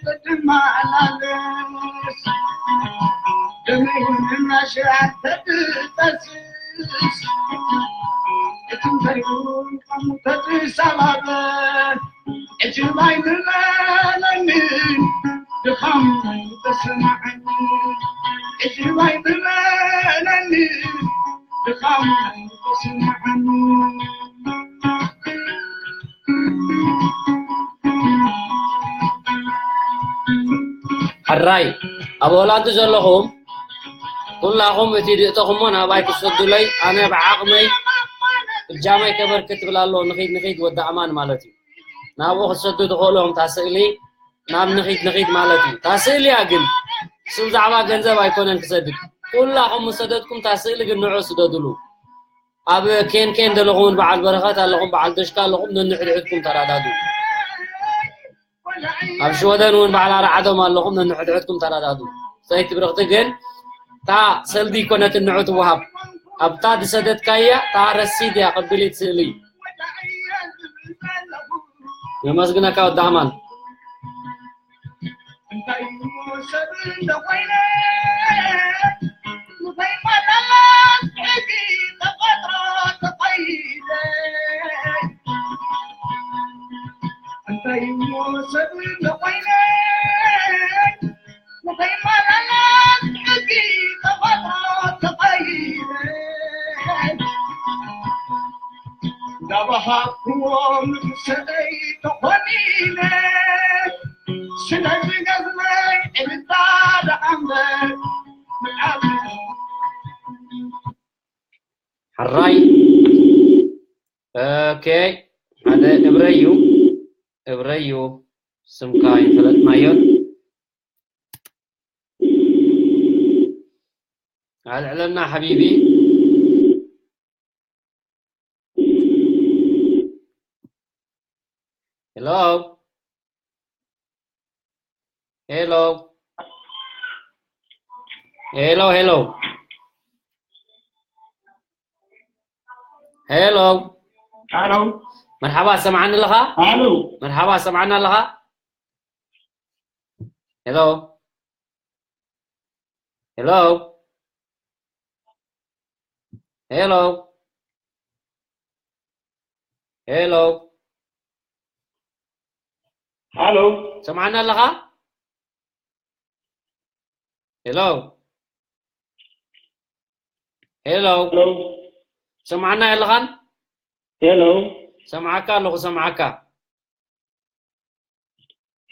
ትድማላለሽ። ደመይ ምናሽ ተጥጠስስ፣ እቲ እንተሪኡ ተጥሳባበ። ዕጅብ ኣይትበለኒ፣ ድኻም ኣይተሰምዓኒ። ዕጅብ ኣይትበለኒ፣ ድኻም ኣይተሰምዓኒ። ሕራይ ኣብ ሆላንድ ዘለኹም ኩላኹም እቲ ድእተኹሞ ናባይ ትሰዱለይ፣ ኣነ ብዓቕመይ እጃመይ ከበርክት ትብል ኣለዎ። ንኺድ ንኺድ ወዲ ኣማን ማለት እዩ። ናብኡ ክትሰዱ ትኽእሉ እዮም። እታ ስእሊ ናብ ንኺድ ንኺድ ማለት እዩ። እታ ስእሊ እያ ግን፣ ስብ ዛዕባ ገንዘብ ኣይኮነን ክሰድድ። ኩላኹም ምስ ሰደድኩም እታ ስእሊ ግን ንዑ ስደዱሉ። ኣብ ኬን ኬን ዘለኹም እውን በዓል በረኸት ኣለኹም፣ በዓል ደሽካ ኣለኹም፣ ነንሕድሕድኩም ተረዳዱ። ኣብ ሽወደን እውን በዓል ኣርዓዶም ኣለኹም፣ ነንሕድሕድኩም ተረዳዱ። ሰይቲ ብርኽቲ ግን እታ ሰልዲ ኣይኮነትን ንዑ ትወሃብ። ኣብታ ዝሰደድካያ እታ ረሲድ እያ፣ ቅብሊት ስእሊ። የመስግነካ ወዲ ኣማን። እንታይ እሞ ሰብ እንተኾይነ፣ ንኸይመላላት ሕጊ ተፈጥሮ ተቐይደ። እንታይ እሞ ሰብ እንተኾይነ፣ ንኸይመላላት ሕጊ ተፈጥሮ ተቐይደ። እንዳበሃኩዎ ምክሰለይ ተኾኒነ፣ ስለዚ ገዝመይ ዕልታ ደኣ እምበር ምዓብ። ሕራይ። ኦኬ፣ ሓደ እብረይ እዩ፣ እብረይ እዩ፣ ስምካ ኣይፈለጥናዮን። ኣልዕለና ሓቢቢ። ሄሎ፣ ሄሎ፣ ሄሎ፣ ሄሎ፣ ሄሎ። ሄሎ፣ መርሓባ፣ ሰምዓኒ ኣለኻ? ሄሎ። መርሓባ፣ ሰምዓኒ ኣለኻ? ሄሎ፣ ሄሎ፣ ሄሎ፣ ሄሎ። ሄሎ፣ ሰምዓኒ ኣለኻ? ሄሎ፣ ሄሎ። ሄሎ፣ ሰምዓና ኣለኻን? ሄሎ፣ ሰምዓካ ኣለኹ፣ ሰምዓካ።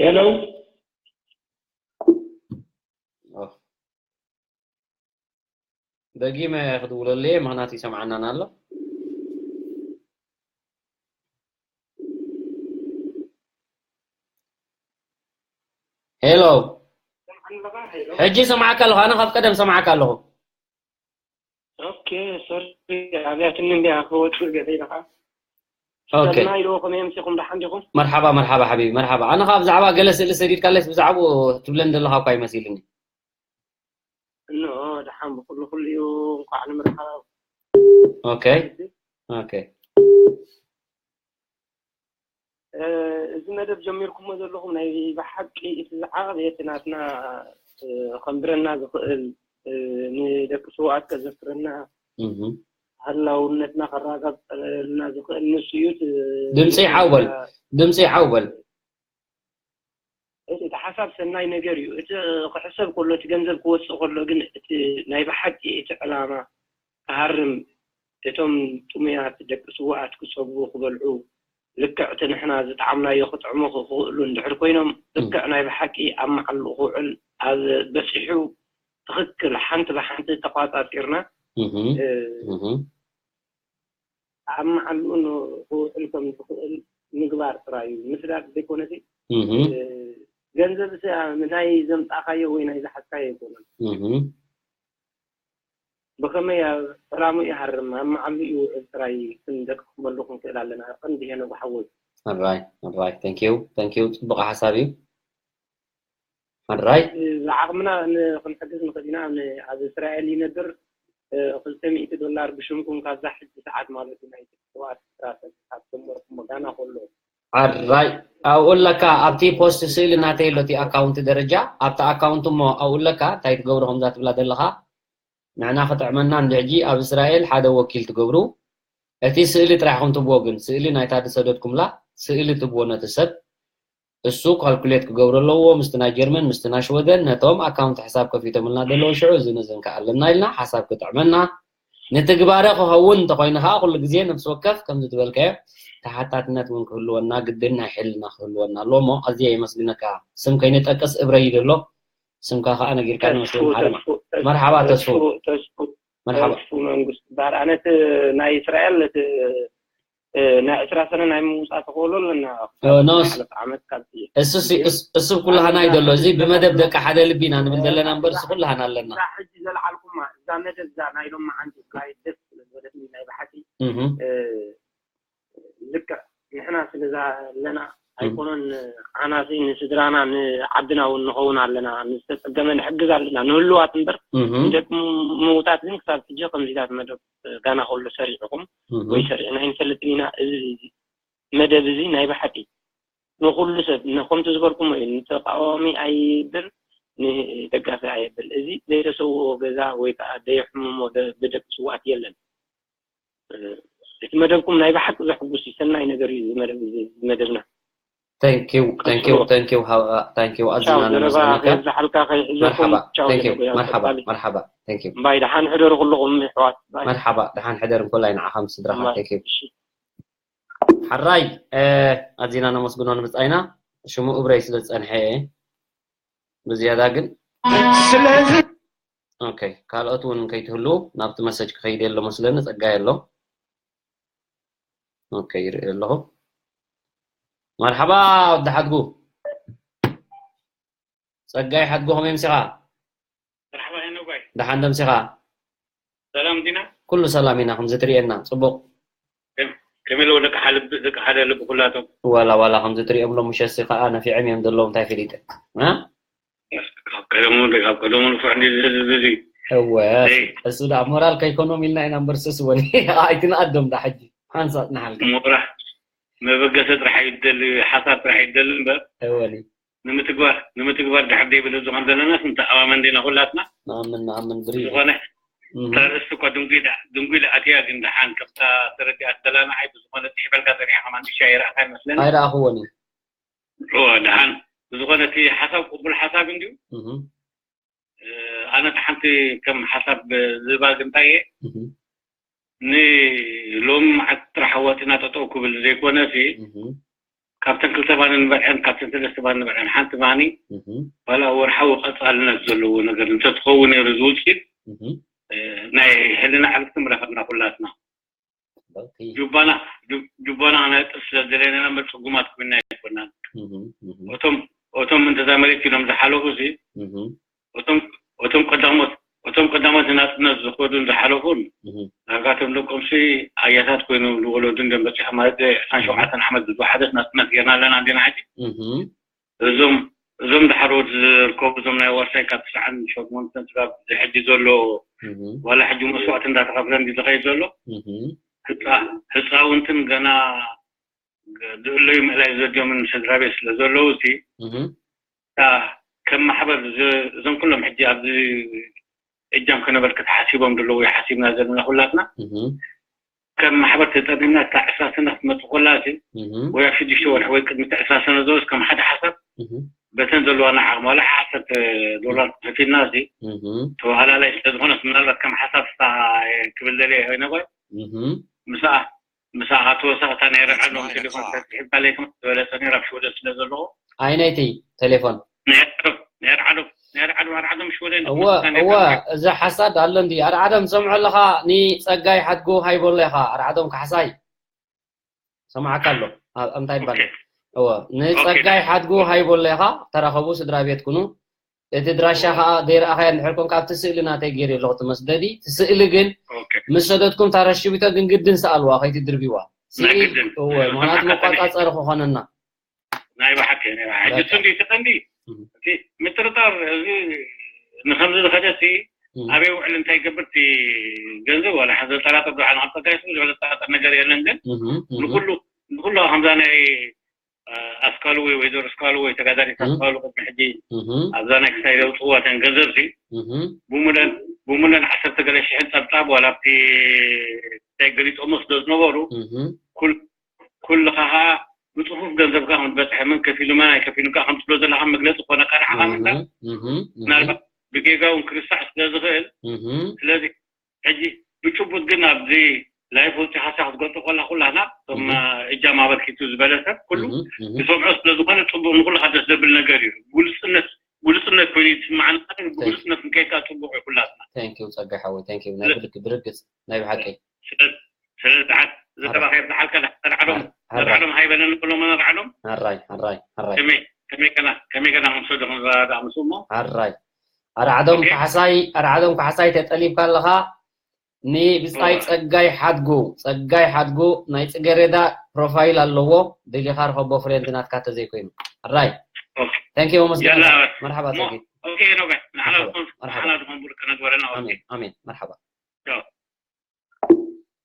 ሄሎ። ኦ። ደጊመ ክድውለሉ እየ፣ ምኽንያቱ ይሰምዓናን ኣሎ። ሄሎ፣ ሕጂ ሰምዓካ ኣለኹ። ኣነ ካብ ቀደም ሰምዓካ ኣለኹ። ኦኬ፣ ሶሪ፣ ኣብያትኒ እንዲያ ክወጽእ ገለ ኢልኻ። ኦኬ። ሰናይ ዶ፣ ከመይ ኣምሲኹም? ደሓን ዲኹም? መርሓባ፣ መርሓባ ሓቢቢ፣ መርሓባ። ኣነ ካብ ብዛዕባ ገለ ስእሊ ሰዲድካለይስ ብዛዕባኡ ትብለኒ ዘለኻ እኳ ኣይመሲልኒ። እንሆ፣ ደሓን ብኹሉ ኩሉ እዩ። እንኳዕ ንምርሓብ። ኦኬ፣ ኦኬ። እ፣ እዚ መደብ ጀሚርኩሞ ዘለኹም ናይ ብሓቂ እቲ ዝዓበየ እቲ ናትና፣ እ፣ ከንብረና ዝኽእል፣ እ፣ ንደቂ ስውኣት ከዘክረና፣ እህ፣ ህላውነትና ከረጋግጸልና ዝኽእል ንሱ እዩ። እቲ ድምፂ ሓው በል፣ ድምፂ ሓው በል። እቲ፣ እቲ ሓሳብ ሰናይ ነገር እዩ። እቲ ክሕሰብ ከሎ፣ እቲ ገንዘብ ክወፅእ ከሎ ግን፣ እቲ ናይ ብሓቂ እቲ ዕላማ ክሃርም፣ እቶም ጥሙያት ደቂ ስውኣት ክፀግቡ ክበልዑ፣ ልክዕ እቲ ንሕና ዝጠዓምናዮ ክጥዕሙ ክኽእሉ እንድሕር ኮይኖም፣ ልክዕ ናይ ብሓቂ ኣብ መዓልኡ ክውዕል፣ ኣብ በፂሑ ትኽክል ሓንቲ ብሓንቲ ተቋፃፂርና፣ እህ፣ እ፣ እህ። ኣብ መዓልኡ ን-፣ ክውዕል ከም ዝኽእል ምግባር ጥራይ እዩ። ምስዳድ ዘይኮነሲ፣ እህ፣ እ፣ ገንዘብ ስ-፣ ናይ ዘምጻእካዮ ወይ ናይ ዝሓዝካዮ ኣይኮነን። እህ። ብኸመይ ኣብ ዕላምኡ ይሃርም፣ ኣብ መዓልኡ ይውዕል ጥራይ ክንደቅመሉ ክንክእል ኣለና። ቀንዲ ሄኖግ ሓወይ። ኣራይ፣ ኣራይ። Thank you፣ thank you። ጽቡቕ ሓሳብ እዩ። ኣራይ። ብዓቕምና ን-፣ ክንሕግዝ ንኽእል ኢና። ን-፣ ኣብ እስራኤል ይነብር፣ እ፣ ክልተ ሚእቲ ዶላር ብሽምኩም ካብዛ ሕጂ ሰዓት ማለት እዩ ናይ ስውኣት ኤርትራ ካብ ጀመርኩሞ ጋና ከሎ። ኣራይ። ኣብኡ ኣለካ፣ ኣብቲ ፖስት ስእሊ ናተይ ኣሎ፣ እቲ ኣካውንት ደረጃ፣ ኣብቲ ኣካውንት እሞ ኣብኡ ኣለካ፣ እንታይ ትገብሮ ከምዛ ትብላ ዘለኻ? ንሕና ክጥዕመና እንድሕጂ ኣብ እስራኤል ሓደ ወኪል ትገብሩ። እቲ ስእሊ ጥራሕ ኢኹም ትብዎ፣ ግን ስእሊ ናይታ ዝሰደድኩምላ ስእሊ ትብዎ ነቲ ሰብ። እሱ ካልኩሌት ክገብሮ ኣለዎ፣ ምስቲ ናይ ጀርመን፣ ምስቲ ናይ ሽወደን፣ ነቶም ኣካውንት ሕሳብ ከፊቶምልና ዘለዉ ሽዑ እዚ ነዘን ከ ኣለና ኢልና ሓሳብ ክጥዕመና። ንትግባረ ክኸውን እንተኾይኑ ኸዓ ኩሉ ግዜ ነፍሲ ወከፍ ከምዚ ዝበልካዮ ተሓታትነት እውን ክህልወና ግድን ናይ ሕልና ክህልወና ኣለዎ። እሞ ኣዝየ የመስግነካ። ስም ከይንጠቅስ እብረይ ደሎ፣ ስምካ ኸዓ ነጊርካኒ መስለኒ። ሓደ መ-፣ መርሓባ ተስፉ። መርሓባ። ተስፉ መንግስቱ ይበሃል። ኣነ እቲ ናይ እስራኤል እቲ፣ እ፣ ናይ ዕስራ ሰነ ናይ ምውጻእ ተኽእሎ ኣለና። እ፣ ኖስ። ሓለፍ ዓመት ካብዚ። እሱ ሲ-፣ እስ-፣ እሱ ኩላህና እዩ ዘሎ። እዚ ብመደብ ደቂ ሓደ ልቢ ኢና ንብል ዘለና እምበር፣ እሱ ኩላህና ኣለና። እዛ ሕጂ ዘልዓልኩማ፣ እዛ መደብ እዛ ናይ ሎማዓንቲ ብጣዕሚ ደስ ስለ ዝበለትኒ ናይ ብሓቂ፣ እህ። እ፣ ልክዕ ንሕና ስለ ዘለና ኣይኮነን፣ ኣናሲ ንስድራና ንዓድና እውን ንኸውን ኣለና፣ ንዝተጸገመ ንሕግዝ ኣለና፣ ንህልዋት እምበር፣ እህ። ንደቂ ምውታት ግን ክሳብ ሕጂ ከምዚታት መደብ ጋና ከሎ ሰሪዕኹም እህ። ወይ ሰሪዕና ኣይንፈልጥን ኢና። እዚ መደብ እዚ ናይ ብሓቂ ንኹሉ ሰብ፣ ን-፣ ከምቲ ዝበልኩሞ እዩ፣ ንተቃዋሚ ኣይብል፣ ንደጋፊ ኣይብል። እዚ ዘይተሰውኦ ገዛ ወይ ከዓ ደየሕምሞ ደ-፣ ብደቂ ስውኣት የለን። እ፣ እቲ መደብኩም ናይ ብሓቂ ዘሕጉስ እዩ፣ ሰናይ ነገር እዩ እዚ መደብ፣ እዚ መደብና። Thank you፣ thank you፣ ቀጽሎ። Thank you፣ ሃ-፣ thank you። ኣዝና ቻው፣ ዘረባ ነመስግነካ። ከየብዝሓልካ ከይሕዘኩም። መርሓባ፣ ቻው፣ thank you፣ ዘረባ መርሓባ፣ ቀጻሊ። መርሓባ፣ thank you። ባይ፣ ደሓን ሕደሩ ኩልኹም ኣሕዋት። ባይ። መርሓባ፣ ደሓን ሕደር፣ እንኮላይ ንዓኻ ምስ ስድራኻ። ባይ። Thank you። እሺ። ሓራይ፣ እ፣ ኣዚና ነመስግኖ ንብጻይና። ሽሙ እብረይ ስለ ዝጸንሐ እየ። ብዝያዳ ግን ስለዚ ኦኬ፣ ካልኦት እውን ከይትህሉ ናብቲ መሰጅ ክኸይድ የሎ መስለኒ፣ ጸጋይ ኣሎ። ኦኬ፣ ይርኢ ኣለኹ። መርሓባ ወዲ ሓድጉ። ጸጋይ ሓድጉ፣ ከመይ ኣምሲኻ? መርሓባ ሄኖጋይ። ደሓን ዶ ኣምሲኻ? ሰላም ዲና? ኩሉ ሰላም ኢና፣ ከምዚ ትርእየና፣ ጽቡቕ። ከመይ ኣለዉ ደቂ ሓደ ልቢ፣ ደቂ ሓደ ልቢ ኩላቶም? ዋላ፣ ዋላ ከምዚ ትርእዮም ሎም ምሸሲ ከኣ ነፊዖም እዮም ዘለዉ፣ እንታይ ፈሊጠ? እ? ካብ ቀደሙ፣ ካብ ቀደሙ ንፉዕ እንዲ ዝህዝብ እዚ። እወ፣ እይ። እሱ ደኣ ሞራል ከይኮኖም ኢልና ኢና እምበር፣ ስስ ወኒ ኣይትንኣዶም ደኣ ሕጂ። ሓንሳእ ንሓልካ። ሞራል መበገሲ ጥራሕ እዩ ዝደሊ፣ ሓሳብ ጥራሕ እዩ ዝደሊ እምበር። እወኒ። ንምትግባር፣ ንምትግባር ድሕር ዘይብል ህዝቢ ከም ዘለናስ ንተኣማመን ዲና ኩላትና? ንኣምን፣ ንኣምን ብሪ። ዝኾነ እም። እታ ርእሲ እኳ ድንጉይ ደኣ፣ ድንጉይ ደኣ ኣትያ፣ ግን ደሓን ከምታ ተረዲኣት ዘላ ንዓይ ብዝኾነ ጽሒፈልካ ጸኒሐ ከማን ንሻ ይረኣኻ ይመስለኒ። ኣይረኣኽዎን እዩ። እወ፣ ደሓን ብዝኾነ እቲ ሓሳብ ቅቡል ሓሳብ እንድዩ። እም። እ፣ ኣነ እቲ ሓንቲ ከም ሓሳብ ዝህባ ግን እንታይ እየ? እም። ንሎሚ መዓልቲ ጥራሕ ኣዋጺና ጠጠው ክብል ዘይኮነ ሲ፣ እም። ካብተን ክልተ ባኒ ንበልዐን፣ ካብተን ሰለስተ ባኒ ንበልዐን ሓንቲ ባኒ፣ እም። ዋላ ወርሓዊ ቀጻልነት ዘለዎ ነገር እንተትኸውን ነይሩ ዝውጽኢት፣ እም። እ፣ ናይ ሕልና ዕረፍቲ ምረኸብና ኩላትና። ጽቡቕ። ጁባና፣ ጁ-፣ ጁባና ክነጥፍ ስለ ዝደለና እምበር ጽጉማት ኮይና ኣይኮናን። እም፣ እም። እቶም፣ እቶም እንተዛ መሬት ኢሎም ዝሓለፉ ሲ፣ እም። እቶም፣ እቶም ቀዳሞት፣ እቶም ቀዳሞት ናጽነት ዝኸዱን ዝሓለፉን፣ እም። ዳርጋ እቶም ደቆም ሲ ኣያታት ኮይኖም ዝወለዱ እንድዮም በጺሖም ማለት ዕስራን ሸውዓተን ዓመት ዝወሓደት ናጽነት ጌርና ኣለና እንዲና ሕጂ። እም። እዞም፣ እዞም ድሓር ወዲ ዝርከቡ እዞም ናይ ዋርሳይ ካብ ትስዓን ሸሞንተን ስጋብ እዚ ሕጂ ዘሎ እም። ዋላ ሕጂ መስዋእቲ እንዳተኸፍለ እንዲ ዝኸይድ ዘሎ እም። ህፃ-፣ ህፃውንትን ገና ዝእለዩ ምእላይ ዘድልዮምን ስድራ ቤት ስለ ዘለዉ እቲ እም። እታ ከም ማሕበር ዝ-፣ እዞም ኩሎም ሕጂ ኣብዚ እጃም ከነበርክት ሓሲቦም ዘለዉ ይሓሲብና ዘለና ኩላትና እም። ከም ማሕበር ተጠሪና እታ ዕስራ ሰነ ክትመጽእ ከላ እቲ እም። ወይ ኣብ ሽዱሽተ ወርሒ ወይ ቅድሚ እቲ ዕስራ ሰነ ዘሎ ከም ሓደ ሓሳብ እም። በተን ዘለዋና ዓቕሚ ዋላ ዓሰርተ ዶላር ከፊልና እዚ እም። ተወሃላላይ ስለ ዝኾነት ምናልባት ከም ሓሳብ ስታ ክብል ደልየ ኮይነ እኳ እም። ምስኣ፣ ምስኣ ተወሳኺ እታ ናይ ረብዓሎም ቴሌፎን ተትሕባለይ ከም ዝበለጸ ነይሩ ኣብ ሽወደን ስለ ዘለኹ። ኣይነይቲ ቴሌፎን? ናይ ኣርዓዶም፣ ናይ ኣርዓዶም፣ ናይ ኣርዓዶም፣ ኣርዓዶም ሽወደን እወ፣ እወ፣ እዚ ሓሳድ ኣሎ እንዲ። ኣርዓዶም ሰምዖ ኣለኻ? ንጸጋይ ሓድጉ ሃይበሎ ኢኻ፣ ኣርዓዶም ካሕሳይ። ሰማዓካ ኣሎ። ኣብ፣ እንታይ ይባል? ኦኬ። እወ፣ ኦኬ። ንጸጋይ ሓድጉ ሃይበሎ ኢኻ፣ ተራኸቡ፣ ስድራ ቤት ኩኑ። እቲ ድራሻ ከኣ ዘይረኣኻዮ እንድሕር ኮንካ፣ ኣብቲ ስእሊ ናተይ ገይረ ኣለኹ፣ እቲ መስደዲ። እቲ ስእሊ ግን ኦኬ። ምስ ሰደድኩም፣ እታ ረሽቢቶ ግን ግድን ሰኣልዋ፣ ከይትድርብዋ። ናይ ስእሊ፣ ግድን። እወ፣ ናይ ምኽንያቱ ግድን። መቆጻጸሪ ክኾነና። ናይ ብሓቂ፣ ናይ ብሓቂ። ሕጂ በቃ። እሱ እንዲ፣ እቲ ቀንዲ፣ እም። እቲ ምጥርጣር፣ እዚ ንኸምዚ ዝኸደ፣ እቲ እም። ኣበይ ውዕል እንታይ ይገብር፣ እቲ ገንዘብ፣ ዋላ ሓዚ ዘጠራጥር፣ ብሓን ኣብ ጸጋይ ስም ዘጠራጥር ነገር የለን፣ ግን እም፣ እም። ንኹሉ፣ ንኹሉ ከምዛ ናይ፣ እ፣ ኣስካሉ ወይ ወይዘሮ ኣስካሉ ወይ ተጋዳሊት እም። ኣስካሉ ቅድሚ ሕጂ እም። ኣብዛ ናይ ክሳይ ዘውፅዋ ተን ገንዘብ፣ እዚ እም። ብሙለን፣ ብሙለን ዓሰርተ ገለ ሽሕን ጸብጻብ፣ ዋላ ኣብቲ እንታይ ገሊጾሞ ስለ ዝነበሩ፣ እም። ኩል-፣ ኩልኻ ኸኣ ብጽፉፍ ገንዘብካ ከም ዝበጽሐ፣ መን ከፊሉ፣ መን ኣይከፊሉን ከኣ ከም ትብሎ ዘለኻ መግለጺ ኮነ፣ ቃል ዓቓሚ እምበር፣ እህ፣ እህ፣ እህ። ምናልባት ብጌጋ እውን ክርሳዕ ስለ ዝኽእል፣ እህ። ስለዚ ሕጂ ብጭቡጥ ግን ኣብዚ ላይፍ ወጺኻ ሳ ክትገልጾ ከላ፣ ኩላና እቶም እህ። እጃም ኣበርኪቱ ዝበለ ሰብ ኩሉ እህ፣ እህ። ዝሰምዖ ስለ ዝኾነ፣ ጽቡቕ፣ ንኹልኻ ደስ ዘብል ነገር እዩ። ግሉጽነት፣ ግሉጽነት ኮይኑ ይስምዓና፣ ብግሉጽነት ንከይድ ከኣ ጽቡቕ እዩ ኩላትና። Thank you ጸጋይ ሓወይ፣ thank you። ናይ ስለ-፣ ብርግ-፣ ብርግጽ፣ ናይ ብሓቂ። ስለ-፣ ስለዚ ደሓን፣ እዚ ኣረ-፣ ተባኺ ብሓልካ ደሓን ኣርዓዶም፣ ኣረ-፣ ኣረ-፣ ኣርዓዶም ሃይበለኒ ኩሎም ኣርዓዶም። ኣራይ፣ ኣራይ፣ ኣራይ። ከመይ፣ ከመይ ከና፣ ከመይ ከና ክንሰዶ ክንረዳዳእ ምስ እሞ? ኣራይ። ኣርዓዶም ኦኬ። ካሕሳይ፣ ኣርዓዶም ካሕሳይ ተጠሊብካ ኣለኻ። ንብጻይ ኦራይ። ጸጋይ ሓድጉ፣ ጸጋይ ሓድጉ ናይ ጽጌሬዳ ፕሮፋይል ኣለዎ። ደሊኻ ርኸቦ ፍሬንድ ናትካ ተዘይኮይኑ። ኣራይ። ኦኬ። Thank you፣ ኣመስግን። ያላ። መርሓባ፣ እሞ፣ ጸጊት። ኦኬ፣ ኖበ። ንዓና መርሓባ፣ ዝኾን፣ መርሓባ። ንዓና ዝኾን ብሩክ ነግበረና፣ ኦኬ። ኣሜን፣ ኣሜን። መርሓባ። ቻው።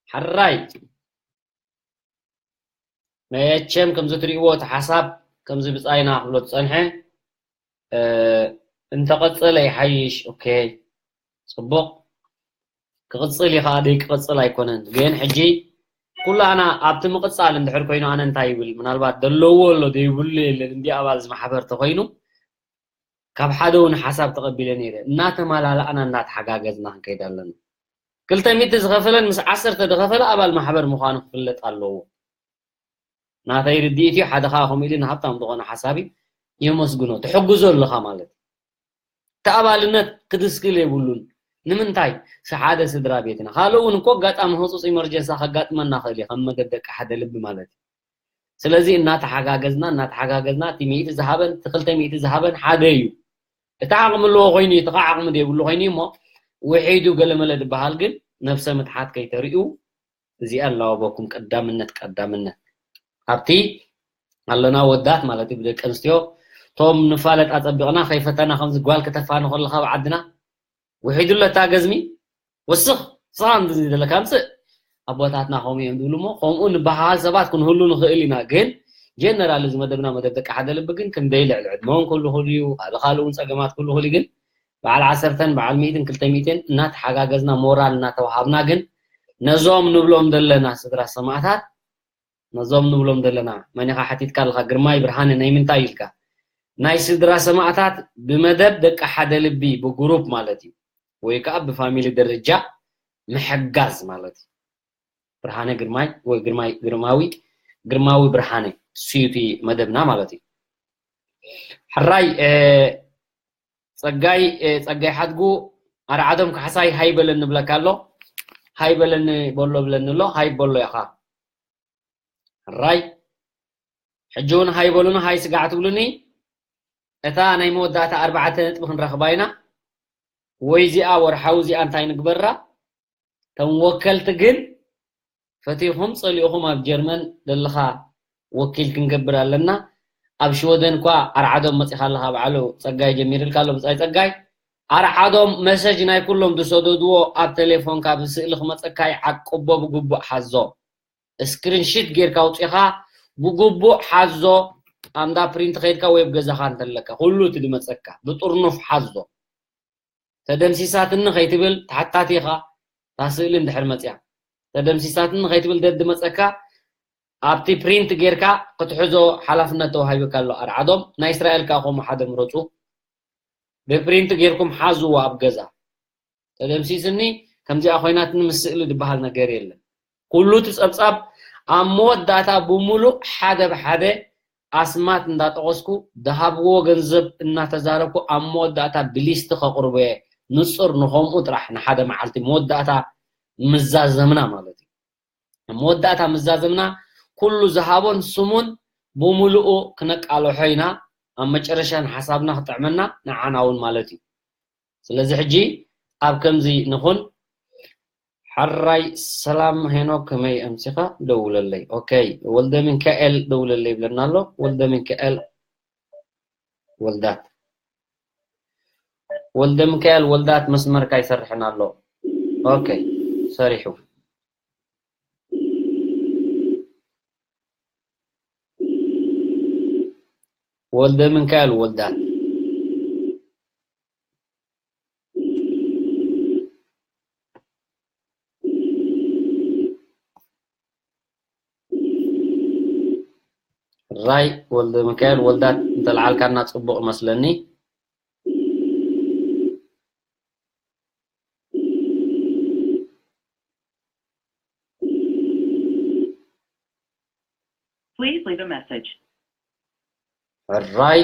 ሕራይ። መቸም ከምዚ ትርእይዎ እቲ ሓሳብ ከምዚ ብጻይና ክብሎ ዝጸንሐ፣ እ፣ እንተቐጸለ ይሓይሽ። ኦኬ፣ ጽቡቕ። ክቕጽል እዩ ኸኣ፣ ደይክቕጽል ኣይኮነን። ግን ሕጂ ኩላና ኣብቲ ምቕጻል እንድሕር ኮይኑ፣ ኣነ እንታይ ይብል፣ ምናልባት ደለዎ ኣሎ፣ ደይብሉ የለን፣ እንዲ ኣባል እዚ ማሕበር ተኾይኑ፣ ካብ ሓደ እውን ሓሳብ ተቐቢለ ነይረ። እናተመላላእና፣ እናተሓጋገዝና ክንከይድ ኣለና። ክልተ ሚእቲ ዝኸፈለን ምስ ዓሰርተ ዝኸፈለ ኣባል ማሕበር ምዃኑ ክፍለጥ ኣለዎ። ናተይ ርድኢት እዩ። ሓደ ኸኣ ከምኡ ኢሉ ንሃብታም ዝኾነ ሓሳብ እዩ። የመስግኖ። ትሕግዞ ኣለኻ ማለት እዩ። እቲ ኣባልነት ክድስክል የብሉን። ንምንታይ? ስ-፣ ሓደ ስድራ ቤትና። ካልእ እውን እኮ ኣጋጣሚ ህጹጽ ኢመርጀንሳ ከጋጥመና ኽእል እዩ፣ ከም መገድ ደቂ ሓደ ልቢ ማለት እዩ። ስለዚ እናተሓጋገዝና፣ እናተሓጋገዝና፣ እቲ ሚእቲ ዝሃበን፣ እቲ ክልተ ሚእቲ ዝሃበን ሓደ እዩ። እቲ ዓቕሚ ኣለዎ ኮይኑ እዩ፣ እቲ ኸዓ ዓቕሚ ዘይብሉ ኮይኑ እዩ እሞ፣ ውሒዱ ገለመለ ዝበሃል ግን፣ ነብሰ ምትሓት ከይተርእዩ፣ እዚኣ ኣለዋወኩም ቀዳምነት ቀዳምነት። ኣብቲ ኣለና ወዳት ማለት እዩ፣ ብደቂ ኣንስትዮ ቶም ንፋለጥ ኣጸቢቕና ከይፈተና ከምዚ ጓል ከተፋኒ ከለኻ ኣብ ዓድና ውሒዱለታ ገዝሚ ወስኽ ስኻ እንድዚ ዘለካ ምጽእ ኣቦታትና ከምኡ እዮም ዝብሉ እሞ ከምኡ ንበሃል ሰባት ክንህሉ ንኽእል ኢና። ግን ጀነራል እዚ መደብና መደብ ደቂ ሓደ ልቢ ግን ክንደይ ልዕሊ ዕድመውን ክህሉ ክእል እዩ፣ ካልእ ካልእ እውን ጸገማት ክህሉ ክእል እዩ። ግን በዓል ዓሰርተን በዓል ሚእትን ክልተ ሚእትን እናተሓጋገዝና ሞራል እናተዋሃብና ግን ነዞም ንብሎም ዘለና ስድራ ሰማእታት ነዞም ንብሎም ዘለና መን ኢኻ ሓቲትካ ኣለኻ ግርማይ ብርሃነ ናይ ምንታይ ኢልካ ናይ ስድራ ሰማእታት ብመደብ ደቂ ሓደ ልቢ ብግሩፕ ማለት እዩ ወይ ከዓ ብፋሚሊ ደረጃ ምሕጋዝ ማለት እዩ። ብርሃነ ግርማይ ወይ ግርማይ ግርማዊ ግርማዊ ብርሃነ እሱ እዩ እቲ መደብና ማለት እዩ። ሕራይ ጸጋይ ጸጋይ ሓድጉ ኣርዓዶም ካሕሳይ ሃይ በለኒ ብለካ ኣሎ። ሃይ በለኒ በሎ ብለኒ ኣሎ። ሃይ በሎ ያኻ ሕራይ ሕጂ እውን ሃይ በሉኒ ሃይ ስጋዕ ትብሉኒ። እታ ናይ መወዳእታ ኣርባዕተ ነጥቢ ክንረኽባ ኢና። ወይ እዚኣ ወርሓዊ እዚኣ እንታይ ንግበራ? ተም ወከልቲ ግን ፈቲኹም ጸሊእኹም ኣብ ጀርመን ደለኻ ወኪል ክንገብር ኣለና። ኣብ ሽወደን እኳ ኣርዓዶም መጺኻ ኣለኻ በዓሉ ጸጋይ ጀሚርልካ ኣሎ ብጻይ ጸጋይ ኣርዓዶም መሰጅ ናይ ኩሎም ዝሰደድዎ ኣብ ቴሌፎንካ ብስእሊ ክመጸካ ይዓቅቦ ብግቡእ ሓዞ። ስክሪንሺት ጌርካ ኣውጺኻ ብግቡእ ሓዞ። ኣንዳ ፕሪንት ከይድካ ወይ ኣብ ገዛኻ እንተለካ ኩሉ እቲ ዝመጸካ ብጥርኑፍ ሓዞ። ተደምሲሳትኒ ከይትብል ተሓታቲ ኢኻ። እታ ስእሊ እንድሕር መጽያ ተደምሲሳትኒ ከይትብል ደድመጸካ ኣብቲ ፕሪንት ጌርካ ክትሕዞ ሓላፍነት ተዋሂቡካ ኣሎ። ኣርዓዶም ናይ እስራኤል ከኣ ከምኡ ሓደ ምረጹ። ብፕሪንት ጌርኩም ሓዝዎ ኣብ ገዛ። ተደምሲስኒ ከምዚኣ ኮይናትኒ ምስ ስእሊ ዝበሃል ነገር የለን። ኩሉ እቲ ጸብጻብ ኣብ መወዳእታ ብምሉእ ሓደ ብሓደ ኣስማት እንዳጠቐስኩ ዝሃብዎ ገንዘብ እናተዛረብኩ ኣብ መወዳእታ ብሊስቲ ከቕርቦ እየ። ንጹር ንኸምኡ ጥራሕ ንሓደ መዓልቲ መወዳእታ ምዛዘምና ማለት እዩ። ኣብ መወዳእታ ምዛዘምና ኩሉ ዝሃቦን ስሙን ብምሉኡ ክነቃልሖ ኢና። ኣብ መጨረሻ ንሓሳብና ክጥዕመና ንዓና እውን ማለት እዩ። ስለዚ ሕጂ ኣብ ከምዚ ንኹን። ሕራይ ሰላም ሄኖክ ከመይ ኣምሲኻ ደውለለይ። ኦኬ ወልደ ሚካኤል ደውለለይ ይብለና ኣሎ። ወልደ ሚካኤል ወልዳት ወልደ ሚካኤል ወልዳት መስመርካ ይሰርሕን ኣሎ። ኦኬ ሰሪሑ። ወልደ ሚካኤል ወልዳት ራይ ወልደ ሚካኤል ወልዳት እንተልዓልካና ጽቡቕ መስለኒ። Please leave a message. ሕራይ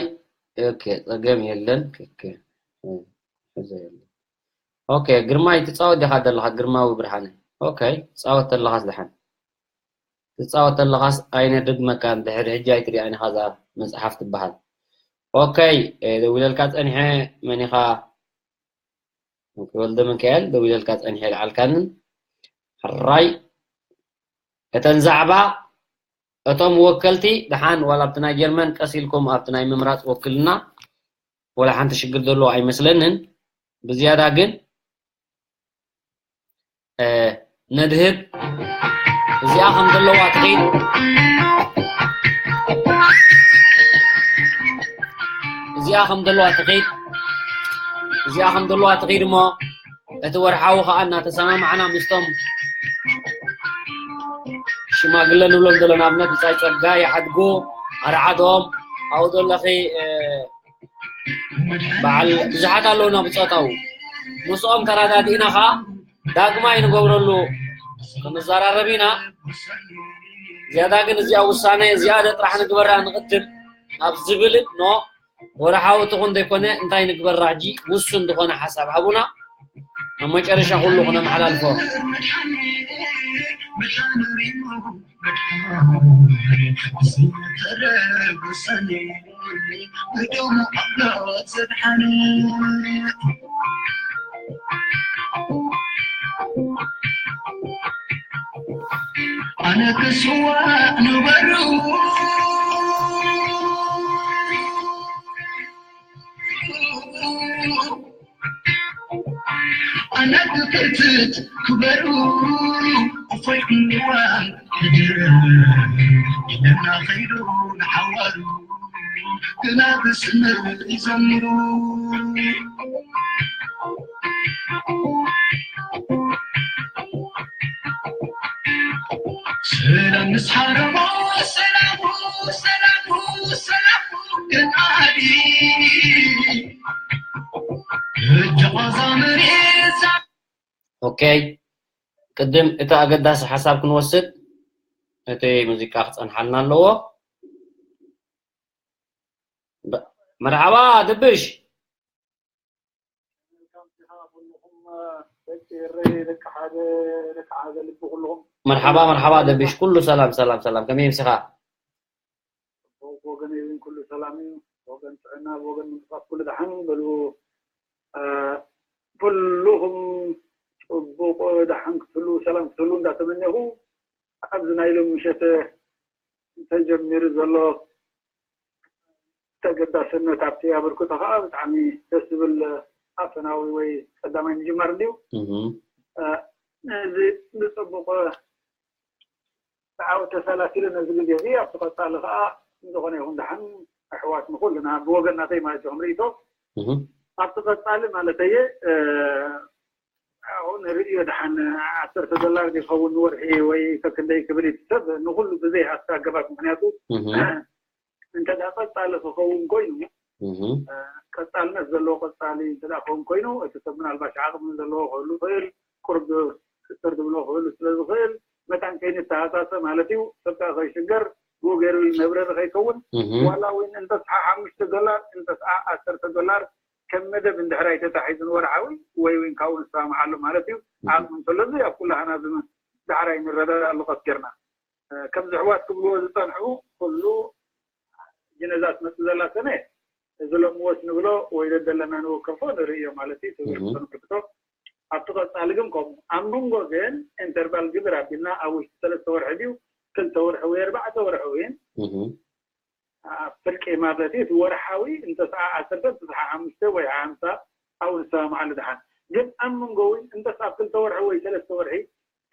ኦኬ ጸገም የለን። ኦኬ ሕዘ የለን። ኦኬ ግርማይ ትጻወት ዲኻ ዘለኻ ግርማዊ ብርሃነ? ኦኬ ትጻወት ተለኻስ ደሓን ትጻወት ተለኻስ ኣይነ ደግመካ እንድሕር ሕጂ ኣይትሪኣን ኢኻ እዛ መጽሓፍ ትበሃል። ኦኬ ደዊለልካ ጸኒሐ መን ኢኻ? ወልደ ሚካኤል ደዊለልካ ጸኒሐ ይልዓልካንን ሕራይ እተን ዛዕባ እቶም ወከልቲ ደሓን ዋላ ኣብቲ ናይ ጀርመን ቀስ ኢልኩም ኣብቲ ናይ ምምራጽ ወክልና ወላ ሓንቲ ሽግር ዘለዎ ኣይመስለንን። ብዝያዳ ግን ነድህብ እዚኣ ከም ዘለዋ ትኺድ እዚኣ ከም ዘለዋ ትኺድ እዚኣ ከም ዘለዋ ትኺድ እሞ እቲ ወርሓዊ ከዓ እናተሰማማዕና ምስቶም ሽማግለ ንብሎም ዘሎ ንኣብነት ብፃይ ፀጋ ይሓድጉ ኣርዓዶም ኣብኡ ዘለኺ በዓል ብዙሓት ኣለውና ብፆታዊ ምስኦም ተረዳዲእና ከዓ ዳግማይ ንገብረሉ ክንዘራረብ ኢና። ዝያዳ ግን እዚኣ ውሳነ ዝያደ ጥራሕ ንግበራ ንቕድም ናብ ዝብል ኖ ወርሓዊ ትኹን ዘይኮነ እንታይ ንግበራ ሕጂ ውሱን ዝኾነ ሓሳብ ሃቡና ኣብ መጨረሻ ኩሉ ክነመሓላልፎ። ኣነ ክስዋእ ንበሩ፣ ኣነ ክፈትት ክበሩ፣ እፎይ ዕንዋን ሕድር ኢለና ኸይዱ ንሓዋሩ፣ ግና ብስምር ይዘምሩ። ሰላም ምስ ሓረሞ፣ ሰላሙ፣ ሰላሙ፣ ሰላሙ፣ ግን ዓዲ። እጅ ቐዛምር እዛ ኦኬ፣ ቅድም እቲ ኣገዳሲ ሓሳብ ክንወስድ፣ እቲ ሙዚቃ ክጸንሓልና ኣለዎ። ብ-፣ መርሓባ፣ ድብሽ። ደቂ ኤረይ፣ ደቂ ሓደ፣ ደቂ ሓደ ልቢ ኩልኹም። መርሓባ፣ መርሓባ፣ ደብሽ፣ ኩሉ ሰላም፣ ሰላም፣ ሰላም። ከመይ ምሲኻ? ወገነይ እውን ኩሉ ሰላም እዩ። ወገን ጥዕና፣ ወገን ምንቅስቃስ ኩሉ ደሓን በሉ። እ፣ ኩልኹም ጽቡቕ ደሓን ክትህሉ፣ ሰላም ክትህሉ እንዳተመኘኹ፣ ኣብዚ ናይ ሎሚ ምሸት ተጀሚሩ ዘሎ ተገዳስነት ኣብቲ ኣበርክቶ ከዓ ብጣዕሚ ደስ ዝብል ኣፈናዊ ወይ ቀዳማይ ምጅማር እንድዩ። እህ። እ፣ ነዚ ብጽቡቕ ብዓወት ተሰላሲሉ ነዚ ግዜ እዚ ኣብቲ ቀጻሊ ከዓ ዝኾነ ይኹን ደሓን ኣሕዋት ንኹልና ብወገን ናተይ ማለት እዩ ከም ርእይቶ እህ። ኣብቲ ቀጻሊ ማለት እየ፣ እ፣ ኣሁን ርእዮ ደሓን ዓሰርተ ዶላር ይኸውን ንወርሒ ወይ ከክንደይ ክብል እዩ ሰብ ንኹሉ ብዘይ ሃስታ ኣገባብ ምክንያቱ እህ። እንተ ደኣ ቀጻሊ ክኸውን ኮይኑ እህ። እ፣ ቀጻልነት ዘለዎ ቀጻሊ እንተ ደኣ ክኸውን ኮይኑ እቲ ሰብ ምናልባሽ ዓቕሚ ዘለዎ ክህሉ ይኽእል፣ ቁርብ ክስር ዝብሎ ክህሉ ስለ ዝኽእል መታን ከይንተሃሳሰ ማለት እዩ። ሰብ ከኣ ከይሽገር ብኡ ገይሩ መብረሪ ከይከውን እህ። ዋላ እውን እንተስዓ ሓሙሽተ ዶላር እንተስዓ ዓሰርተ ዶላር ከም መደብ እንድሕር ኣይተታሒዙ ንወርሓዊ ወይ እውን ካብኡ ንሰማምዓሉ ማለት እዩ። እህ። ዓቕሚ እንተሎ እዚ ኣብ ኩላህና ዝም-፣ ዳሕራይ ንረዳዳኣሉ ቀስ ጌርና። እ፣ ከምዚ ኣሕዋት ክብልዎ ዝጸንሑ ኩሉ ጅነዛ ትመጽእ ዘላ ሰነ እዚ ሎሚ ወስ ንብሎ ወይ ደደለና ንወከፎ ንርእዮ ማለት እዩ። ትምህርቲ እህ። ተንብርክቶ ኣብቲ ቀጻሊ ግን ከምኡ ኣብ መንጎ ግን ኢንተርቫል ግብር ኣቢልና ኣብ ውሽጢ ሰለስተ ወርሒ ድዩ ክልተ ወርሒ ወይ ኣርባዕተ ወርሒ እውን እህ። ኣብ ፍርቂ ማለት እዩ። እቲ ወርሓዊ እንተስዓ ዓሰርተ እንተስዓ ሓሙሽተ ወይ ሓምሳ ኣብኡ ንሰማምዓሉ ደሓን። ግን ኣብ መንጎ እውን እንተስ ኣብ ክልተ ወርሒ ወይ ሰለስተ ወርሒ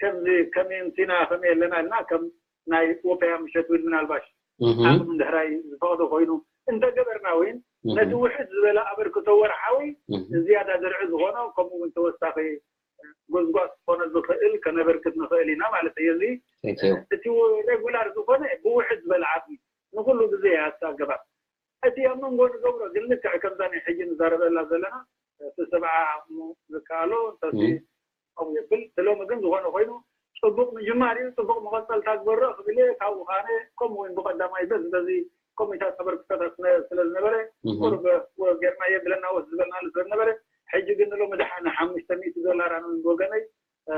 ከምዚ ከም ኤምሲና ከመይ ኣለና ኢልና ከም ናይ ወፈያ ምሸት እውን ምናልባሽ እህ። ዓቕሚ እንድሕራይ ዝፈቕዶ ኮይኑ እንተገበርና እውን እህ። ነቲ ውሕድ ዝበለ ኣበርክቶ ወርሓዊ እህ። ዝያዳ ድርዒ ዝኾኖ ከምኡ እውን ተወሳኺ ጎዝጓዝ ክኾነ ዝኽእል ከነበርክት ንኽእል ኢና ማለት እዩ። እዚ Thank you። እቲ ሬጉላር ዝኾነ ብውሕድ ዝበለ ዓቕሚ ንኹሉ ግዜ እያ እታ ኣገባብ። እቲ ኣብ መንጎ ንገብሮ ግን ልክዕ ከምዛ ናይ ሕጂ ንዛረበላ ዘለና እቲ ሰብዓ ዓቕሙ ዝከኣሎ እንተሲ እም። ከምኡ የብል። እቲ ሎሚ ግን ዝኾነ ኮይኑ ጽቡቕ ምጅማር እዩ፣ ጽቡቕ መቐጸልታ ግበሮ ክብል እየ። ካብኡ ከኣ ከምኡ እውን ብቐዳማይ በዚ በዚ ኮሚታት ተበርክቶታት ስለ፣ ስለ ዝነበረ እም። ቁሩብ ወ-፣ ጌርናዮ ብለና ወስ ዝበልናሉ ስለ ዝነበረ ሕጂ ግን ንሎሚ ደሓን ሓሙሽተ ሚእቲ ዶላር ኣነ እውን ብወገነይ፣ እ፣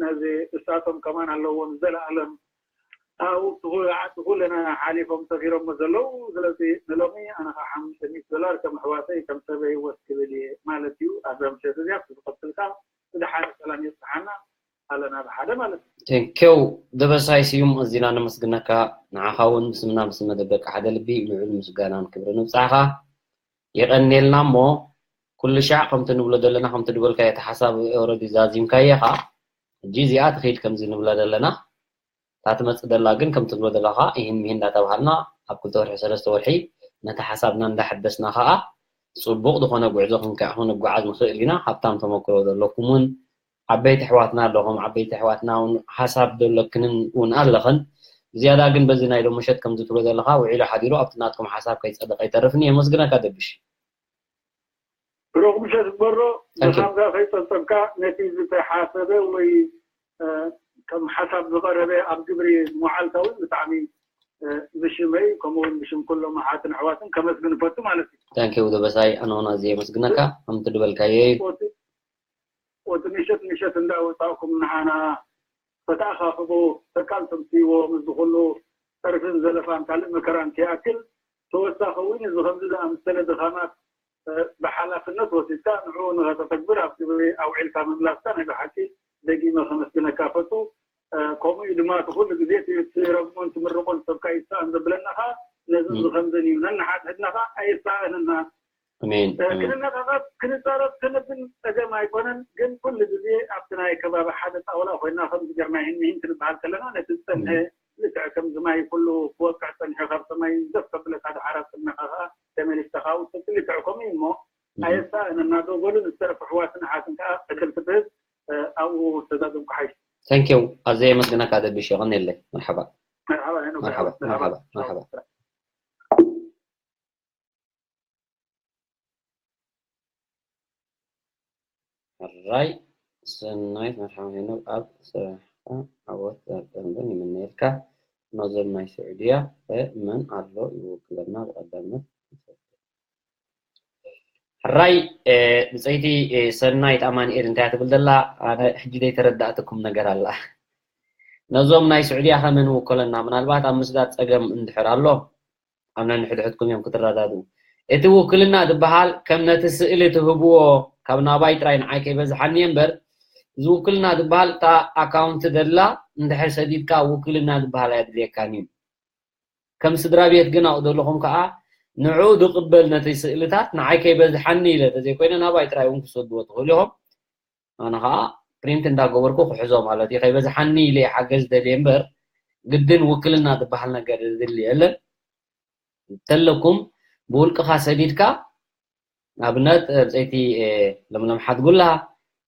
ነዚ እሳቶም ከማን ኣለዎም ዘለኣለም ኣብኡ ትኹ-፣ ዓዲ ኩለና ሓሊፎም ሰፊሮሞ ዘለዉ። ስለዚ ንሎሚ ኣነ ኸዓ ሓሙሽተ ሚእቲ ዶላር ከም ኣሕዋተይ ከም ሰበይ ወስ ክብል እየ ማለት እዩ። ኣብዛ ምሸት እዚኣ ክዝቐጽል ከኣ ብደሓነ ሰላም የብጽሓና ኣለና ብሓደ ማለት እዩ። ቴንኬው ደበሳይ ስዩም፣ ኣዚና ነመስግነካ። ንዓኻ እውን ብስምና ብስም መደብ ደቂ ሓደ ልቢ ልዑል ምስጋናን ክብርን ይብጻሕኻ። የቐንየልና እሞ ኩሉ ሻዕ ከምቲ ንብሎ ዘለና፣ ከምቲ ዝበልካዮ እቲ ሓሳብ ኦረዲ ዛዚምካዮ ኢኻ። ሕጂ እዚኣ ትኺድ ከምዚ ንብላ ዘለና። እታ ትመጽእ ዘላ ግን ከምቲ ትብሎ ዘለኻ ኢሂን ሚሂን እንዳተባሃልና ኣብ ክልተ ወርሒ ሰለስተ ወርሒ ነቲ ሓሳብና እንዳሐደስና ኸኣ ጽቡቕ ዝኾነ ጉዕዞ ክንከ-፣ ክንጓዓዝ ንኽእል ኢና። ሃብታም ተመክሮ ዘለኩም እውን ዓበይቲ ኣሕዋትና ኣለኹም። ዓበይቲ ኣሕዋትና እውን ሓሳብ ዘለክንን እውን ኣለኽን። ብዝያዳ ግን በዚ ናይ ሎሚ ምሸት ከምዚ ትብሎ ዘለኻ ውዒሉ ሓዲሩ ኣብቲ ናትኩም ሓሳብ ከይጸድቕ ኣይተርፍን። የመስግነካ ደብሽ። ብሩኽ ምሸት ግበሮ። Thank you። ብኻምዛ ከይጸብጸብካ ነቲ ዝተሓሰበ ወይ፣ እ፣ ከም ሓሳብ ዝቐረበ ኣብ ግብሪ ምውዓልካ እውን ብጣዕሚ፣ እ፣ ብሽመይ ከምኡ እውን ብሽም ኩሎም ኣሓትን ኣሕዋትን ከመስግን እፈቱ ማለት እዩ። Thank you ደበሳይ፣ ኣነ እውን ኣዝየ የመስግነካ። ከምቲ ዝበልካዮ እዩ። ወቲ-፣ ወቲ ምሸት ምሸት እንዳወጻእኩም ንዓና ከተኣኻኽቡ ተቃልሶም ትይዎ፣ ምስዚ ኩሉ ጸርፍን ዘለፋን ካልእ መከራን ከይኣክል፣ ተወሳኺ እውን እዚ ከምዚ ዝኣመሰለ ድኻማት፣ እ፣ ብሓላፍነት ወሲድካ ንዕኡ ንኸተተግብር ኣብ ግብሪ ኣውዒልካ ምምላስካ ናይ ብሓቂ ደጊመ ከመስግነካ እፈቱ። እ፣ ከምኡ እዩ ማቱ ኩሉ ግዜ እቲ ረግሞን ትምርቆን ሰብካ ይሰኣን ዘብለና ከዓ ነዚ ከምዘን እዩ ነንሓድሕድና ከዓ ኣየሰኣንና። ኣሜን። ኣሜን። ክንነፋፈስ ክንዛረብ ክንብን ፀገም ኣይኮነን፣ ግን ኩሉ ግዜ ኣብቲ ናይ ከባቢ ሓደ ጣውላ ኮይና ከምዚ ገርና ይህን ይህን ክንበሃል ከለና ነቲ ዝፀንሐ ልክዕ ከምዚ ማይ ኩሉ ክወቅዕ ፀኒሑ ካብ ሰማይ ዘፍ ከብለካ ድሓር ኣብ ቅድመኻ ከዓ ተመሊስካ ከዓ ውፅእቲ ልክዕ ከምኡ እዩ እሞ ኣየሳእነና ዶ በሉ ንዝተረፉ ኣሕዋትን ኣሓትን ከዓ ዕድል ክትህብ ኣብኡ ተዛዘምኩ ሓይሽ። Thank you። ኣዘ የመስግነካ ደቢሽ። የቐንየለይ። መርሓባ። መርሓባ ሄኖክ። መርሓባ መርሓባ መርሓባ። ሕራይ ሰናይት መርሓባ ሄኖክ ኣብ ስራሕካ ዓወት ዘርቀንብን ይምነየልካ። ነዞም ናይ ስዑድያ ከ መን ኣሎ ይውክለና ብቐዳምነት ንፈልጦ። ሕራይ ብፀይቲ ሰናይት ኣማንኤል እንታይ ትብል ዘላ ኣነ ሕጂ ዘይተረዳእትኩም ነገር ኣላ። ነዞም ናይ ስዑድያ ከመን ውከለና ምናልባት ኣብ ምስዳድ ፀገም እንድሕር ኣሎ ኣብ ነንሕድሕድኩም እዮም ክትረዳድኡ። እቲ ውክልና ዝበሃል ከም ነቲ ስእሊ ትህብዎ ካብ ናባይ ጥራይ ንዓይ ከይበዝሓኒ እየ እምበር እዚ ውክልና ዝበሃል እታ ኣካውንቲ ደላ እንድሕር ሰዲድካ ውክልና ዝበሃል ኣየድልየካን እዩ። ከም ስድራ ቤት ግን ኣብኡ ዘለኹም ከዓ ንዑ ዝቕበል ነቲ ስእልታት ንዓይ ከይበዝሓኒ ኢለ ተዘይኮይነ ናባይ ጥራይ እውን ክሰድዎ ትኽእሉ ኢኹም። ኣነ ከዓ ፕሪንት እንዳገበርኩ ክሕዞ ማለት እዩ። ከይበዝሓኒ ኢለ ሓገዝ ደልየ እምበር ግድን ውክልና ዝበሃል ነገር ዝድሊ የለን። እንተለኩም ብውልቅኻ ሰዲድካ ንኣብነት ብፀይቲ ለምለም ሓድጉ ኣላ።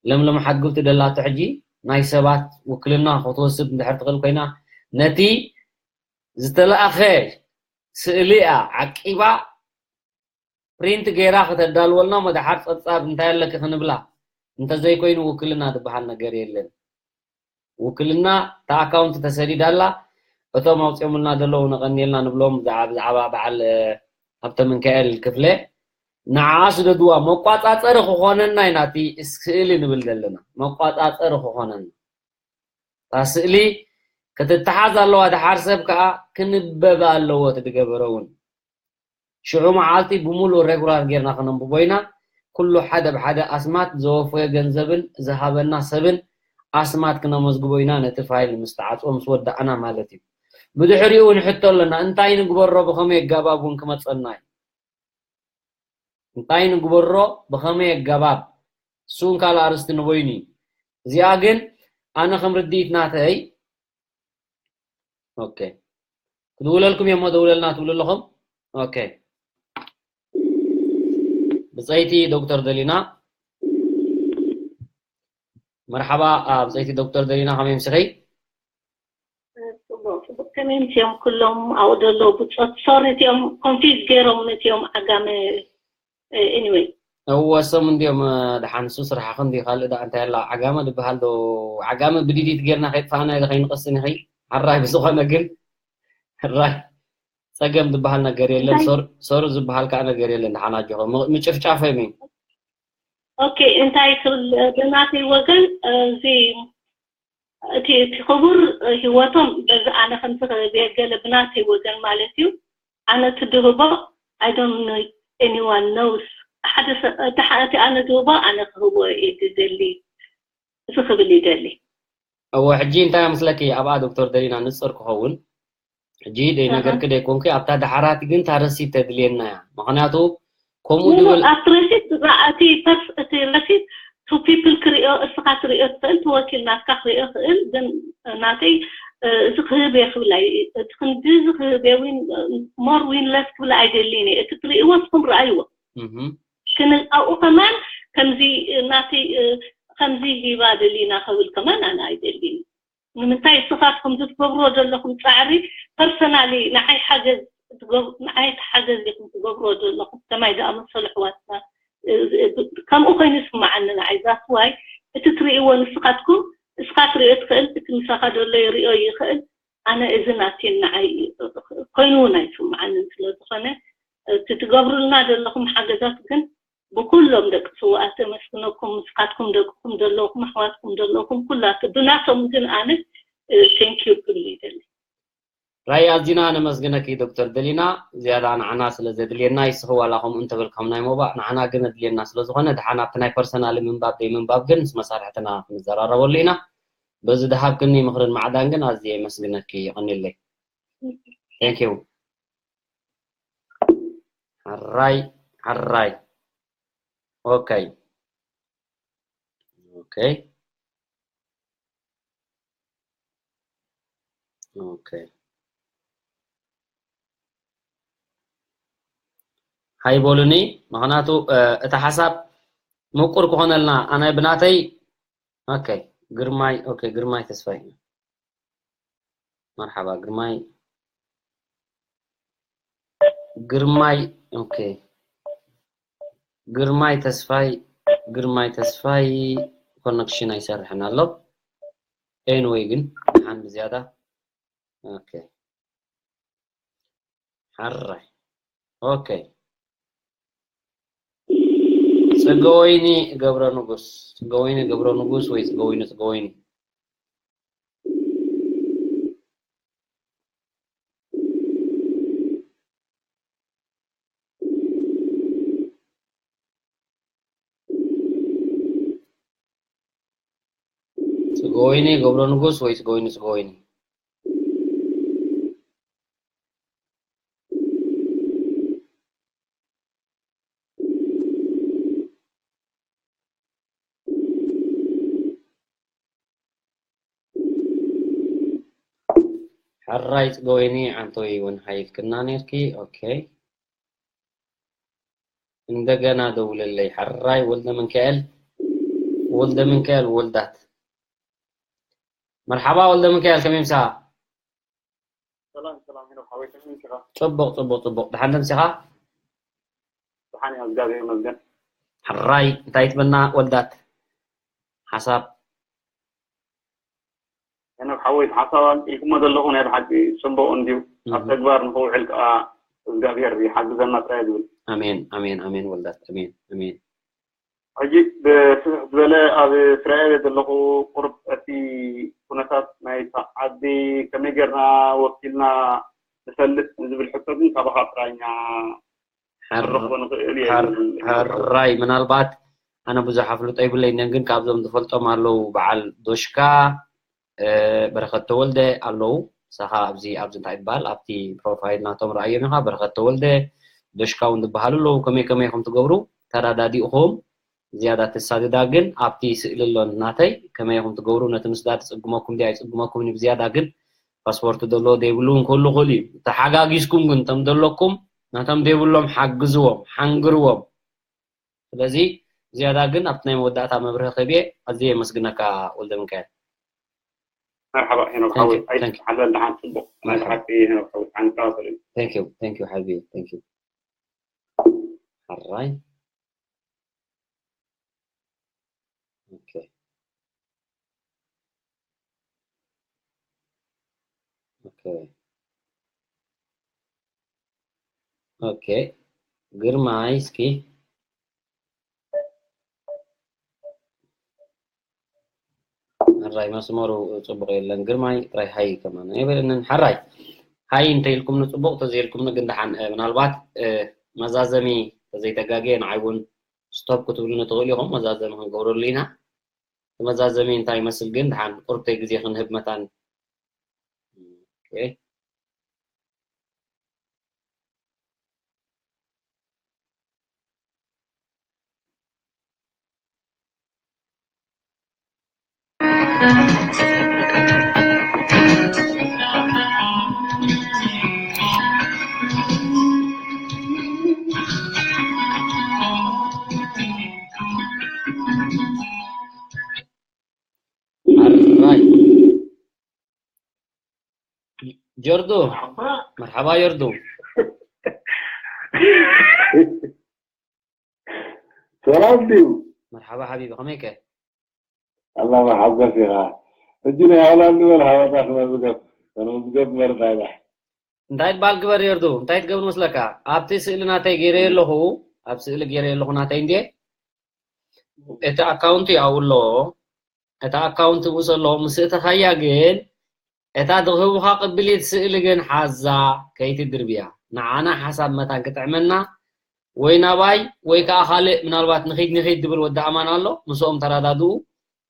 ለምለም ሓድጉ ትደላቶ ሕጂ ናይ ሰባት ውክልና ክትወስድ እንድሕር ትኽእል ኮይና ነቲ ዝተለኣኸ ስእሊ እያ ዓቂባ ፕሪንት ገይራ ከተዳልወልና እሞ ደሓር ፀብፃብ እንታይ ኣለኪ ክንብላ እንተዘይኮይኑ ውክልና ዝበሃል ነገር የለን። ውክልና እታ ኣካውንት ተሰዲዳ ኣላ። እቶም ኣውፂኦምልና ዘለዉ ነቐንየልና ንብሎም ብዛዕባ በዓል ሃብተሚካኤል ክፍለ ንዓ ስደድዋ መቋፃፀሪ ክኾነና ኢና እቲ ስእሊ ንብል ዘለና መቋፃፀሪ ክኾነና እታ ስእሊ ክትተሓዝ ኣለዋ። ደሓር ሰብ ከዓ ክንበብ ኣለዎ እቲ ዝገበረ እውን ሽዑ መዓልቲ ብምሉእ ሬጉላር ጌርና ክነንብቦ ኢና። ኩሉ ሓደ ብሓደ ኣስማት ዘወፈዮ ገንዘብን ዝሃበና ሰብን ኣስማት ክነመዝግቦ ኢና። ነቲ ፋይል ምስ ተዓፅዎ ምስ ወዳእና ማለት እዩ። ብድሕሪኡ እውን ሕቶ ኣለና፣ እንታይ ንግበሮ ብኸመይ ኣገባብ እውን ክመፀና እዩ። እንታይ ንግበሮ ብኸመይ ኣገባብ እሱ እውን ካልእ ኣርስቲ ንበይኑ እዩ። እዚኣ ግን ኣነ ከም ርድኢት ናተይ ኦኬ ክድውለልኩም እየ እሞ ደውለልና ትብሉ ኣለኹም። ኦኬ ብፀይቲ ዶክተር ደሊና መርሓባ። ብፀይቲ ዶክተር ደሊና ከመይ ምስኺ? ጽቡቅ ጽቡቅ ከመይ ምስዮም ኩሎም ኣብኡ ዘለዉ ብጾት ሶሪ እቲኦም ኮንፊዝ ገይሮም ነቲኦም ዓጋመ ኤኒወይ እወ እሶም እንዲኦም ደሓን ንሱ ስራሕኺ እንዲ ካልእ ደኣ እንታይ ኣላ ዓጋመ ዝበሃል ዶ ዓጋመ ብዲዲት ጌርና ከይጥፋእና ኢለ ከይንቐስን ኢኺ ሓራይ ብዝኾነ ግን ሕራይ ጸገም ዝበሃል ነገር የለን ሶር ሶር ዝበሃል ከዓ ነገር የለን ደሓን ኣጆኺ ምጭፍጫፍ ሚ ኦኬ እንታይ ትብል ብናተይ ወገን እዚ እቲ እቲ ክቡር ህይወቶም በዚ ኣነ ከምዚ ክህብየ ገለ ብናተይ ወገን ማለት እዩ ኣነ እቲ ድህቦ I don't know anyone knows ሓደ ሰብ እቲ ሓደ እቲ ኣነ ድህቦ ኣነ ክህቦ እየ ዝደሊ እዚ ክብል ይደሊ። እወ ሕጂ እንታይ ይመስለኪ ኣብኣ ዶክተር ደሊና ንፅር ክኸውን ሕጂ ደይነገርኪ ደይኮንኪ ኣብታ ዳሕራቲ ግን እታ ረሲት ተድልየና እያ ምክንያቱ ከምኡ ዝብል ኣብቲ ረሲት እቲ ፐርስ እቲ ረሲት to people ክሪኦ እስኻ ትሪኦ ትኽእል እቲ ወኪል ናትካ ክሪኦ ክእል ግን ናተይ እዚ ክህብ እየ ክብል ኣይ እቲ ክንዲ እዚ ክህብ እየ more win less ክብል ኣይደልን እየ እቲ ትሪእዎ ንስኹም ረኣይዎ ግን ኣብኡ ከማን ከምዚ ናተይ ከምዚ ሂባ ደሊና ክብል ከማን ኣነ ኣይደልን ንምንታይ እስኻትኩም ዝትገብርዎ ዘለኹም ፃዕሪ personally ንዓይ ሓገዝ ንዓይ ሓገዝ ኢኹም ትገብርዎ ዘለኹም ከማይ ዝኣመሰሉ ኣሕዋትና ከምኡ ኮይኑ ይስምዓኒ ንዓይ that's why እቲ ትርእይዎ ንስኻትኩም እስኻ ትርእዮ ትኽእል እቲ ምሳኻ ዘሎ ይርእዮ ይኽእል ኣነ እዚ ናትየን ንዓይ ኮይኑ እውን ኣይስምዓንን ስለ ዝኾነ እቲ ትገብሩልና ዘለኹም ሓገዛት ግን ብኩሎም ደቂ ስውኣት እመስግነኩም ምስኻትኩም ደቅኹም ዘለኹም ኣሕዋትኩም ዘለኹም ኩላቱ ብናቶም ግን ኣነ thank you ክብል ይደሊ። ራይ ኣዚና ነመስግነኪ ዶክተር ደሊና ዝያዳ ንዓና ስለ ዘድልየና ይስኺ ዋላ ከምኡ እንተበልካም ናይ ሞባእ ንዓና ግን ኣድልየና ስለ ዝኾነ ድሓን ኣብቲ ናይ ፐርሰናሊ ምንባብ ደይ ምንባብ ግን ምስ መሳርሕትና ክንዘራረበሉ ኢና። በዚ ድሃብክኒ ምኽርን ማዕዳን ግን ኣዝየ የመስግነኪ። ይቐንየለይ። Thank you። ሕራይ፣ ሕራይ። ኦኬ። ኦኬ። ኦኬ። ሃይ በሉኒ፣ ምኽንያቱ፣ እ፣ እቲ ሓሳብ ምቁር ክኾነልና፣ ኣነ ብናተይ፣ ኦኬ፣ ግርማይ፣ ኦኬ፣ ግርማይ ተስፋይ። መርሓባ፣ ግርማይ፣ ግርማይ፣ ኦኬ። ግርማይ ተስፋይ፣ ግርማይ ተስፋይ ኮኔክሽን ኣይሰርሕን ኣሎ። ኤንወይ ግን፣ ሓን ብዝያዳ፣ ኦኬ። ሓራይ። ኦኬ። ጽገወይኒ ገብረ ንጉስ፣ ጽገወይኒ ገብረ ንጉስ ወይ ጽገወይኒ፣ ጽገወይኒ። ጽገወይኒ ገብረ ንጉስ ወይ ጽገወይኒ፣ ጽገወይኒ። ሕራይ ጽገወይኒ፣ ዓንቶይ እውን ሓይልክና ኔርኪ። ኦኬ። እንደገና ደውለለይ። ሕራይ ወልደ ሚካኤል፣ ወልደ ሚካኤል ወልዳት። መርሓባ ወልደ ሚካኤል፣ ከመይ ምሳኻ? ሰላም፣ ሰላም፣ ሄኖክ ሓወይ፣ ከመይ ምሳኻ? ጽቡቕ፣ ጽቡቕ፣ ጽቡቕ። ደሓን ዶ ምሳኻ? ደሓን እየ፣ እግዚኣብሔር ይመስገን። ሕራይ፣ እንታይ ትብለና ወልዳት? ሓሳብ? ሄኖክ ሓወይ፣ ሓሳብ ኣልዒልኩሞ ዘለኹ ናይ ብሓቂ ጽቡቕ እንድዩ። ኣብ እህ። ተግባር ንኽውዕል ከኣ እግዚኣብሔር ይሓግዘና ጥራይ ዝብል። ኣሜን፣ ኣሜን፣ ኣሜን ወልዳት፣ ኣሜን፣ ኣሜን። ሕጂ ብስፍሕ ዝበለ ኣብ እስራኤል ዘለኹ ቁሩብ እቲ ኩነታት ናይታ ዓዲ ከመይ ጌርና ወኪልና ንፈልጥ ንዝብል ሕቶ ግን ካባኻ ጥራይ ኢና ሕር-፣ ክንረኽቦ ንኽእል እየ ሕር-፣ ዝብል። ሕራይ፣ ምናልባት ኣነ ብዙሕ ኣፍልጦ ይብለይን፣ ግን ካብዞም ዝፈልጦም ኣለዉ፣ በዓል ዶሽካ፣ እ፣ በረኸት ተወልደ ኣለዉ። ንሳኻ ኣብዚ፣ ኣብዚ እንታይ ይበሃል፣ ኣብቲ ፕሮፋይል ናቶም ረኣዮም ኢኻ። በረኸት ተወልደ፣ ዶሽካ እውን ዝበሃሉ ኣለዉ። ከመይ ከመይ ኢኹም ትገብሩ? ተረዳዲእኹም ዝያዳ ተሳድዳ ግን ኣብቲ ስእሊ ኣሎ ናተይ፣ ከመይ ኢኹም ትገብሩ? ነቲ ምስዳድ ይጽግመኩም ድዩ ኣይጽግመኩምን እዩ ብዝያዳ፣ ግን ፓስፖርት ዘሎ ዘይብሉ እውን ክህሉ ይኽእል እዩ። ተሓጋጊዝኩም ግን እቶም ዘለኩም ነቶም ዘይብሎም ሓግዝዎም፣ ሓንግርዎም። ስለዚ ዝያዳ ግን ኣብቲ ናይ መወዳእታ መብርሂ ክህብ እየ። ኣዝየ የመስግነካ ወልደ ሚካኤል። መርሓባ ሄኖክ ሓወይ፣ ኣይትሓለል ደሓን፣ ጽቡቕ። ናይ ብሓቂ ሄኖክ ሓወይ፣ ዓንካ ሰሪም። Thank you፣ thank you ሓቢቢ፣ thank you። ሕራይ። ኦኬ። ኦኬ። ኦኬ። ግርማይ እስኪ። ሕራይ መስመሩ ጽቡቕ የለን። ግርማይ ጥራይ ሃይ ከማን ኣይበለንን። ሕራይ ሃይ እንተ ኢልኩምኒ ጽቡቕ፣ ተዘይልኩምኒ ግን ደሓን፣ እ፣ ምናልባት፣ እ፣ መዛዘሚ ተዘይተጋግየ ንዓይ እውን ስቶፕ ክትብሉኒ ትኽእሉ ኢኹም። መዛዘሚ ክንገብረሉ ኢና። እቲ መዛዘሚ እንታይ ይመስል ግን ደሓን ቁርብተይ ግዜ ክንህብ መታን። ኦኬ። ሕራይ። ጆርዶ፣ መርሓባ ጆርዶ። ሰላም ድዩ? መርሓባ ሓቢቢ፣ ከመይ ከ? ኣላ መሓጎስ ኢኻ። ሕጂ ናይ ሆላንድ በል ሃወታ ክመዝገብ፣ ክመዝገብ መርጻ ኢኻ። እንታይ ትበሃል ግበር ዮርዱ? እንታይ ትገብር መስለካ? ኣብቲ ስእሊ ናተይ ገይረዮ ኣለኹ፣ ኣብ ስእሊ ገይረዮ ኣለኹ ናተይ እንድየ። እቲ ኣካውንቲ ኣብኡ ኣሎ። እታ ኣካውንቲ ብኡ ዘሎ ምስ እተኻያ ግን እታ ዝህቡኻ ቅብሊት ስእሊ ግን ሓዛ ከይትድርብያ። ንዓና ሓሳብ መታን ክጥዕመና ወይ ናባይ ወይ ከኣ ካልእ ምናልባት ንኺድ ንኺድ ዝብል ወዲ ኣማን ኣሎ። ምስኦም ተረዳድኡ።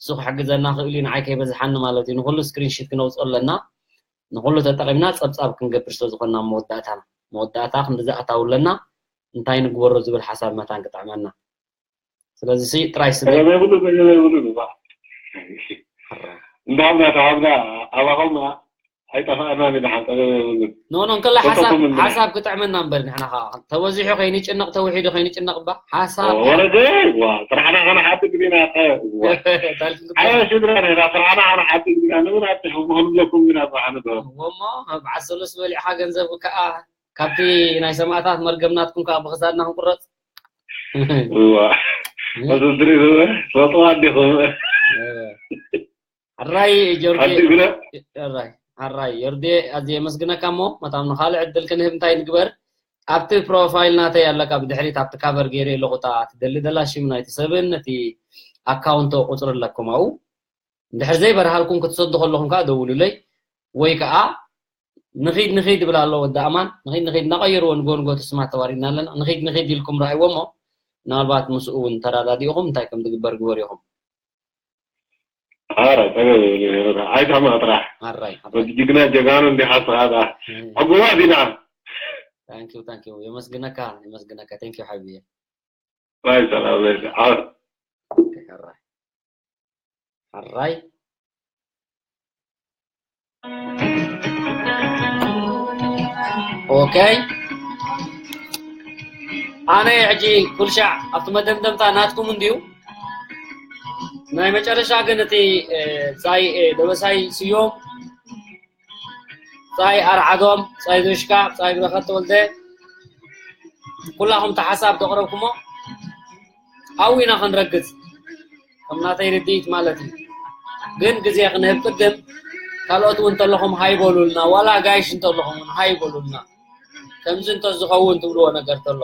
እሱ ክሕግዘና ክእል እዩ፣ ንዓይ ከይበዝሓኒ ማለት እዩ። ንኩሉ ስክሪንሺት ክነውፅኦ ኣለና፣ ንኩሉ ተጠቂምና ፀብፃብ ክንገብር ስለ ዝኾንና መወዳእታና መወዳእታ ክንዲ ዝኣታው ኣለና። እንታይ ንግበሮ ዝብል ሓሳብ መታን ክጥዕመና። ስለዚ ሲ ጥራይ ስለ የብሉ የብሉ። እንዳብና ተሃብና ኣባኸም ኣይጠፋእናን ኢና ሓንጠበ የብሉን። ኖ ኖ፣ እንከላ ሓሳብ ተጠቕሙ እንድና። ሓሳብ ክጥዕመና እምበር ንሕና ኸዓ ተበዚሑ ከይንጭነቕ ተውሒዱ ከይንጭነቕ እባ ሓሳብ ወረደ ዋ ስራሕና ከነሓድግ ዲና። ኣየ ስድራ ኔራ ስራሕና ከነሓድግ ዲና። ንብናት ክህብለኩም ዲና ስራሕና። ወሞ በዓል ሰሉስ በሊዕኻ ገንዘብ ከኣ ካብቲ ናይ ሰማእታት መርገም ናትኩም ከኣ ብኽሳድና ክንቁረጽ። እዋ። እዚ ድሪ ዝብለ ትፈልጥዋ እንዲኹም። ሕራይ ጆርጌ። ኣዲ ግለ። ሕራይ፣ ሕራይ ዮርዴ፣ ኣዝየ የመስግነካ። እሞ መታም ንኻልእ ዕድል ክንህብ እንታይ ንግበር? ኣብቲ ፕሮፋይል ናተይ ኣለካ ብድሕሪት ኣብቲ ካቨር ገይረ ኣለኹ፣ እታ ትደሊ ደላ ሽም ናይቲ ሰብን ነቲ ኣካውንቶ ቁፅሪ ኣለኩም ኣብኡ። እንድሕር ዘይበርሃልኩም ክትሰዱ ከለኹም ከዓ ደውሉለይ፣ ወይ ከዓ ንኺድ ንኺድ ይብል ኣሎ ወዲ ኣማን። ንኺድ ንኺድ እናቐየርዎ ንጎ ንጎ ስማት ተዋሪድና ኣለና። ንኺድ ንኺድ ኢልኩም ረኣይዎ እሞ ምናልባት ምስኡ እውን ተረዳዲእኹም እንታይ ከም ዝግበር ግበሩ ኢኹም። ኣረ፣ ጠገብ፣ ኣይታማ ጥራሕ። ኣራይ፣ ኣራይ። ወዲ ጅግና ጀጋኑ እንዲኻ ስኻ ዳ። እም። ዕጉባት ኢና። ታንኪዩ፣ ታንኪዩ። የመስግነካ፣ የመስግነካ። ታንኪዩ ሓቢየ። ባይ ሰላም፣ ባይ ሰላም። ኣረ። ኦኬ፣ ኣራይ። ሕራይ። ኦኬ። ኣነ ሕጂ ኩልሻዕ ኣብቲ መደምደምታ ናትኩም እንድዩ። ናይ መጨረሻ ግን እቲ፣ እ፣ ብጻይ፣ እ፣ ደበሳይ ስዮም፣ ብጻይ ኣርዓዶም፣ ብጻይ ዞሽካ፣ ብጻይ ብረኸት ተወልደ፣ ኩላኹም እቲ ሓሳብ ተቕረብኩሞ ኣብኡ ኢና ክንረግጽ፣ ከም ናተይ ርድኢት ማለት እዩ። ግን ግዜ ክንህብ ቅድም፣ ካልኦት እውን እንተለኹም ሃይ በሉልና፣ ዋላ ጋይሽ እንተለኹም እውን ሃይ በሉልና። ከምዚ እንተዝኸውን ትብልዎ ነገር ተሎ።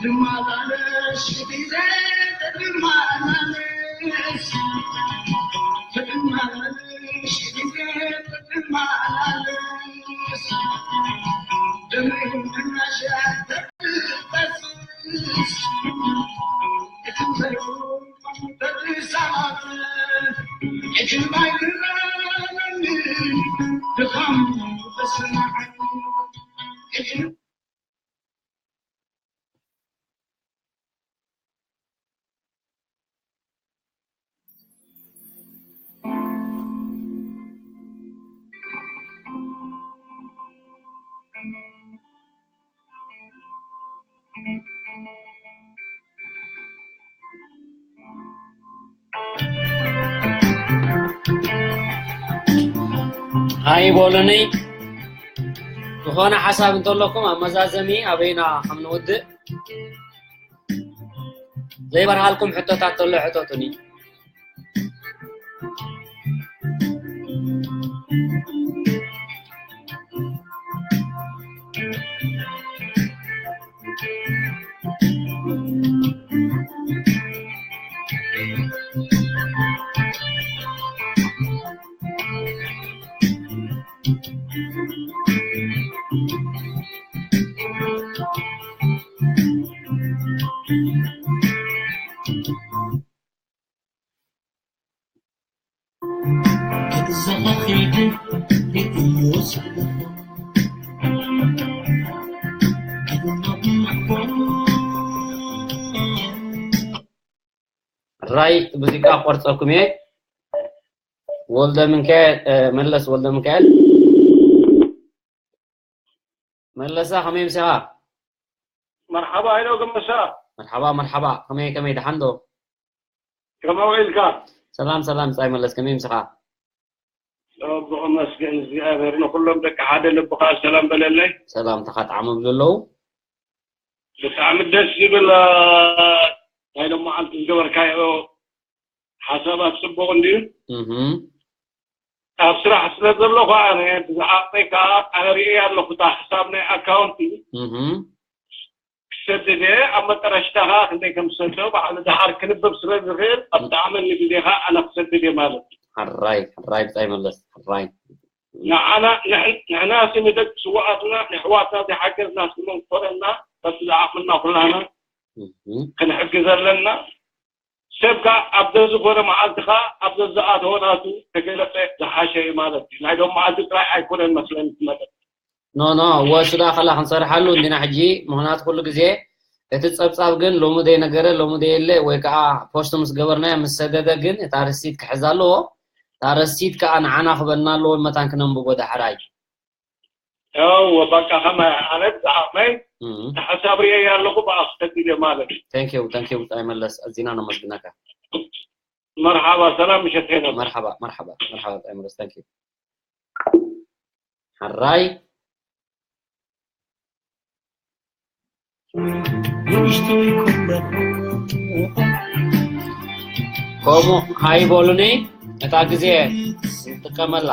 ትመላለሽ ግዜ ትመላለሽ፣ ትመላለሽ ግዜ ትመላለሽ፣ ደመኛ ሻተት ፈስሽ፣ እቲ ሃይ በሉኒ። ዝኾነ ሓሳብ እንተለኩም ኣብ መዛዘሚ ኣበይና ከም ንውድእ ዘይበርሃልኩም ሕቶታት ተሎ ሕተቱኒ። ራይ ሙዚቃ ቆርጸኩም እየ። ወልደ ሚካኤል፣ እ፣ መለስ ወልደ ሚካኤል። መለሳ ከመይ ምሳኻ? መርሓባ ሃይለ ገመሳ። መርሓባ፣ መርሓባ። ከመይ፣ ከመይ፣ ደሓን ዶ? ከመይ ውዒልካ? ሰላም፣ ሰላም፣ ብጻይ መለስ፣ ከመይ ምሳኻ? ጽቡቕ መስገን እግዚኣብሔር። ንኹሎም ደቂ ሓደ ልብኻ ሰላም በለለይ። ሰላምታኻ ጣዕሙ ብለለዉ። ብጣዕሚ ደስ ዝብል፣ እ፣ ናይ ሎመዓልቲ ዝገበርካዮ ሓሳባት ጽቡቕ እንድዩ። እህ። ኣብ ስራሕ ስለ ዘለኹ ኣነ ብዝዓቕመይ ከኣ ኣነ ርእየ ኣለኹ። እታ ሕሳብ ናይ ኣካውንቲ እህ። ክሰድድ እየ። ኣብ መጠረሽታ ከኣ ክንደይ ከም ዝሰዶ ባዕሉ ደሓር ክንብብ ስለ ዝኽእል ኣብ ዝጠዓመኒ ግዜ ከኣ ኣነ ክሰድድ እየ ማለት እዩ። ሕራይ፣ ሕራይ ብጻይ መለስ፣ ሕራይ። ንዓና፣ ንሕ-፣ ንሕና ሲ ንደቂ ስውኣትና፣ ንኣሕዋትና ዘይሓገዝና ስለ ዝኾነና፣ በቲ ዝዓቕምና ኩላና እህ። ክንሕግዝ ኣለና። ሰብ ከኣ ኣብ ዘዝኾነ መዓልቲ ከኣ ኣብ ዘዝኣተወ ናቱ ተገለጸ ዝሓሸ እዩ ማለት እዩ። ናይ ሎም መዓልቲ ጥራይ ኣይኮነን መስለኒ ዝመጸ። ኖ፣ ኖ፣ እወ፣ ሱዳ ከላ ክንሰርሓሉ እንዲና ሕጂ። ምኽንያቱ ኩሉ ግዜ እቲ ጸብጻብ ግን ሎሚ ዘይነገረ፣ ሎሚ ዘየለ፣ ወይ ከኣ ፖስት ምስ ገበርናዮ ምስ ሰደደ ግን እታ ረሲት ክሕዝ ኣለዎ። እታ ረሲት ከኣ ንዓና ክበና ኣለዎ፣ መታን ክነንብቦ ዳሕራይ። እወ፣ በቃ ከማይ ኣነ ብዓቕመይ እም። እቲ ሓሳብ ርእየ ኣለኹ፣ ብኣ ክሰድድ እየ ማለት እዩ። Thank you፣ thank you ብጣዕሚ መለስ፣ ኣዚና ነመስግነካ። መርሓባ፣ ሰላም ምሸት ሄኖክ። መርሓባ፣ መርሓባ፣ መርሓባ ብጣዕሚ መለስ፣ thank you። ሕራይ። ከምኡ ሃይ በሉኒ፣ እታ ግዜ ንጥቀመላ።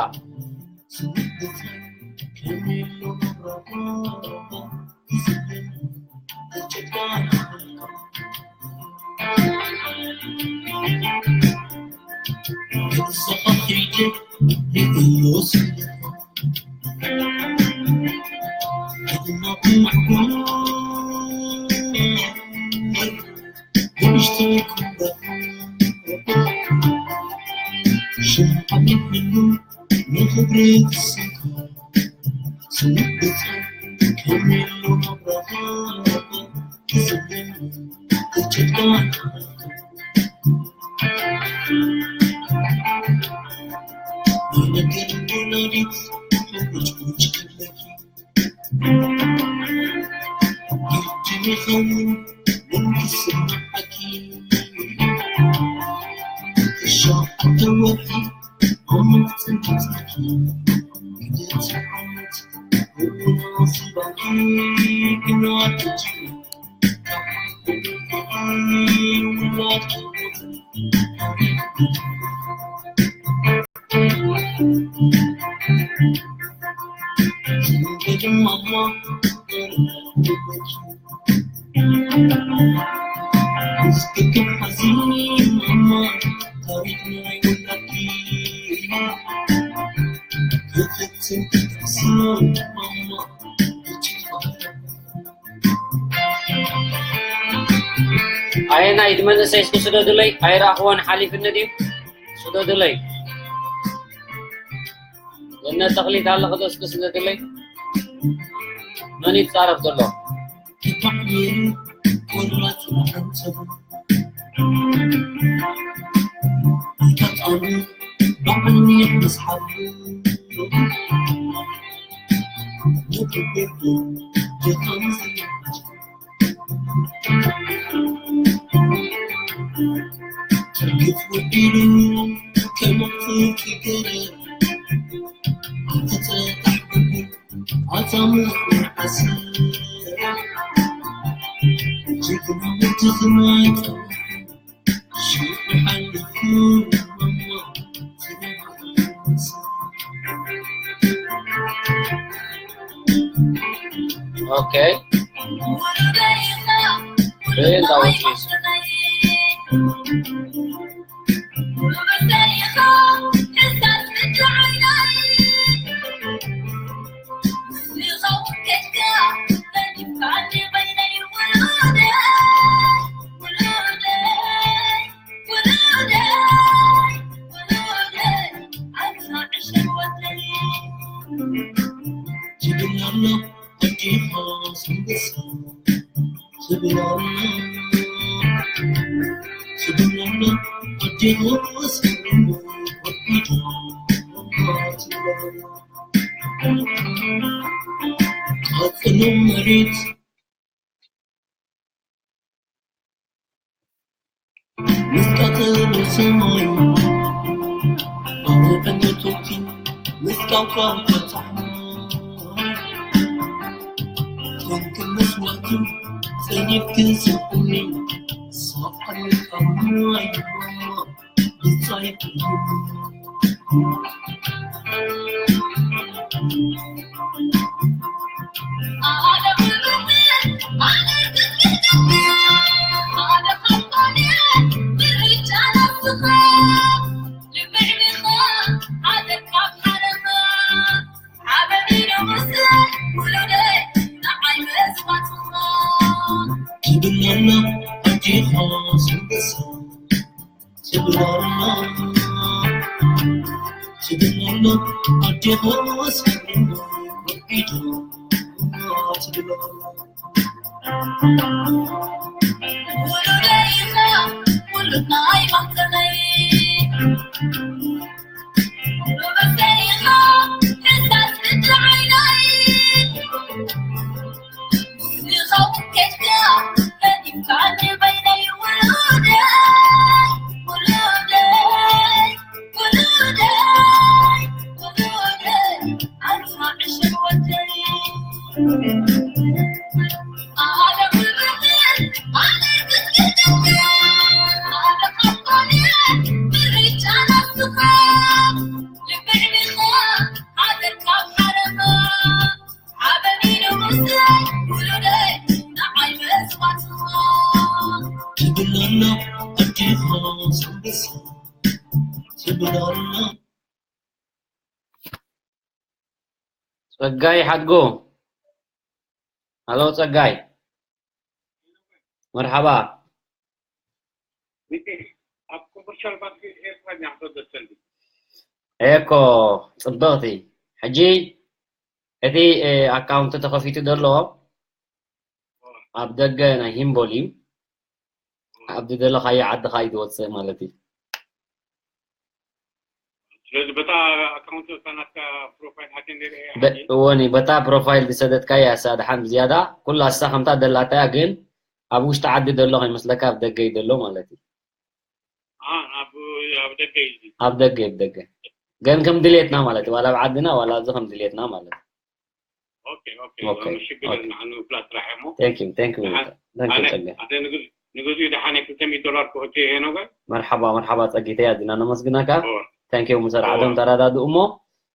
ኣየናይ እቲ መንእሰይ እስኪ ስደዱለይ፣ ኣይረኣኽዎን፣ ሓሊፍኒ ድዩ? ስደዱለይ። ገነት ተኽሊት ኣለኺ ዶ? እስኪ ስደዱለይ። መን ይጻረፍ ዘሎ? Okay. Really, that was easy. ጸጋይ ሓድጎ። ሃሎ ጸጋይ። መርሓባ። ኣብ ኮመርሻል ባንክ ኤርትራ እያ ክትወደሰሉ። ኤኮ ጽብቕቲ። ሕጂ እቲ፣ እ፣ ኣካውንት ተኸፊቱ ዘሎ ኣብ ደገ ናይ ሂምቦል እዩ። ኣብ ዝደለኻዮ ዓድኻ እዩ ዝወጽእ ማለት እዩ። ስለዚ በታ ኣካውንት በታ ናትካ ፕሮፋይል ሃኪ ንርኢ በ-፣ ሓኪ። እወኒ፣ በታ ፕሮፋይል ዝሰደትካያ እሳ ድሓን ብዝያዳ ኩላ እሳ ከምታ ደላታ እያ፣ ግን ኣብ ውሽጢ ዓዲ ዘሎ ከይመስለካ ኣብ ደገ እዩ ዘሎ ማለት እዩ። አ፣ ኣብ፣ ኣብ ደገ እዩ። ኣብ ደገ፣ ኣብ ደገ። ግን ከም ድሌትና ማለት እዩ። ዋላ ኣብ ዓድና ዋላ ኣብዚ ከም ድሌትና ማለት እዩ። ኦኬ፣ ኦኬ። ኦኬ፣ ምሽ ኦኬ። ግደል ንዓኑ ፍላት ጥራሕ እሞ። Thank you፣ thank you፣ ኣነ፣ thank you ኣነ፣ ጸጋይ። ኣነ ንግዝ-፣ ንግዚኡ ደሓን ክልተ ሚእቲ ዶላር ክእቱ እየ ነገር። መርሓባ፣ መርሓባ ጸጊተይ፣ ኣዚና ነመስግናካ። ኦ። Thank you፣ ምሰር ኦ። ዓዶም ተረዳድኡ እሞ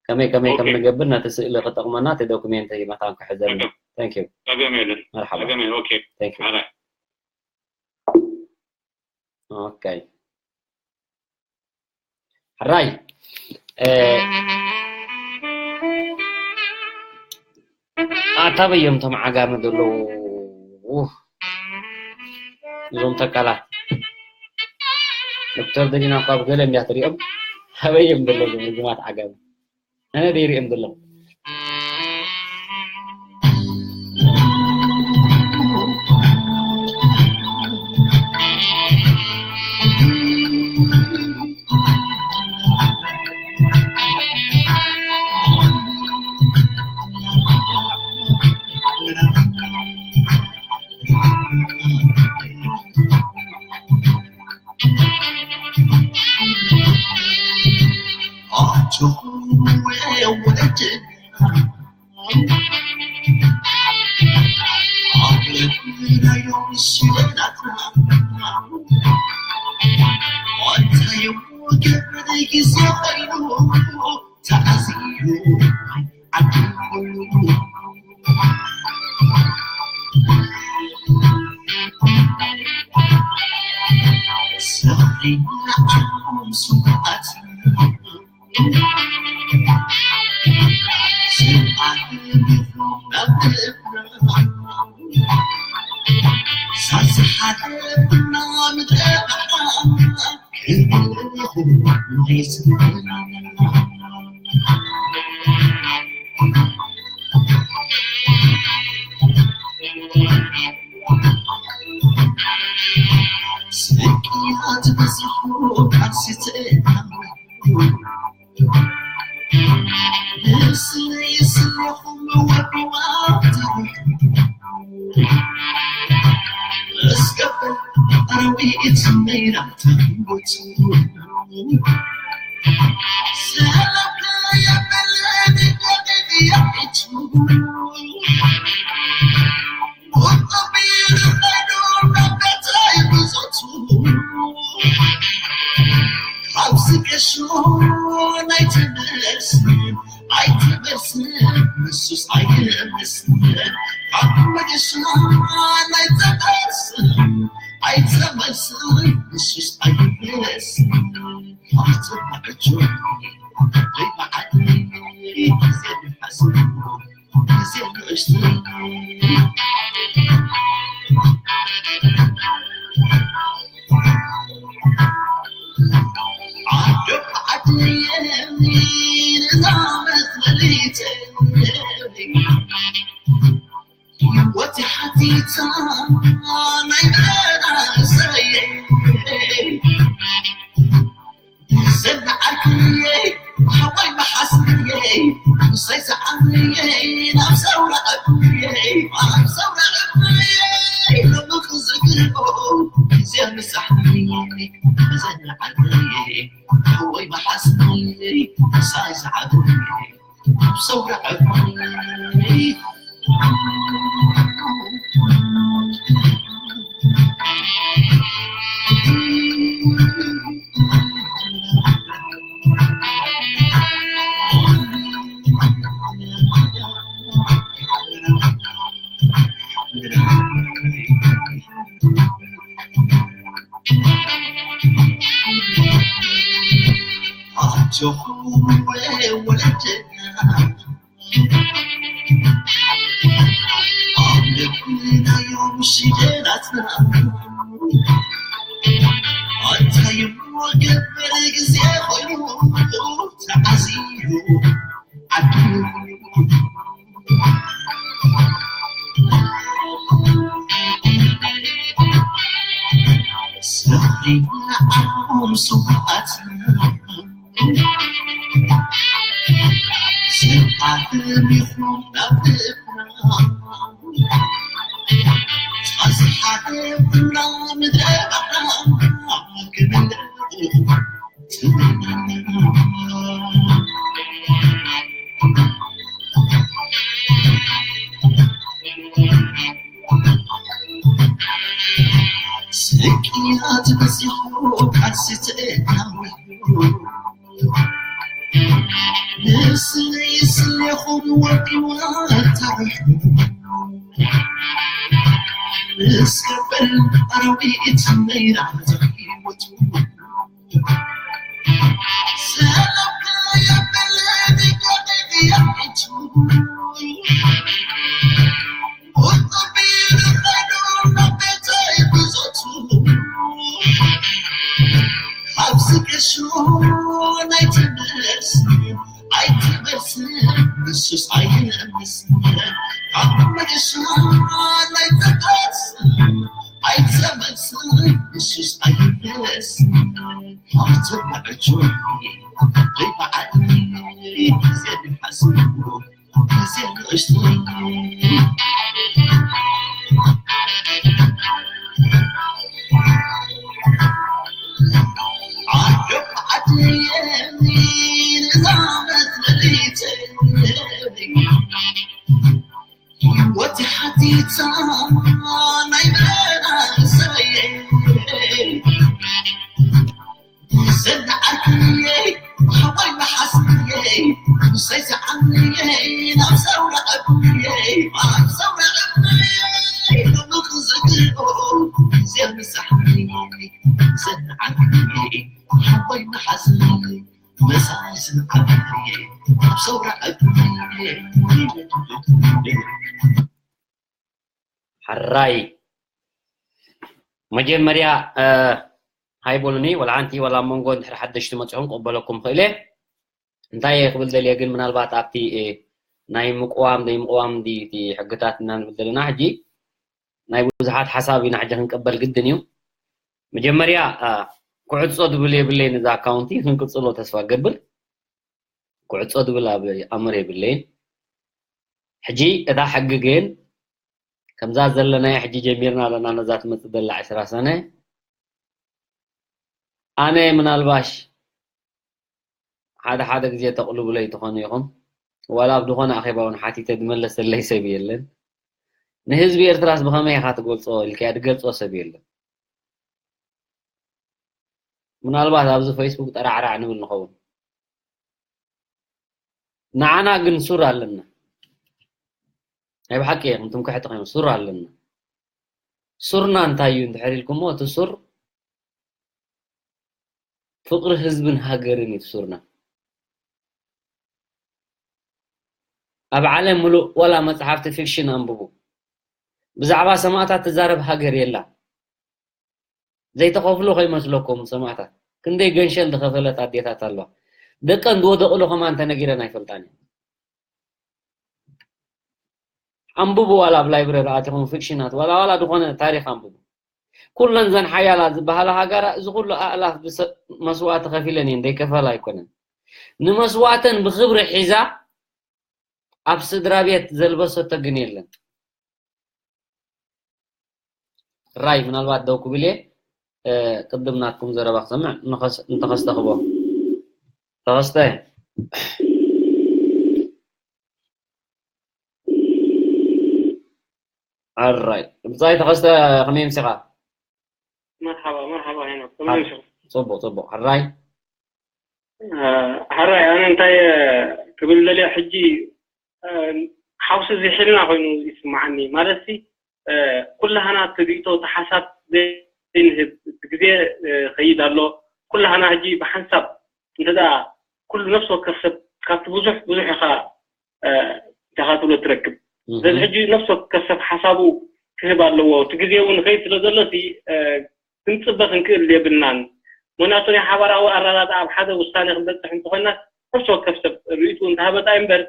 ከመይ ከመይ ከም ኦኬ። ንገብር ነቲ ስእሊ ክጠቕመና እቲ ዶክሜንት መታን ክሕዘልና። ጸገም። Thank you። ጸገም የለን። መርሓባ። ጸገም የለን። ኦኬ። Thank you። ኣረ። ኦኬ። ሕራይ ኣታ በይ እዮም እቶም ዓጋመ ዘለዉ? እዞም ተካላት ዶክተር ደሊና እኳ ብገለ እንዲያ ትሪኦም ኣበይ እዮም ዘለዉ እዞም ርጉማት ዓጋመ? ኣነ ደይሪኦም ዘለኹ። ሕራይ። መጀመርያ ሃይ በሉኒ፣ ወላ ሓንቲ፣ ወላ ኣብ መንጎ እንድሕር ሓደሽቲ መፅኹም ክቕበለኩም ክእል እየ። እንታይ እየ ክብል ደልየ ግን፣ ምናልባት ኣብቲ ናይ ምቅዋም ዘይምቅዋም እቲ ሕግታት እናንብል ዘለና ሕጂ ናይ ብዙሓት ሓሳብ ኢና ሕጂ ክንቅበል ግድን እዩ። መጀመርያ ክዕጾ ድብል የብለይን፣ እዚ ኣካውንቲ ክንቅጽሎ ተስፋ ገብር። ክዕጾ ድብል ኣብ ኣምር የብለይን። ሕጂ እታ ሕጊ ግን ከምዛ ዘለናዮ ሕጂ ጀሚርና ኣለና፣ ነዛ ትመጽእ ዘላ ዕስራ ሰነ ኣነ ምናልባሽ ሓደ ሓደ ግዜ ተቕልብለይ ትኾኑ ኢኹም። ዋላ ኣብ ዝኾነ ኣኼባ እውን ሓቲተ ዝመለሰለይ ሰብ የለን። ንህዝቢ ኤርትራስ ብኸመይ ኢኻ ትገልጾ ኢልካያ ዝገልጾ ሰብ የለን። ምናልባት ኣብዚ ፌስቡክ ጠራዕራዕ ንብል ንኸውን። ንዓና ግን ሱር ኣለና። ናይ ብሓቂ እዮም ትምክሕቲ ኮይኖም ሱር ኣለና። ሱርና እንታይ እዩ እንድሕር ኢልኩሞ፣ እቲ ሱር ፍቕሪ ህዝብን ሃገርን እዩ እቲ ሱርና። ኣብ ዓለም ምሉእ ዋላ መጽሓፍቲ ፊክሽን ኣንብቡ። ብዛዕባ ሰማእታት ትዛረብ ሃገር የላ። ዘይተኸፍሉ ከይመስለኩም ሰማእታት። ክንደይ ገንሸል ዝኸፈለት ኣዴታት ኣለዋ። ደቀን ዝወደቕሉ ከማን ተነጊረን ኣይፈልጣን እየን። ኣንብቡ ዋላ ኣብ ላይብረሪ ኣቲኹም ፊክሽናት፣ ዋላ ዋላ ዝኾነ ታሪኽ ኣንብቡ። ኩለን ዘን ሓያላት ዝበሃላ ሃገራ እዚ ኩሉ ኣእላፍ ብሰ-፣ መስዋእቲ ከፊለን እየን፣ ዘይከፈላ ኣይኮነን። ንመስዋእተን ብኽብሪ ሒዛ ኣብ ስድራ ቤት ዘልበሰቶ ግን የለን። ራይ ምናልባት ደው ክብል እየ፣ እ፣ ቅድም ናትኩም ዘረባ ክሰምዕ ንኸስ-፣ ንተኸስተ ክቦ። ተኸስተ። ኣራይ። ብጻይ ተኸስተ ከመይ ምሲኻ? መርሓባ፣ መርሓባ ሄኖክ። ከመይ ምሲኻ? ጽቡቕ፣ ጽቡቕ። ኣራይ። እ፣ ሕራይ፣ ኣነ እንታይ፣ እ፣ ክብል ደልየ ሕጂ፣ እ፣ ሓውሲ ዝሒልና ኮይኑ ይስምዓኒ። ማለትሲ፣ እ፣ ኩላህና እቲ ርእይቶ፣ እቲ ሓሳብ ዘይንህብ፣ እቲ ግዜ፣ እ፣ ኸይድ ኣሎ። ኩላህና ሕጂ ብሓንሳብ እንተ ደኣ ኩሉ ነፍሲ ወከፍ ሰብ ካብቲ ብዙሕ፣ ብዙሕ ኢኻ፣ እ፣ ኢኻ ትብሎ ትረክብ። እህ። ስለዚ ሕጂ ነፍሲ ወከፍ ሰብ ሓሳቡ ክህብ ኣለዎ። እቲ ግዜ እውን ኸይድ ስለ ዘሎ፣ እቲ፣ እ፣ ክንጽበ ክንክእል የብልናን። ምኽንያቱ ናይ ሓባራዊ ኣረዳድኣ ኣብ ሓደ ውሳኔ ክንበጽሕ እንተኾይና፣ ነፍሲ ወከፍ ሰብ ርእይትኡ እንተሃበ ጥራይ እምበር፣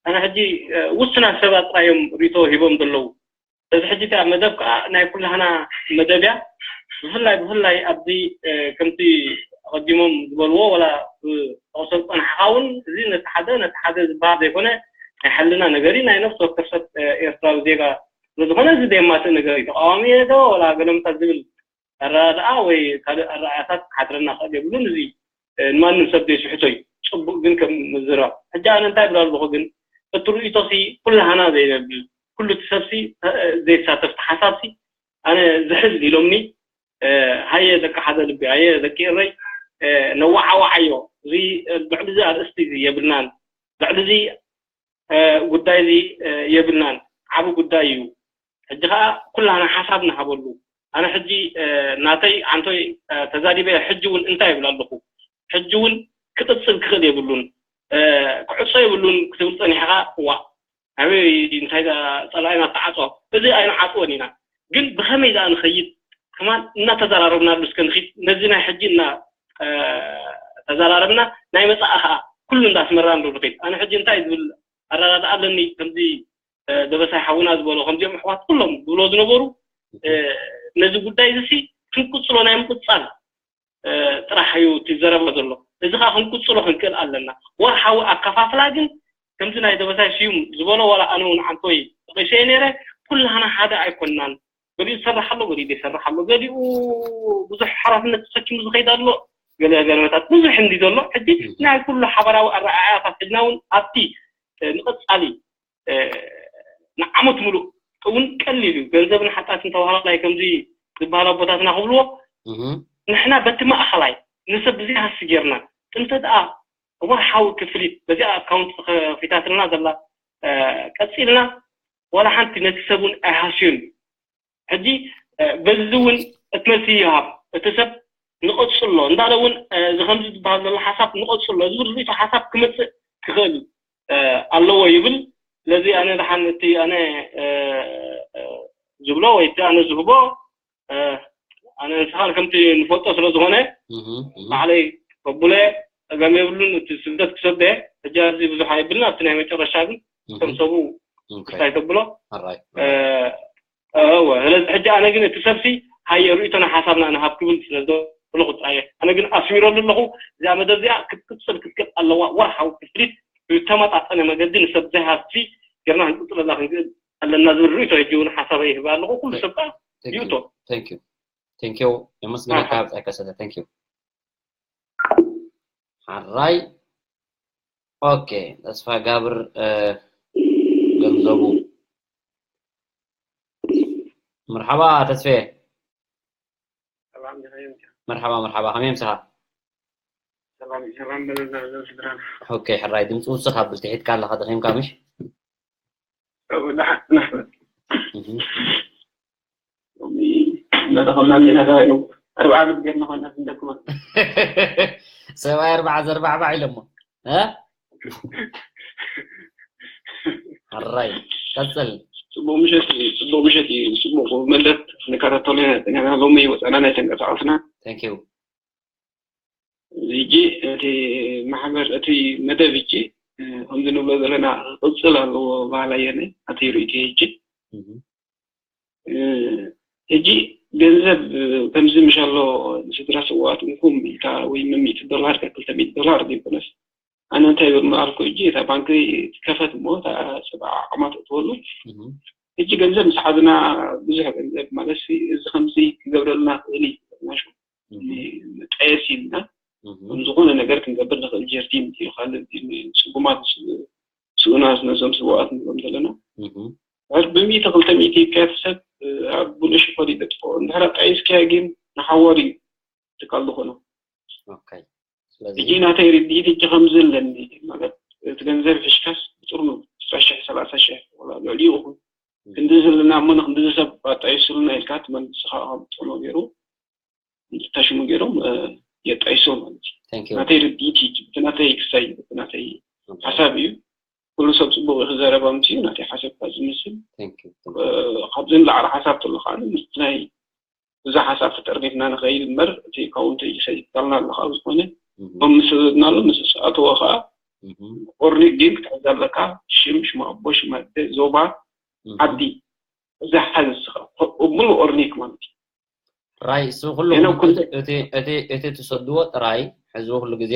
ኣነ ሕጂ፣ እ፣ ውሱናት ሰባት ጥራይ እዮም ርእይቶ ሂቦም ዘለዉ። ስለዚ ሕጂ እታ መደብ ከኣ ናይ ኩላህና መደብ እያ። ብፍላይ፣ ብፍላይ ኣብዚ፣ እ፣ ከምቲ ኣቐዲሞም ዝበልዎ፣ ወላ ብጠቕሶ ዝጸናሕካ እውን፣ እዚ ነቲ ሓደ፣ ነቲ ሓደ ዝበሃል ዘይኮነ፣ ናይ ሕልና ነገር እዩ፣ ናይ ነፍሲ ወከፍ ሰብ፣ እ፣ ኤርትራዊ ዜጋ ስለ ዝኾነ፣ እዚ ዘየማትእ ነገር እዩ። ተቃዋሚ እየ ዶ ወላ ገለምታ ዝብል ኣረዳድኣ ወይ ካልእ ኣረኣእያታት ክሓድረና ክእል የብሉን። እዚ፣ እ፣ ንማንም ሰብ ዘይስሕቶ እዩ። ጽቡቕ ግን ከም ምዝራብ። ሕጂ ኣነ እንታይ እብል ኣለኹ ግን፣ እቲ ርእይቶሲ ኩላህና ዘይነብል፣ ኩሉ እቲ ሰብሲ፣ እ፣ ዘይሳተፍ፣ እቲ ሓሳብሲ ኣነ ዝሕዝ ኢሎምኒ፣ እ፣ ሃየ ደቂ ሓደ ልቢ፣ ሃየ ደቂ ኤረይ፣ እ፣ ነዋዓዋዓዮ። እዚ፣ እ፣ ልዕሊ እዚ ኣርእስቲ እዚ የብልናን። ልዕሊ እዚ እ፣ ጉዳይ እዚ፣ እ፣ የብልናን። ዓቢ ጉዳይ እዩ። ሕጂ ኸኣ ኩላህና ሓሳብ ንሃበሉ። ኣነ ሕጂ፣ እ፣ ናተይ ዓንቶይ፣ እ፣ ተዛሪበ ሕጂ እውን እንታይ እብል ኣለኹ? ሕጂ እውን ክቕጽል ክኽእል የብሉን። እ፣ ክዕጾ የብሉን ክትብል ጸኒሕኻ፣ እዋእ፣ ኣበይ እንታይ ጸላኢና ተዓጾ? እዚ ኣይንዓጽዎን ኢና። ግን ብኸመይ ደኣ ንኸይድ? ከማን እናተዘራረብናሉ እስከ ንኺድ። ነዚ ናይ ሕጂ እና ተዘራረብና ናይ መጻኢ ኸዓ ኩሉ እንዳ ኣስመራ እንዶ ንኺድ። ኣነ ሕጂ እንታይ ዝብል ኣረዳድኣ ኣለኒ? ከምዚ ደበሳይ ሓውና ዝበሎ፣ ከምዚኦም ኣሕዋት ኩሎም ዝብሎ ዝነበሩ፣ ነዚ ጉዳይ እዚ ክንቅጽሎ ናይ ምቅጻል ጥራሕ እዩ እቲ ዘረባ ዘሎ። እዚ ከዓ ክንቅጽሎ ክንክእል ኣለና። ወርሓዊ ኣከፋፍላ ግን ከምዚ ናይ ደበሳይ ስዩም ዝበሎ፣ ዋላ ኣነ እውን ዓንቶይ ጠቂሰ ነይረ፣ ኩላህና ሓደ ኣይኮንናን። ገሊኡ ዝሰርሕ ኣሎ፣ ገሊኡ ዘይሰርሕ ኣሎ፣ ገሊኡ ብዙሕ ሓላፍነት ተሰኪሙ ዝኸይድ ኣሎ፣ ገለ ገለመታት ብዙሕ እንዲ ዘሎ። ሕጂ ናይ ኩሉ ሓበራዊ ኣረኣእያታት ሒዝና እውን ኣብቲ ንቐጻሊ ንዓመት ሙሉእ እውን ቀሊል እዩ። ገንዘብን ሓጣትን ተባሃላይ ከምዚ ዝበሃል ኣቦታትና ክብልዎ፣ ንሕና በቲ ማእኸላይ ንሰብ ብዘይሃሲ ጌርና፣ እንተ ደኣ ወርሓዊ ክፍሊት በዚኣ ኣካውንት ተኸፊታትልና ዘላ ቀጺልና፣ ዋላ ሓንቲ ነቲ ሰብ እውን ኣይሃስዮን እዩ። ሕጂ በዚ እውን እቲ መልሲ ይሃብ። እቲ ሰብ ንቐጽሎ እንዳለ እውን እዚ ከምዚ ዝበሃል ዘሎ ሓሳብ ንቐጽሎ ዝብል ርእቶ ሓሳብ ክመጽእ ክኽእል ኣለዎ ይብል። ስለዚ ኣነ ደሓን እቲ ኣነ ዝብሎ ወይ እቲ ኣነ ዝህቦ ኣነ ንስኻን ከምቲ ንፈልጦ ስለ ዝኾነ ባዕለይ ከቡለ ጸገም የብሉን። እቲ ስደት ክሰደ ሕጂ ኣብዚ ብዙሕ ኣይብልን። ኣብቲ ናይ መጨረሻ ግን ከም ሰቡ እንታይ ተብሎ እወ። ስለዚ ሕጂ ኣነ ግን እቲ ሰብሲ ሃየ ርእቶና ሓሳብና ንሃብ ክብል ስለ ዘለኹ ጥራየ። ኣነ ግን ኣስሚረሉ ኣለኹ፣ እዚኣ መደብ እዚኣ ክትቅጽል ክትክእል ኣለዋ። ወርሓዊ ክፍሊት ብዝተመጣጠነ መገዲ ንሰብ ዘይሃብቲ ጌርና ክንቅጽለላ ክንክእል ኣለና ዝብል ርእቶ ሕጂ እውን ሓሳበይ ይህብ ኣለኹ። ኩሉ ሰብ ከዓ ይእቶ። Thank you. Thank you. የመስግነካ ብጻይ ከሰተ። Thank you. ሓራይ ኦኬ፣ ተስፋ ጋብር ገንዘቡ። መርሓባ ተስፌ። መርሓባ መርሓባ፣ ከመይ ምሳኻ? ኦኬ፣ ሕራይ ድምፂ ውስኽ ኣብል፣ ትሒትካ ኣለኻ፣ ደኺምካ ምሽ? እናተኸምና እንዲና ተባሂሉ ኣርብዓ ዓመት ጌርና ኮይና ክንደክማ ሰብኣይ ኣርብዓ ዘርባዕባዕ ኢሎሞ እ ሕራይ ቀፅል ፅቡቅ ምሸት እዩ ፅቡቅ ምሸት እዩ ፅቡቅ መደብ ንከታተሉ ኢና ሎሚ ወፃና ናይ ተንቀሳቀስና thank you ሕጂ እቲ ማሕበር እቲ መደብ ሕጂ ከምዚ ንብሎ ዘለና ክቅፅል ኣለዎ ባህላ የነ ኣቲ ርእቲ ሕጂ ሕጂ ገንዘብ ከምዚ ምሻሎ ንስድራ ስውኣት እንኩም ኢልካ ወይ መሚእቲ ዶላር ክልተ ሚእቲ ዶላር ዘይኮነስ ኣነ እንታይ ብል ምኣልኩ ሕጂ እታ ባንክ ትከፈት እሞ እታ ሰብዓ ዓማት እትበሉ ሕጂ ገንዘብ ምስ ሓዝና ብዙሕ ገንዘብ ማለት እዚ ከምዚ ክገብረልና ክእል እዩ መጠየስ ኢልና ዝኾነ ነገር ክንገብር ንኽእል ጀርዲን እዩ ካልእ ጽጉማት ስኡናት ነዞም ስቡኣት ንብሎም ዘለና ድሕር ብሚእቲ ክልተ ሚእቲ ይካየድ ሰብ ኣብ ብንእሽኮ ይጠጥፍኦ እንድሕር ኣጣይስካዮ ግን ንሓዋሩ እዩ ትካል ዝኾነ ሕጂ ናተይ ርድኢት ሕጂ ከምዚ ኣለኒ ማለት እቲ ገንዘብ ሕሽካስ ብጥርኑ ዕስራ ሽሕ ሰላሳ ሽሕ ልዕሊኡ ይኹን ክንዲ ዘለና እሞ ንክንዲ ሰብ ኣጣይሱልና ኢልካ ትመልስኻ ከም ጥዕኖ ገይሩ ተሽሙ ገይሮም የጣይሶ ማለት እዩ ናተይ ርድኢት እዩ ናተይ ክሳይ ናተይ ሓሳብ እዩ ኩሉ ሰብ ፅቡቅ እዩ ክዘረባ ምስ እዩ ናተይ ሓሰብካ ዝመስል ካብዚ ንላዕሊ ሓሳብ ተሎ ከዓ ምስቲ ናይ ብዙ ሓሳብ ተጠርኒፍና ንኸይድ እምበር እቲ ካውንቲ ይሰይጣልና ኣሎ ካብ ዝኾነ ከም ምስዝናሉ ምስ ኣተወ ከዓ ኦርኒክ ግን ክትሕዝ ኣለካ ሽም ሽማ ኣቦ ሽማ ኣደ ዞባ ዓዲ እዛ ሓዝ እስኻ ሙሉ ኦርኒክ ማለት እዩ ራይ እሱ ኩሉ እቲ ትሰድዎ ጥራይ ሕዚ ኩሉ ግዜ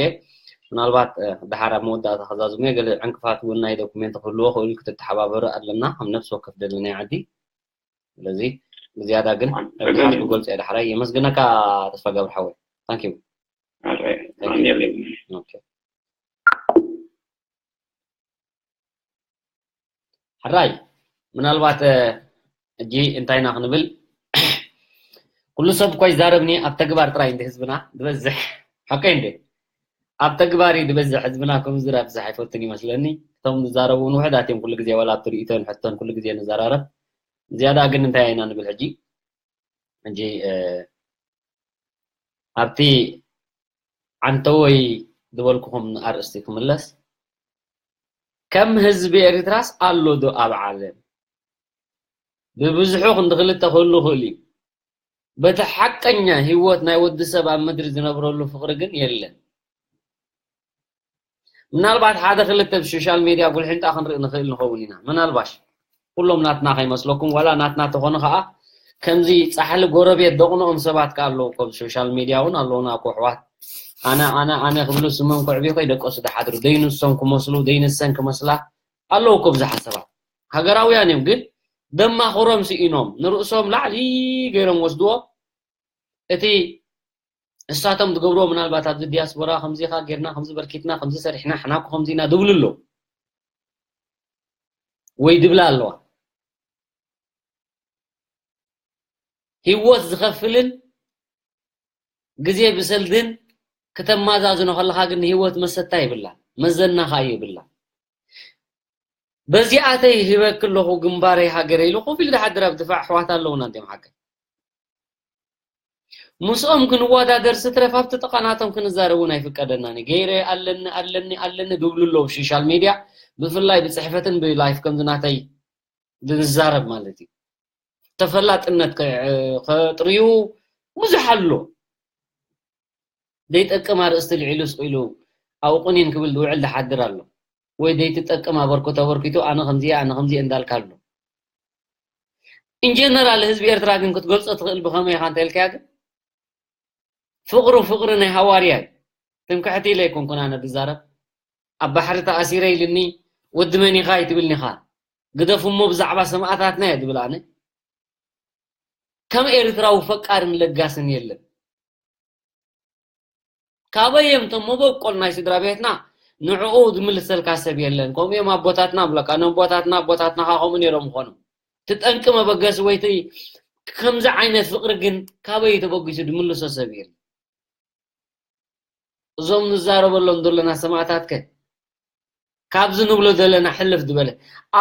ምናልባት ድሓር ኣብ መወዳእታ ከዛዝሙ ገለ ዕንቅፋት እውን ናይ ዶኩሜንት ክህልዎ ክእል ክትተሓባበሩ ኣለና ከም ነፍሲ ወከፍ ደሊ ናይ ዓዲ ስለዚ ብዝያዳ ግን ብሓት ክገልፆ እየ ዳሕራይ የመስግነካ ተስፋ ገብር ሓወይ ታንኪዩ ሕራይ ምናልባት እጂ እንታይ ኢና ክንብል ኩሉ ሰብ እኳ ይዛረብኒ ኣብ ተግባር ጥራይ እንዲ ህዝብና ዝበዝሕ ሓቀይ እንዲ ኣብ ተግባር እዩ ዝበዝሕ ህዝብና ከም ዝራ ብዝሕ ኣይፈቱን ይመስለኒ እቶም ዝዛረቡ እውን ውሕዳት እዮም ኩሉ ግዜ ዋላ ኣብቲ ርእቶን ሕቶን ኩሉ ግዜ ንዘራረብ ዝያዳ ግን እንታይ ኢና ንብል ሕጂ ሕጂ ኣብቲ ዓንተወይ ዝበልኩኹም ኣርእስቲ ክምለስ ከም ህዝቢ ኤርትራስ ኣሎ ዶ ኣብ ዓለም? ብብዝሑ ክንዲ ክልተ ክህሉ ይኽእል እዩ። በቲ ሓቀኛ ህይወት ናይ ወዲ ሰብ ኣብ ምድሪ ዝነብረሉ ፍቕሪ ግን የለን። ምናልባት ሓደ ክልተ ብሶሻል ሜድያ ጉልሒንጣ ክንርኢ ንኽእል ንኸውን ኢና። ምናልባሽ ኩሎም ናትና ከይመስለኩም፣ ዋላ ናትና ተኾኑ ኸዓ ከምዚ ጻሕሊ ጎረቤት ደቕንኦም ሰባት ከ ኣለዉ እኮ፣ ኣብ ሶሻል ሜድያ እውን ኣለዉና እኮ ኣሕዋት። ኣነ፣ ኣነ፣ ኣነ ክብሉ ስሞም ከዕብዩ ከይደቀሱ ዝሓድሩ፣ ደይንሶም ክመስሉ፣ ደይንሰን ክመስላ ኣለዉ እኮ ብዙሓት ሰባት። ሃገራውያን እዮም፣ ግን ደማኹሮም ስኢኖም፣ ንርእሶም ላዕሊ ገይሮም ወስድዎ። እቲ እሳቶም ዝገብርዎ ምናልባት ኣብዚ ዲያስፖራ ከምዚ ኢኻ ጌርና፣ ከምዚ በርኪትና፣ ከምዚ ሰሪሕና፣ ሕናኩ ከምዚ ኢና ድብሉ ኣለዉ ወይ ድብላ ኣለዋ። ህይወት ዝኸፍልን ግዜ ብሰልድን ክተማዛዝኖ ከለኻ ግን ንህይወት መሰታ የብላን፣ መዘና ኸኣ የብላን። በዚኣተይ ሂበኪ ኣለኹ ግንባረይ ሃገረይ ኢሉ ኮፍ ኢሉ ዝሓድር ኣብ ድፋዕ ኣሕዋት ኣለዉና እንድዮም ሓቀይ። ምስኦም ክንወዳደር ስትረፍ ኣብቲ ጥቓ ናቶም ክንዛረብ እውን ኣይፍቀደናን እዩ። ገይረ ኣለኒ፣ ኣለኒ፣ ኣለኒ ድብሉ ኣለዉ ብሶሻል ሜድያ፣ ብፍላይ ብጽሕፈትን ብላይፍ ከምዚ ናተይ ዝንዛረብ ማለት እዩ። ተፈላጥነት ከ-፣ ከጥርዩ ብዙሕ ኣሎ። ዘይጠቅም ኣርእስቲ ልዒሉ ስቕ ኢሉ ኣብኡ ቁኒን ክብል ዝውዕል ዝሓድር ኣሎ። ወይ ዘይትጠቅም ኣበርክቶ ኣበርኪቱ ኣነ ከምዚ እየ፣ ኣነ ከምዚ እየ እንዳልካ ኣሎ። ኢንጀነራል ህዝቢ ኤርትራ ግን ክትገልጾ ትኽእል ብኸመይ ኢኻ እንተልካያ ግን ፍቕሩ ፍቕሪ ናይ ሃዋርያ እዩ። ትምክሕቲ ኢለ ኣይኮንኩን ኣነ ዝዛረብ። ኣብ ባሕሪ ተኣሲረ ኢልኒ፣ ወዲ መን ኢኻ ኣይትብልኒ ኢኻ። ግደፉ እሞ ብዛዕባ ሰማእታትና እየ ዝብል ኣነ። ከም ኤርትራዊ ፈቃርን ለጋስን የለን። ካበይ እዮም እቶም መበቆል ናይ ስድራ ቤትና? ንዕኡ ዝምልሰልካ ሰብ የለን። ከምኡ እዮም ኣቦታትና ብለካ፣ ነቦታትና ኣቦታትና ኸዓ ከምኡ ነይሮም ምኾኑ። እቲ ጠንቂ መበገሲ ወይ እቲ ከምዚ ዓይነት ፍቕሪ ግን ካበይ እዩ ተበጊሱ ዝምልሶ ሰብ የለን። እዞም ንዛረበሎም ዘለና ሰማእታት ከ? ካብዚ ንብሎ ዘለና ሕልፍ ዝበለ።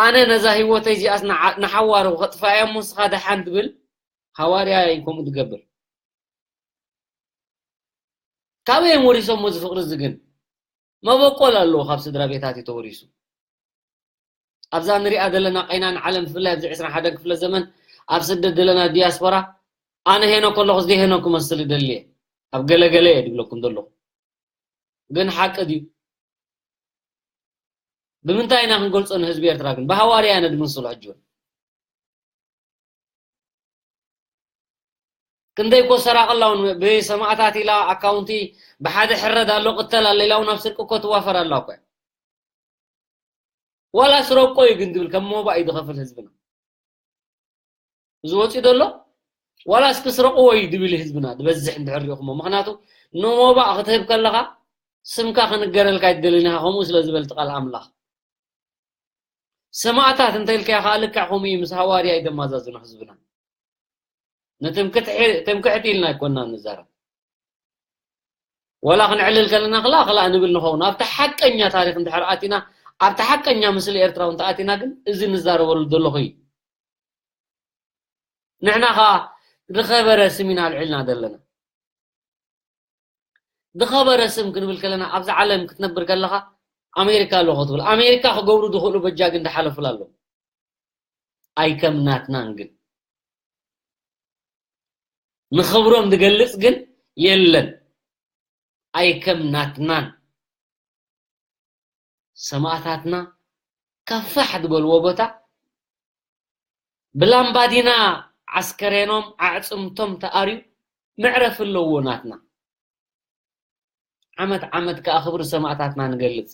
ኣነ ነዛ ህይወተይ እዚኣስ ንዓ-፣ ንሓዋሩ ከጥፋእያ እሞ ንስኻ ደሓን ትብል ሃዋርያ እዩ ከምኡ ዝገብር። ካበይ እዮም ወሪሶሞ እዚ ፍቕሪ እዚ ግን? መበቆል ኣለዎ ካብ ስድራ ቤታት እዩ ተወሪሱ። ኣብዛ ንሪኣ ዘለና ቀይናን ዓለም ብፍላይ ኣብዚ ዕስራን ሓደን ክፍለ ዘመን ኣብ ስደት ዘለና ዲያስፖራ ኣነ ሄኖክ ከለኹ እዚ ሄኖክ ክመስል ይደሊ እየ። ኣብ ገለ ገለ እየ ድብለኩም ዘለኹ። ግን ሓቂ ድዩ? ብምንታይ ኢና ክንገልጾ ንህዝቢ ኤርትራ ግን? ብሃዋርያ ኢና ድምስሎ ሕጂ እውን። ክንደይ እኮ ሰራቂ ኣላ እውን ብሰማእታት ኢላ ኣካውንቲ ብሓደ ሕረድ ኣሎ ቅተል ኣሎ ኢላ እውን ኣብ ስርቂ እኮ ትዋፈር ኣላ እኮ። ዋላ ስረቆ እዩ ግን ድብል ከም ሞባ እዩ ዝኸፍል ህዝብና። እዚ ወፂኡ ዘሎ ዋላ እስኪ ስረቅዎ እዩ ድብል ህዝብና ዝበዝሕ እንድሕር ሪእኹሞ። ምኽንያቱ ንሞባ ክትህብ ከለኻ ስምካ ክንገረልካ ኣይትደልን ኢኻ፣ ከምኡ ስለ ዝበል እቲ ቃል ኣምላኽ። ሰማእታት እንተልካዮ ከዓ ልክዕ ከምኡ እዩ፣ ምስ ሃዋርያ እዩ ዘማዛዝኖ ህዝብና። ንትምክሕቲ ኢልና ኣይኮንና ንዛረብ። ወላ ክንዕልል ከለና ክላ ክላ ንብል ንኸውን። ኣብቲ ሓቀኛ ታሪኽ እንድሕር ኣቲና፣ ኣብቲ ሓቀኛ ምስሊ ኤርትራዊ እንተኣቲና ግን እዚ ንዛረበሉ ዘለኹ እዩ። ንሕና ኸዓ ዝኸበረ ስም ኢና ኣልዒልና ዘለና። ዝኸበረ ስም ክንብል ከለና፣ ኣብዛ ዓለም ክትነብር ከለኻ ኣሜሪካ ኣለኹ ትብል። ኣሜሪካ ክገብሩ ዝኽእሉ በጃ ግን ዝሓለፉላ ኣለዉ። ኣይከም ናትናን ግን። ንኽብሮም ዝገልጽ ግን የለን። ኣይከም ናትናን። ሰማእታትና ካብ ፋሕ ዝበልዎ ቦታ ብላምባዲና ዓስከሬኖም ኣዕጽምቶም ተኣርዩ መዕረፊ ኣለዎ ናትና። ዓመት ዓመት ከኣ ክብሪ ሰማእታትና ንገልጽ።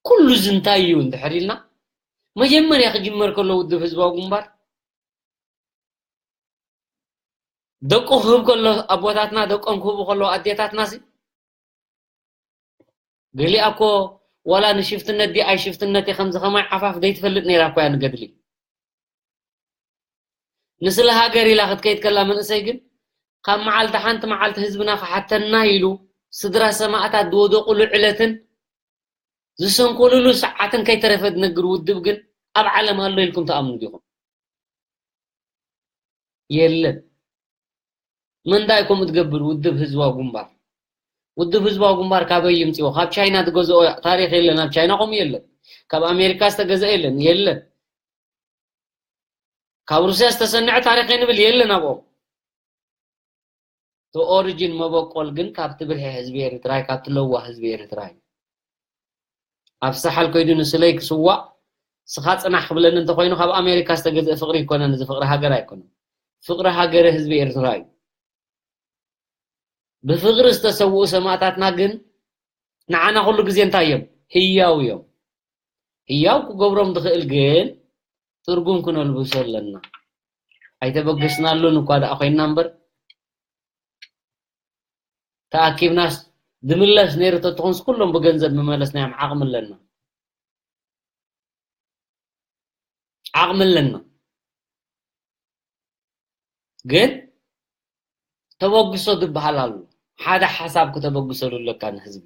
ኩሉ እዚ እንታይ እዩ እንድሕር ኢልና፣ መጀመርያ ክጅመር ከሎ ውድብ ህዝባዊ ግንባር ደቁ ክህብ ከሎ ኣቦታትና፣ ደቆም ክህቡ ከለዉ ኣዴታትናሲ፣ ገሊኣ እኮ ዋላ ንሽፍትነት ድያ ኣይሽፍትነት እየ ከምዚ ከማይ ዓፋፍ ዘይትፈልጥ ነይራ እኮ እያ ንገድሊ። ንስለ ሃገር ኢላ ክትከይድ ከላ መንእሰይ ግን ካብ መዓልቲ ሓንቲ መዓልቲ ህዝብና ክሓተና ኢሉ ስድራ ሰማእታት ዝወደቑሉ ዕለትን ዝሰንኮሉሉ ሰዓትን ከይተረፈ ዝነግር ውድብ ግን ኣብ ዓለም ኣሎ ኢልኩም ትኣምኑ ዲኹም? የለን። መንዳይ ከምኡ ትገብር ውድብ ህዝባዊ ግንባር? ውድብ ህዝባዊ ግንባር ካበይ ይምፅዎ? ካብ ቻይና ዝገዝኦ ታሪኽ የለን። ኣብ ቻይና ከምኡ የለን። ካብ ኣሜሪካ ዝተገዝአ የለን፣ የለን። ካብ ሩስያ ዝተሰንዐ ታሪኽ ንብል የለን ኣብኦም። እቲ ኦሪጂን መበቆል ግን ካብቲ ብርሒ ህዝቢ ኤርትራ እዩ፣ ካብቲ ለዋህ ህዝቢ ኤርትራ እዩ። ኣብ ሳሓል ከይዱ ንስለይ ክስዋእ፣ ስኻ ጽናሕ ክብለኒ እንተኾይኑ፣ ካብ ኣሜሪካ ዝተገዝአ ፍቕሪ ኣይኮነን፣ እዚ ፍቕሪ ሃገር ኣይኮነን። ፍቕሪ ሃገረ ህዝቢ ኤርትራ እዩ። ብፍቕሪ ዝተሰውኡ ሰማእታትና ግን ንዓና ኩሉ ግዜ እንታይ እዮም? ህያው እዮም። ህያው ክገብሮም ዝኽእል ግን ትርጉም ክነልብሶ ኣለና። ኣይተበገስናሉን እኳ ደኣ ኮይንና እምበር፣ ተኣኪብናስ ዝምለስ ነይሩ ተትኾንስ ኩሎም ብገንዘብ ምመለስናዮም። ዓቕሚ ኣለና። ዓቕሚ ኣለና። ግን ተበግሶ ዝበሃል ኣሎ። ሓደ ሓሳብ ክተበግሰሉ ኣለካ ንህዝቢ።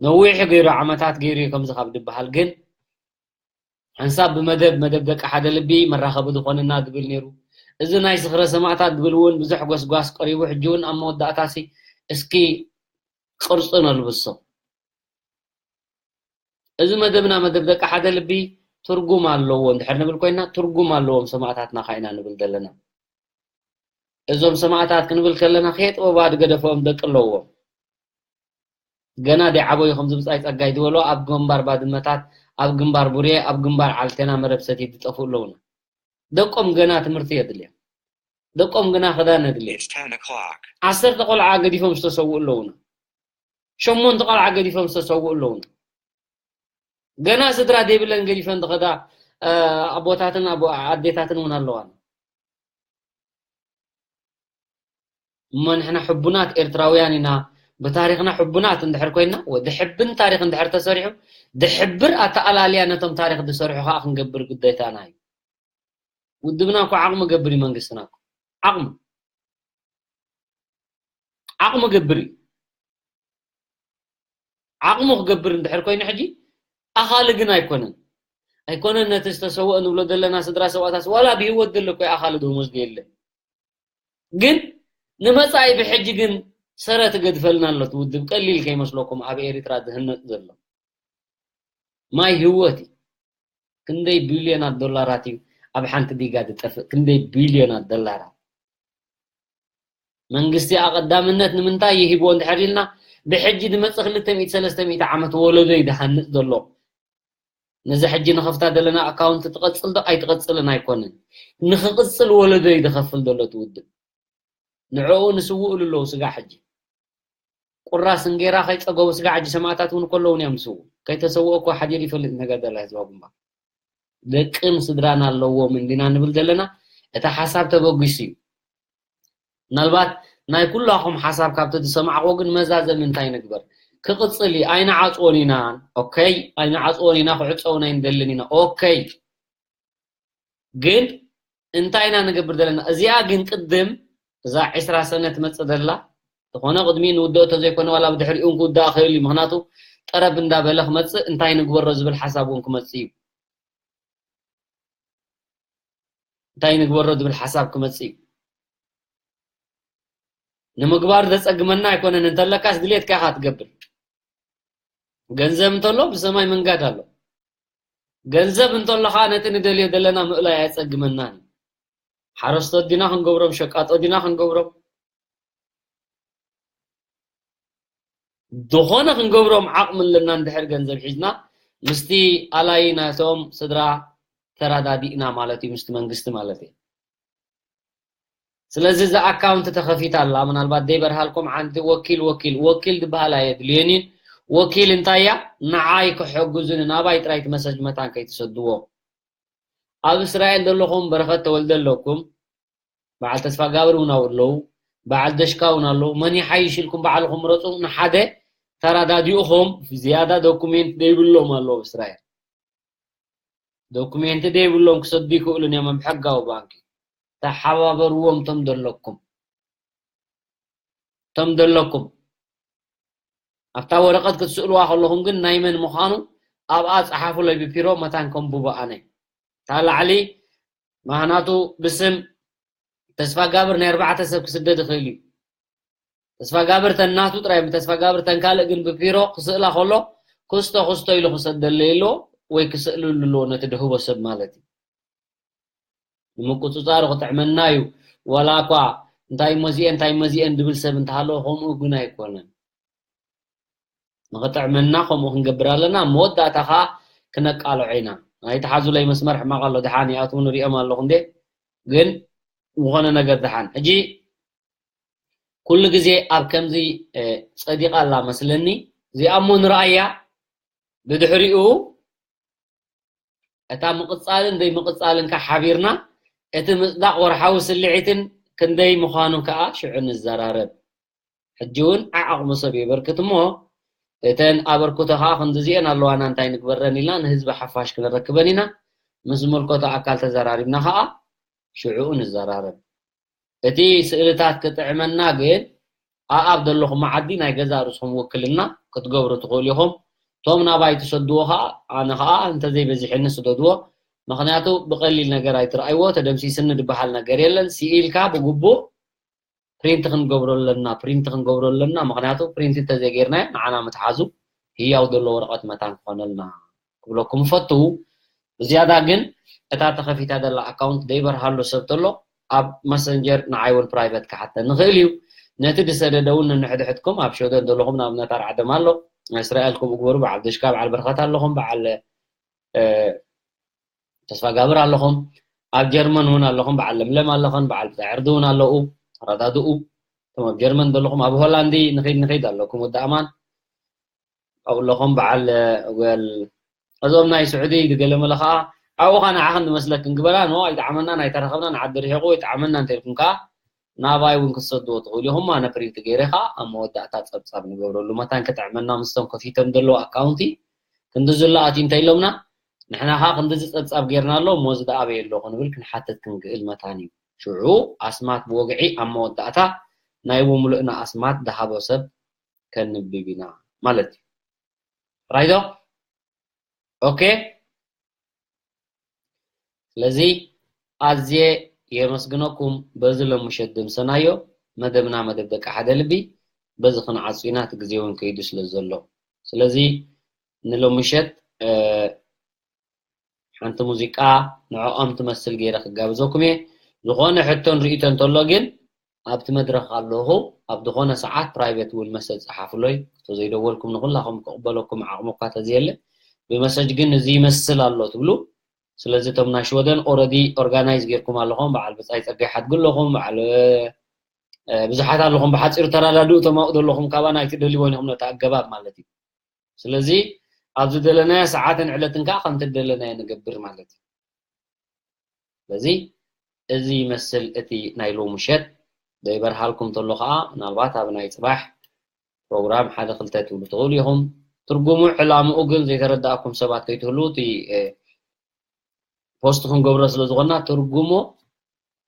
ነዊሕ ገይሩ፣ ዓመታት ገይሩ እዩ ከምዚ ካብ ዝበሃል፣ ግን ሓንሳብ ብመደብ፣ መደብ ደቂ ሓደ ልቢ መራኸቢ ዝኾነና ዝብል ነይሩ። እዚ ናይ ዝኽረ ሰማእታት ዝብል እውን ብዙሕ ጎስጓስ ቀሪቡ። ሕጂ እውን ኣብ መወዳእታሲ እስኪ ቅርጺ ነልብሶ። እዚ መደብና፣ መደብ ደቂ ሓደ ልቢ፣ ትርጉም ኣለዎ እንድሕር ንብል ኮይና፣ ትርጉም ኣለዎም ሰማእታትና ካ ኢና ንብል ዘለና። እዞም ሰማእታት ክንብል ከለና፣ ከየጥበባ ዝገደፎም ደቂ ኣለዎም። ገና ዘይዓበዩ፣ ከምዚ ብጻይ ጸጋይ ዝበሎ፣ ኣብ ግንባር ባድመታት፣ ኣብ ግንባር ቡሬ፣ ኣብ ግንባር ዓልቴና መረብ ሰቲት ዝጠፍኡ ኣለውና። ደቆም ገና ትምህርቲ የድልዮም። ደቆም ግና ክዳን የድልዮም። It's ten o'clock. ዓሰርተ ቆልዓ ገዲፎም ዝተሰውኡ ኣለውና። ሸሞንተ ቆልዓ ገዲፎም ዝተሰውኡ ኣለውና። ገና ስድራ ዘይብለን ገዲፈን ዝኸዳ፣ እ፣ ኣቦታትን ኣቦ-፣ ኣዴታትን እውን ኣለዋና። እሞ ንሕና ሕቡናት ኤርትራውያን ኢና፣ ብታሪኽና ሕቡናት እንድሕር ኮይና፣ ወ-፣ ድሕብን ታሪኽ እንድሕር ተሰሪሑ፣ ድሕብር ኣተኣላልያ ነቶም ታሪኽ ዝሰርሑ ከዓ ክንገብር ግዴታና እዩ። ውድብና እኮ ዓቕሚ ገብር እዩ፣ መንግስትና እኮ ዓቕሚ፣ ዓቕሚ ገብር እዩ። ዓቕሙ ክገብር እንድሕር ኮይኑ ሕጂ ኣኻሊ ግን ኣይኮነን። ኣይኮነን ነቲ ዝተሰወአ ንብሎ ዘለና ስድራ ሰብኣታስ ዋላ ብህይወት ዘሎ እኮ ኣኻሊ ደሞዝ የለ። ግን ንመጻኢ ብሕጂ ግን ሰረ ትገድፈልና ኣሎ እቲ ውድብ። ቀሊል ከይመስለኩም ኣብ ኤሪትራ ዝህነጽ ዘሎ። ማይ ህይወት እዩ። ክንደይ ቢልዮናት ዶላራት እዩ ኣብ ሓንቲ ዲጋ ዝጠፍእ? ክንደይ ቢልዮናት ዶላራት? መንግስቲ ኣቐዳምነት ንምንታይ ይሂብዎ እንድሕር ኢልና፣ ብሕጂ ዝመጽእ ክልተ ሚእቲ ሰለስተ ሚእቲ ዓመት ወለዶ እዩ ዝሃንጽ ዘሎ። ነዚ ሕጂ ንኸፍታ ዘለና ኣካውንት ትቐጽል ዶ ኣይትቐጽልን ኣይኮነን። ንኽቕጽል ወለዶ እዩ ዝኸፍል ዘሎ እቲ ውድብ። ንዕኡ ንስውእሉ ኣለዉ ስጋ ሕጂ። ቁራስ እንጌራ ከይጸገቡ ስጋ ሕጂ ሰማእታት እውን ከለዉ እዮም ዝስውኡ። ከይተሰውኦ እኮ ሓዲሩ ይፈልጥ ነገር ደላ ህዝባዊ ግንባር። ደቅን ስድራን ኣለዎም እንዲና ንብል ዘለና፣ እቲ ሓሳብ ተበጊሱ እዩ። ምናልባት ናይ ኩላኹም ሓሳብ ካብቲ ዝሰማዕክዎ ግን መዛዘሚ እንታይ ንግበር? ክቕጽል እዩ፣ ኣይንዓጽዎን ኢና። ኦኬይ፣ ኣይንዓጽዎን ኢና፣ ክዕጸውን ኣይንደልን ኢና። ኦኬይ። ግን እንታይ ኢና ንገብር ዘለና? እዚኣ ግን ቅድም እዛ ዕስራ ሰነ ትመጽእ ዘላ፣ ዝኾነ ቅድሚ ንውድኦ ተዘይኮነ ዋላ ብድሕሪኡ እውን ክውዳእ ክእል እዩ። ምኽንያቱ ጠረብ እንዳበለ ክመጽእ እንታይ ንግበሮ ዝብል ሓሳብ እውን ክመጽእ እዩ። እንታይ ንግበሮ ዝብል ሓሳብ ክመጽእ እዩ። ንምግባር ዘጸግመና ኣይኮነን፣ እንተለካስ ድሌትካ ኢኻ ትገብር። ገንዘብ እንተሎ ብሰማይ መንጋድ ኣሎ። ገንዘብ እንተሎ ኸዓ ነቲ ንደልዮ ዘለና ምእላይ ኣየጸግመናን እዩ። ሓረስቶት ዲና ክንገብሮም፣ ሸቃጦ ዲና ክንገብሮም፣ ዝኾነ ክንገብሮም ዓቕሚ ኣለና እንድሕር ገንዘብ ሒዝና፣ ምስቲ ኣላይ ናቶም ስድራ ተራዳዲእና ማለት እዩ፣ ምስቲ መንግስቲ ማለት እዩ። ስለዚ እዛ ኣካውንት ተኸፊታ ኣላ። ምናልባት ዘይበርሃልኩም ዓንዲ ወኪል፣ ወኪል፣ ወኪል ዝበሃል ኣየድልየን እዩ። ወኪል እንታይ እያ? ንዓይ ክሕግዙኒ፣ ናባይ ጥራይ እቲ መሰጅ መታን ከይትሰድዎ። ኣብ እስራኤል ዘለኹም በረኸት ተወልደ ኣለኩም፣ በዓል ተስፋ ጋብር እውን ኣብኡ ኣለዉ፣ በዓል ደሽካ እውን ኣለዉ። መን ይሓይሽ ኢልኩም ባዕልኹም ምረጹ። ንሓደ ተረዳዲእኹም ዝያዳ ዶኩሜንት ዘይብሎም ኣለዉ ኣብ እስራኤል። ዶኩሜንት ዘይብሎም ክሰዱ ይኽእሉን እዮም ብሕጋዊ ባንኪ። ተሓባበርዎም እቶም ዘለኩም። እቶም ዘለኩም። ኣብታ ወረቐት ክትስእልዋ ከለኹም ግን ናይ መን ምዃኑ ኣብኣ ጸሓፉለይ ብፒሮ መታን ከንብቦ ኣነ። እታ ላዕሊ ማህናቱ ብስም ተስፋ ጋብር ናይ ኣርባዕተ ሰብ ክስደድ ይኽእል እዩ። ተስፋ ጋብር ተን ናቱ ጥራይ፣ ተስፋ ጋብር ተን ካልእ ግን ብፒሮ ክስእላ ከሎ ክስቶ ክስቶ ኢሉ ክሰደለይ ኣሎ ወይ ክስእልሉ ኣለዎ ነቲ ድህቦ ሰብ ማለት እዩ። ንምቁፅፃሩ ክጥዕመና እዩ። ዋላ እኳ እንታይ መዚኤን እንታይ መዚኤን ድብል ሰብ እንተሃለዎ ከምኡ ግን ኣይኮነን። ንኽጥዕመና ከምኡ ክንገብር ኣለና። መወዳእታ ከዓ ክነቃልዖ ኢና። ኣይትሓዙለይ መስመር ሕማቕ ኣሎ። ደሓን ይኣትዉ ንሪኦም ኣለኹ እንዴ። ግን ዝኾነ ነገር ደሓን። ሕጂ ኩሉ ግዜ ኣብ ከምዚ ጸዲቓ ኣላ መስለኒ። እዚኣ እሞ ንርኣያ። ብድሕሪኡ እታ ምቕጻልን ዘይምቕጻልን ከ ሓቢርና እቲ ምጽዳቕ ወርሓዊ ስልዒትን ክንደይ ምዃኑ ከኣ ሽዑ ንዘራረብ። ሕጂ እውን ዓዓቕሚ ሰብ የበርክት እሞ እተን ኣበርክቶ ከኣ ክንድዚኤን ኣለዋና እንታይ ንግበረን ኢልና ንህዝቢ ሓፋሽ ክነረክበን ኢና። ምስ ዝምልከቶ ኣካል ተዘራሪብና ከኣ ሽዑኡ ንዘራረብ። እቲ ስእልታት ክጥዕመና ግን ኣኣብ ዘለኹም መዓዲ ናይ ገዛ ርእስኹም ውክልና ክትገብሩ ትኽእሉ ኢኹም። እቶም ናባይ ትሰድዎ ኸዓ ኣነ ኸዓ እንተዘይበዚሐኒ ስደድዎ። ምኽንያቱ ብቐሊል ነገር ኣይትርኣይዎ፣ ተደምሲስኒ ዝበሃል ነገር የለን። ስኢልካ ብግቡእ ፕሪንት ክንገብሮ ኣለና፣ ፕሪንት ክንገብሮ ኣለና። ምኽንያቱ ፕሪንት እንተዘይጌርናዮ ንዓና ምትሓዙ ህያው ዘሎ ወረቐት መታን ክኾነልና ክብለኩም እፈቱ። ብዝያዳ ግን እታ ተኸፊታ ዘላ ኣካውንት ደይበርሃሉ ሰብ ተሎ ኣብ መሰንጀር ንዓይ እውን ፕራይቨት ክሓተኒ ይኽእል እዩ። ነቲ ዝሰደደ እውን ንንሕድሕድኩም ኣብ ሸወደን ዘለኹም ንኣብነት ኣርዓደም ኣሎ፣ እስራኤል ከምኡ ግበሩ፣ በዓል ደሽካ፣ በዓል በረኸት ኣለኹም፣ በዓል ተስፋ ጋብር ኣለኹም፣ ኣብ ጀርመን እውን ኣለኹም፣ በዓል ለምለም ኣለኸን፣ በዓል ብጻይ ዕርዲ እውን ኣለዉ፣ ተረዳድኡ። እቶም ኣብ ጀርመን ዘለኹም ኣብ ሆላንዲ ንኸይድ ንኸይድ ኣለኩም ወዲ ኣማን ኣብኡ ኣለኹም በዓል ወል እዞም ናይ ስዑዲ ገለ መለ ከዓ ኣብኡ ከዓ ንዓኽን ዝመስለክን ግበራ ኖ ኣይጠዓመናን ኣይተረኸብናን ዓዲ ርሒቑ ኣይጠዓመና እንተልኩም ከዓ ናባይ እውን ክትሰድዎ ትኽእሉ ኢኹም ኣነ ፕሪንት ገይረ ከዓ ኣብ መወዳእታ ፀብፃብ ንገብረሉ መታን ክጥዕመና ምስቶም ከፊቶም ዘለዉ ኣካውንቲ ክንዲ ዝሎ ኣትዩ እንተ ኢሎምና ንሕና ከዓ ክንድዚ ፀብፃብ ጌርና ኣሎ እሞ እዚ ደኣ ኣበይ ኣሎ ክንብል ክንሓትት ክንክእል መታን እዩ ሽዑ ኣስማት ብወግዒ ኣብ መወዳእታ ናይ ብምሉእና ኣስማት ደሃቦ ሰብ ከንብብ ኢና ማለት እዩ ራይዶ ኦኬ ስለዚ ኣዝየ የመስግነኩም በዚ ሎምሸት ደምሰናዮ መደብና መደብ ደቂ ሓደ ልቢ በዚ ክንዓጹ ኢና እቲ ግዜ እውን ከይዱ ስለ ዘሎ ስለዚ ንሎምሸት ሓንቲ ሙዚቃ ንዕኦም ትመስል ገይረ ክጋብዘኩም እየ ዝኾነ ሕቶን ርእቶ እንተሎ ግን ኣብቲ መድረኽ ኣለኹ ኣብ ዝኾነ ሰዓት ፕራይቬት እውን መሰል ፀሓፉለይ እቶ ዘይደወልኩም ንኩላኹም ክቕበለኩም ዓቕሚ እኳ ተዘየለ ብመሰጅ ግን እዚ ይመስል ኣሎ ትብሉ ስለዚ እቶም ናይ ሽወደን ኦረዲ ኦርጋናይዝ ጌርኩም ኣለኹም በዓል ብፃይ ፀጋይ ሓድጉ ኣለኹም በዓል ብዙሓት ኣለኹም ብሓፂሩ ተረዳድኡ እቶም ኣብኡ ዘለኹም ካባና ኣይትደልይዎን ኢኹም ነቲ ኣገባብ ማለት እዩ ስለዚ ኣብ ዝደለናዮ ሰዓትን ዕለትን ከዓ ከምቲ ዝደለናዮ ንገብር ማለት እዩ ስለዚ እዚ ይመስል እቲ ናይ ሎሚ ምሸት ዘይበርሃልኩም ተሎ ከዓ ምናልባት ኣብ ናይ ፅባሕ ፕሮግራም ሓደ ክልተ ትብሉ ትኽእሉ ኢኹም ትርጉሙ ዕላምኡ ግን ዘይተረዳእኩም ሰባት ከይትህልዉ እቲ ፖስት ክንገብሮ ስለ ዝኾና ትርጉሙ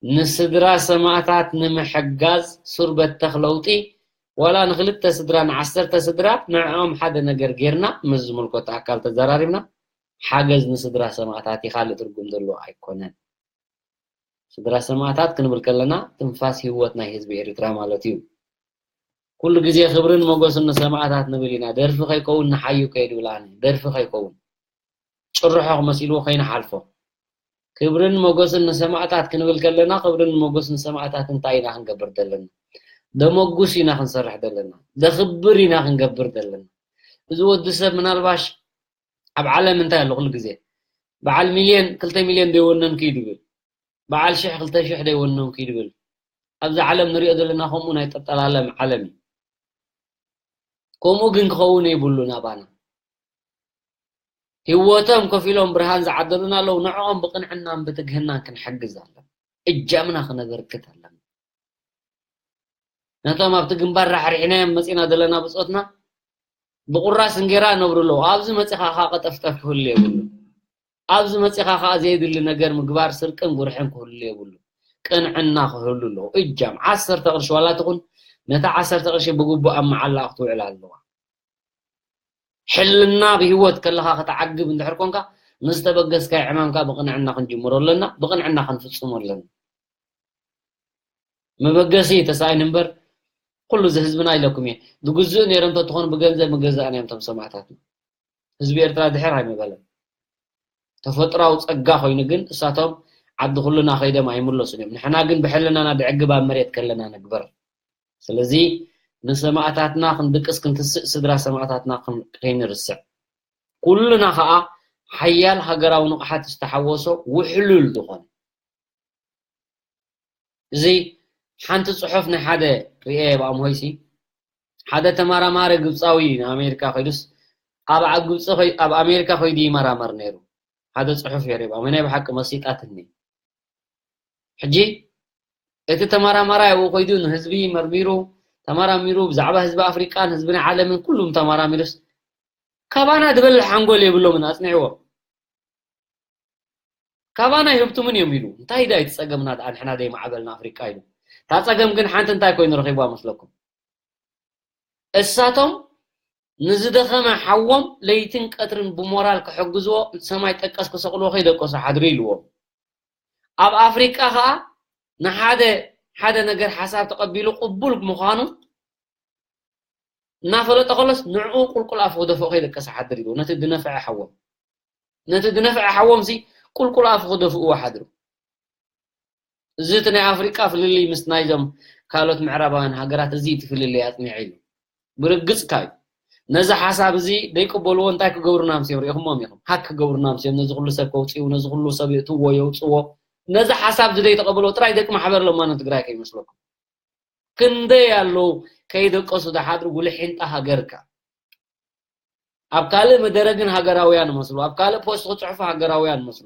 ንስድራ ሰማእታት ንምሕጋዝ ሱር በተኽ ለውጢ ዋላ ንክልተ ስድራ ንዓሰርተ ስድራ ንዕኦም ሓደ ነገር ጌርና ምስ ዝምልከቶ ኣካል ተዘራሪብና ሓገዝ ንስድራ ሰማእታት እዩ ካልእ ትርጉም ዘለዎ ኣይኮነን ስድራ ሰማእታት ክንብል ከለና ትንፋስ ህይወት ናይ ህዝቢ ኤርትራ ማለት እዩ ኩሉ ግዜ ክብርን ሞገስን ንሰማእታት ንብል ኢና ደርፊ ከይከውን ንሓዩ ከይድብል ኣነ ደርፊ ከይከውን ጭርሖ ክመሲልዎ ከይንሓልፎ ክብርን ሞገስን ንሰማእታት ክንብል ከለና ክብርን ሞገስን ሰማእታት እንታይ ኢና ክንገብር ዘለና ደመጉስ ኢና ክንሰርሕ ዘለና ደኽብር ኢና ክንገብር ዘለና እዚ ወዲ ሰብ ምናልባሽ ኣብ ዓለም እንታይ ኣሎ ኩሉ ግዜ በዓል ሚልዮን ክልተ ሚልዮን ደይወነንኩ እዩ ድብል በዓል ሽሕ ክልተ ሽሕ ደይወነንኩ እዩ ድብል ኣብዚ ዓለም ንሪኦ ዘለና ከምኡ ናይ ጠጠላለም ዓለም እዩ ከምኡ ግን ክኸውን የብሉን ኣባና ህይወቶም ከፊሎም ብርሃን ዝዓደሉና ኣለዉ ንዕኦም ብቕንዕናን ብትግህናን ክንሕግዝ ኣለና እጃምና ክነበርክት ኣለና ነቶም ኣብቲ ግንባር ራሕሪሕናዮም መፂና ዘለና ብፆትና ብቑራስ እንጌራ ነብሩ ኣለዉ ኣብዚ መፂኻ ካ ቀጠፍጠፍ ክህሉ የብሉ ኣብዚ መፂኻ ከዓ ዘየድሊ ነገር ምግባር ስርቅን ጉርሕን ክህሉ የብሉ ቅንዕና ክህሉ ኣለዎ እጃም ዓሰርተ ቅርሺ ዋላ ትኹን ነታ ዓሰርተ ቅርሺ ብግቡእ ኣብ መዓላ ክትውዕል ኣለዋ ሕልና ብህይወት ከለኻ ክትዓግብ እንድሕር ኮንካ ንዝተበገስካዮ ዕማምካ ብቕንዕና ክንጅምሮ ኣለና ብቕንዕና ክንፍፅሞ ኣለና መበገሲ ተሳኢን እምበር ኩሉ እዚ ህዝብና ኢለኩም እየ። ዝግዝኡ ነይሮም እንተትኾኑ ብገንዘብ ምገዛእና እዮም እቶም ሰማእታትና። ህዝቢ ኤርትራ ድሕር ኣይምበለን። ተፈጥራዊ ጸጋ ኮይኑ ግን እሳቶም ዓዲ ኩሉና ከይዶም ኣይምለሱን እዮም። ንሕና ግን ብሕልናና ድዕግብ ኣብ መሬት ከለና ንግበር። ስለዚ ንሰማእታትና ክንድቅስ፣ ክንትስእ፣ ስድራ ሰማእታትና ክን-፣ ከይንርስዕ። ኩሉና ኸኣ ሓያል ሃገራዊ ንቕሓት ዝተሓወሶ ውሕሉል ዝኾነ። እዚ ሓንቲ ጽሑፍ ናይ ሓደ ርእየ ብኣምሆይሲ፣ ሓደ ተመራማሪ ግብጻዊ ንኣሜሪካ ከይዱስ፣ ኣብ፣ ኣብ ግብጺ ኸይ-፣ ኣብ ኣሜሪካ ከይዱ ይመራመር ነይሩ። ሓደ ጽሑፍ የርኢ ብኣምሆይ፣ ናይ ብሓቂ መሲጣትኒ። ሕጂ እቲ ተመራማራይ ኣብኡ ከይዱ ንህዝቢ መርሚሩ፣ ተመራሚሩ፣ ብዛዕባ ህዝቢ ኣፍሪቃን ህዝቢ ናይ ዓለምን ኩሉም ተመራሚሩስ፣ ካባና ዝበልሕ ሓንጎል የብሎምን፣ ኣጽኒዕዎ። ካባና ይህብትሙን እዮም ኢሉ። እንታይ ዳ እቲ ጸገምና ደኣ ንሕና ደይ ማዕበልና ኣፍሪቃ ኢሉ። እታ ጸገም ግን ሓንቲ እንታይ ኮይኑ ረኺብዋ መስለኩም? እሳቶም ንዝደኸመ ሓዎም ለይትን ቀትርን ብሞራል ክሕግዝዎ፣ ሰማይ ጠቀስ ክሰቕልዎ ከይደቀሱ ሓድሩ ኢልዎም። ኣብ ኣፍሪቃ ኸኣ ንሓደ፣ ሓደ ነገር ሓሳብ ተቐቢሉ ቅቡል ምዃኑ እናፈለጠ ከሎስ ንዕኡ ቁልቁል ኣፉ ክደፍኦ ከይደቀሰ ሓድር ኢልዎ። ነቲ ዝነፍዐ ሓዎም፣ ነቲ ዝነፍዐ ሓዎም ሲ ቁልቁል ኣፉ ክደፍእዎ ሓድሩ። እዚ እቲ ናይ ኣፍሪቃ ፍልልይ ምስ ናይዞም ካልኦት ምዕራባውያን ሃገራት እዚ እቲ ፍልልይ ኣጽኒዑ ኢሉ። ብርግጽ ካዩ ነዚ ሓሳብ እዚ ደይቅበልዎ እንታይ ክገብሩና ምስ እዮም ርኢኹሞም ኢኹም። ሃክ ክገብሩና ምስ እዮም፣ ነዚ ኩሉ ሰብ ከውጽኡ፣ ነዚ ኩሉ ሰብ የእትዎ፣ የውጽዎ። ነዚ ሓሳብ እዚ ደይተቐበልዎ ጥራይ ደቂ ማሕበር ለማኖ ትግራይ ከይመስለኩም። ክንደይ ኣለዉ ከይደቀሱ ዝሓድሩ ጉልሒንጣ ሃገርካ። ኣብ ካልእ መደረ ግን ሃገራውያን መስሉ፣ ኣብ ካልእ ፖስት ክጽሕፉ ሃገራውያን መስሉ።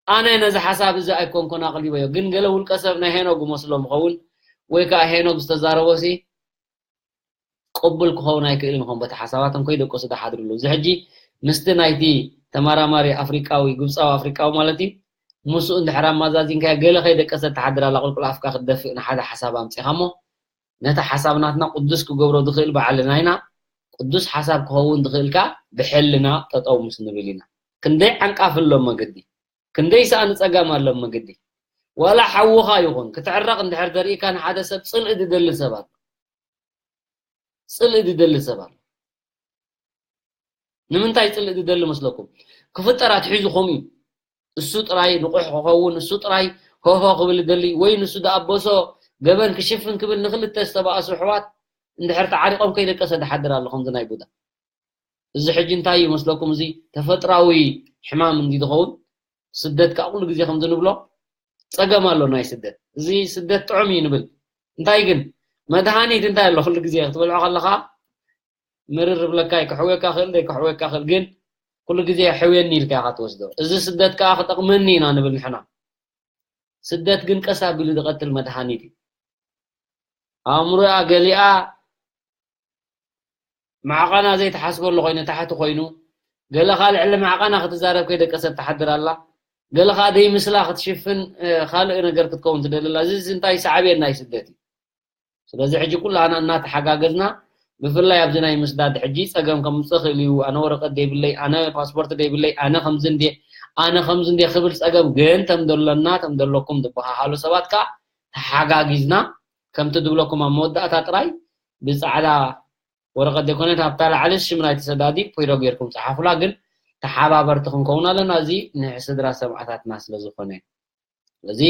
ኣነ ነዚ ሓሳብ እዚ ኣይኮንኩን ኣቕሊበዮ፣ ግን ገለ ውልቀ ሰብ ናይ ሄኖግ መስሎም ይኸውን፣ ወይ ከኣ ሄኖግ ዝተዛረቦ ሲ ቅቡል ክኸውን ኣይክእልን ይኸውን፣ በቲ ሓሳባቶም ከይደቀሱ ዝሓድርሉ። እዚ ሕጂ ምስቲ ናይቲ ተመራማሪ ኣፍሪቃዊ፣ ግብጻዊ ኣፍሪቃዊ ማለት እዩ፣ ምስኡ እንድሕር ኣመዛዚንካዮ፣ ገለ ከይደቀሰት ትሓድር ኣላ፣ ቁልቁል ኣፍካ ክትደፍእ ንሓደ ሓሳብ ኣምጺኻ እሞ፣ ነቲ ሓሳብ ናትና ቅዱስ ክገብሮ ዝኽእል ባዕልና ኢና። ቅዱስ ሓሳብ ክኸውን ዝኽእል ከኣ ብሕልና ጠጠው ምስ ንብል ኢና። ክንደይ ዓንቃፊ ኣሎ መገዲ፣ ክንደይ ሰኣን ጸጋም ኣሎ መገዲ። ዋላ ሓውኻ ይኹን ክትዕረቕ እንድሕር ተርኢካ ንሓደ ሰብ ጽልኢ ዝደሊ ሰብ ኣሎ። ጽልኢ ዝደሊ ሰብ ኣሎ። ንምንታይ ጽልኢ ዝደሊ መስለኩም? ክፍጠር ኣትሒዙ ከምኡ እዩ። እሱ ጥራይ ንቑሕ ክኸውን፣ እሱ ጥራይ ሆሆ ክብል ዝደሊ፣ ወይ ንሱ ዝኣበሶ ገበን ክሽፍን ክብል ንክልተ ዝተባእሱ ኣሕዋት እንድሕር ተዓሪቖም ከይደቀሰ ዝሓድር ኣሎ ከምዚ ናይ ቡዳ። እዚ ሕጂ እንታይ እዩ መስለኩም? እዚ ተፈጥራዊ ሕማም እንዲ ዝኸውን፣ ስደት ከዓ ኩሉ ግዜ ከምዚ ንብሎ ጸገም ኣሎ ናይ ስደት። እዚ ስደት ጥዑም እዩ ንብል። እንታይ ግን መድሃኒት እንታይ ኣሎ? ኩሉ ግዜ ክትበልዖ ከለኻ ምርር ይብለካ እዩ፣ ከሕውየካ ክእል፣ ደይ ከሕውየካ ክእል፣ ግን ኩሉ ግዜ የሕውየኒ ኢልካ ኢኻ ትወስዶ። እዚ ስደት ከዓ ክጠቕመኒ ኢና ንብል ንሕና። ስደት ግን ቀስ ኣቢሉ ዝቐትል መድሃኒት እዩ። ኣእምሮኣ ገሊኣ ማዕቐና ዘይትሓስበሉ ኮይኑ፣ ታሕቲ ኮይኑ፣ ገለ ካልእ ልዕሊ ማዕቐና ክትዛረብ ከይደቀሰት ትሓድር ኣላ። ገለ ከዓ ደይ ምስላ ክትሽፍን፣ እ፣ ካልእ ነገር ክትከውን ትደሊ ኣላ። እዚ፣ እዚ እንታይ ሳዕቤን ናይ ስደት እዩ። ስለዚ ሕጂ ኩላና እናተሓጋገዝና፣ ብፍላይ ኣብዚ ናይ ምስዳድ ሕጂ ጸገም ከምጽእ ክእል እዩ። ኣነ ወረቀት ደይብለይ፣ ኣነ ፓስፖርት ደይብለይ፣ ኣነ ከምዚ እንድየ፣ ኣነ ከምዚ እንድየ ክብል ጸገም ግን ተም ደሎና፣ ተም ደለኩም ዝበሃሃሉ ሰባት ከኣ ተሓጋጊዝና፣ ከምቲ ዝብለኩም ኣብ መወዳእታ ጥራይ ብጻዕዳ ወረቀት ዘይኮነት ኣብታ ላዕሊ ሽም ናይቲ ሰዳዲ ኮይሮ ጌርኩም ጸሓፉላ፣ ግን ተሓባበርቲ ክንከውን ኣለና። እዚ ንስድራ ሰማእታትና ስለ ዝኾነ፣ ስለዚ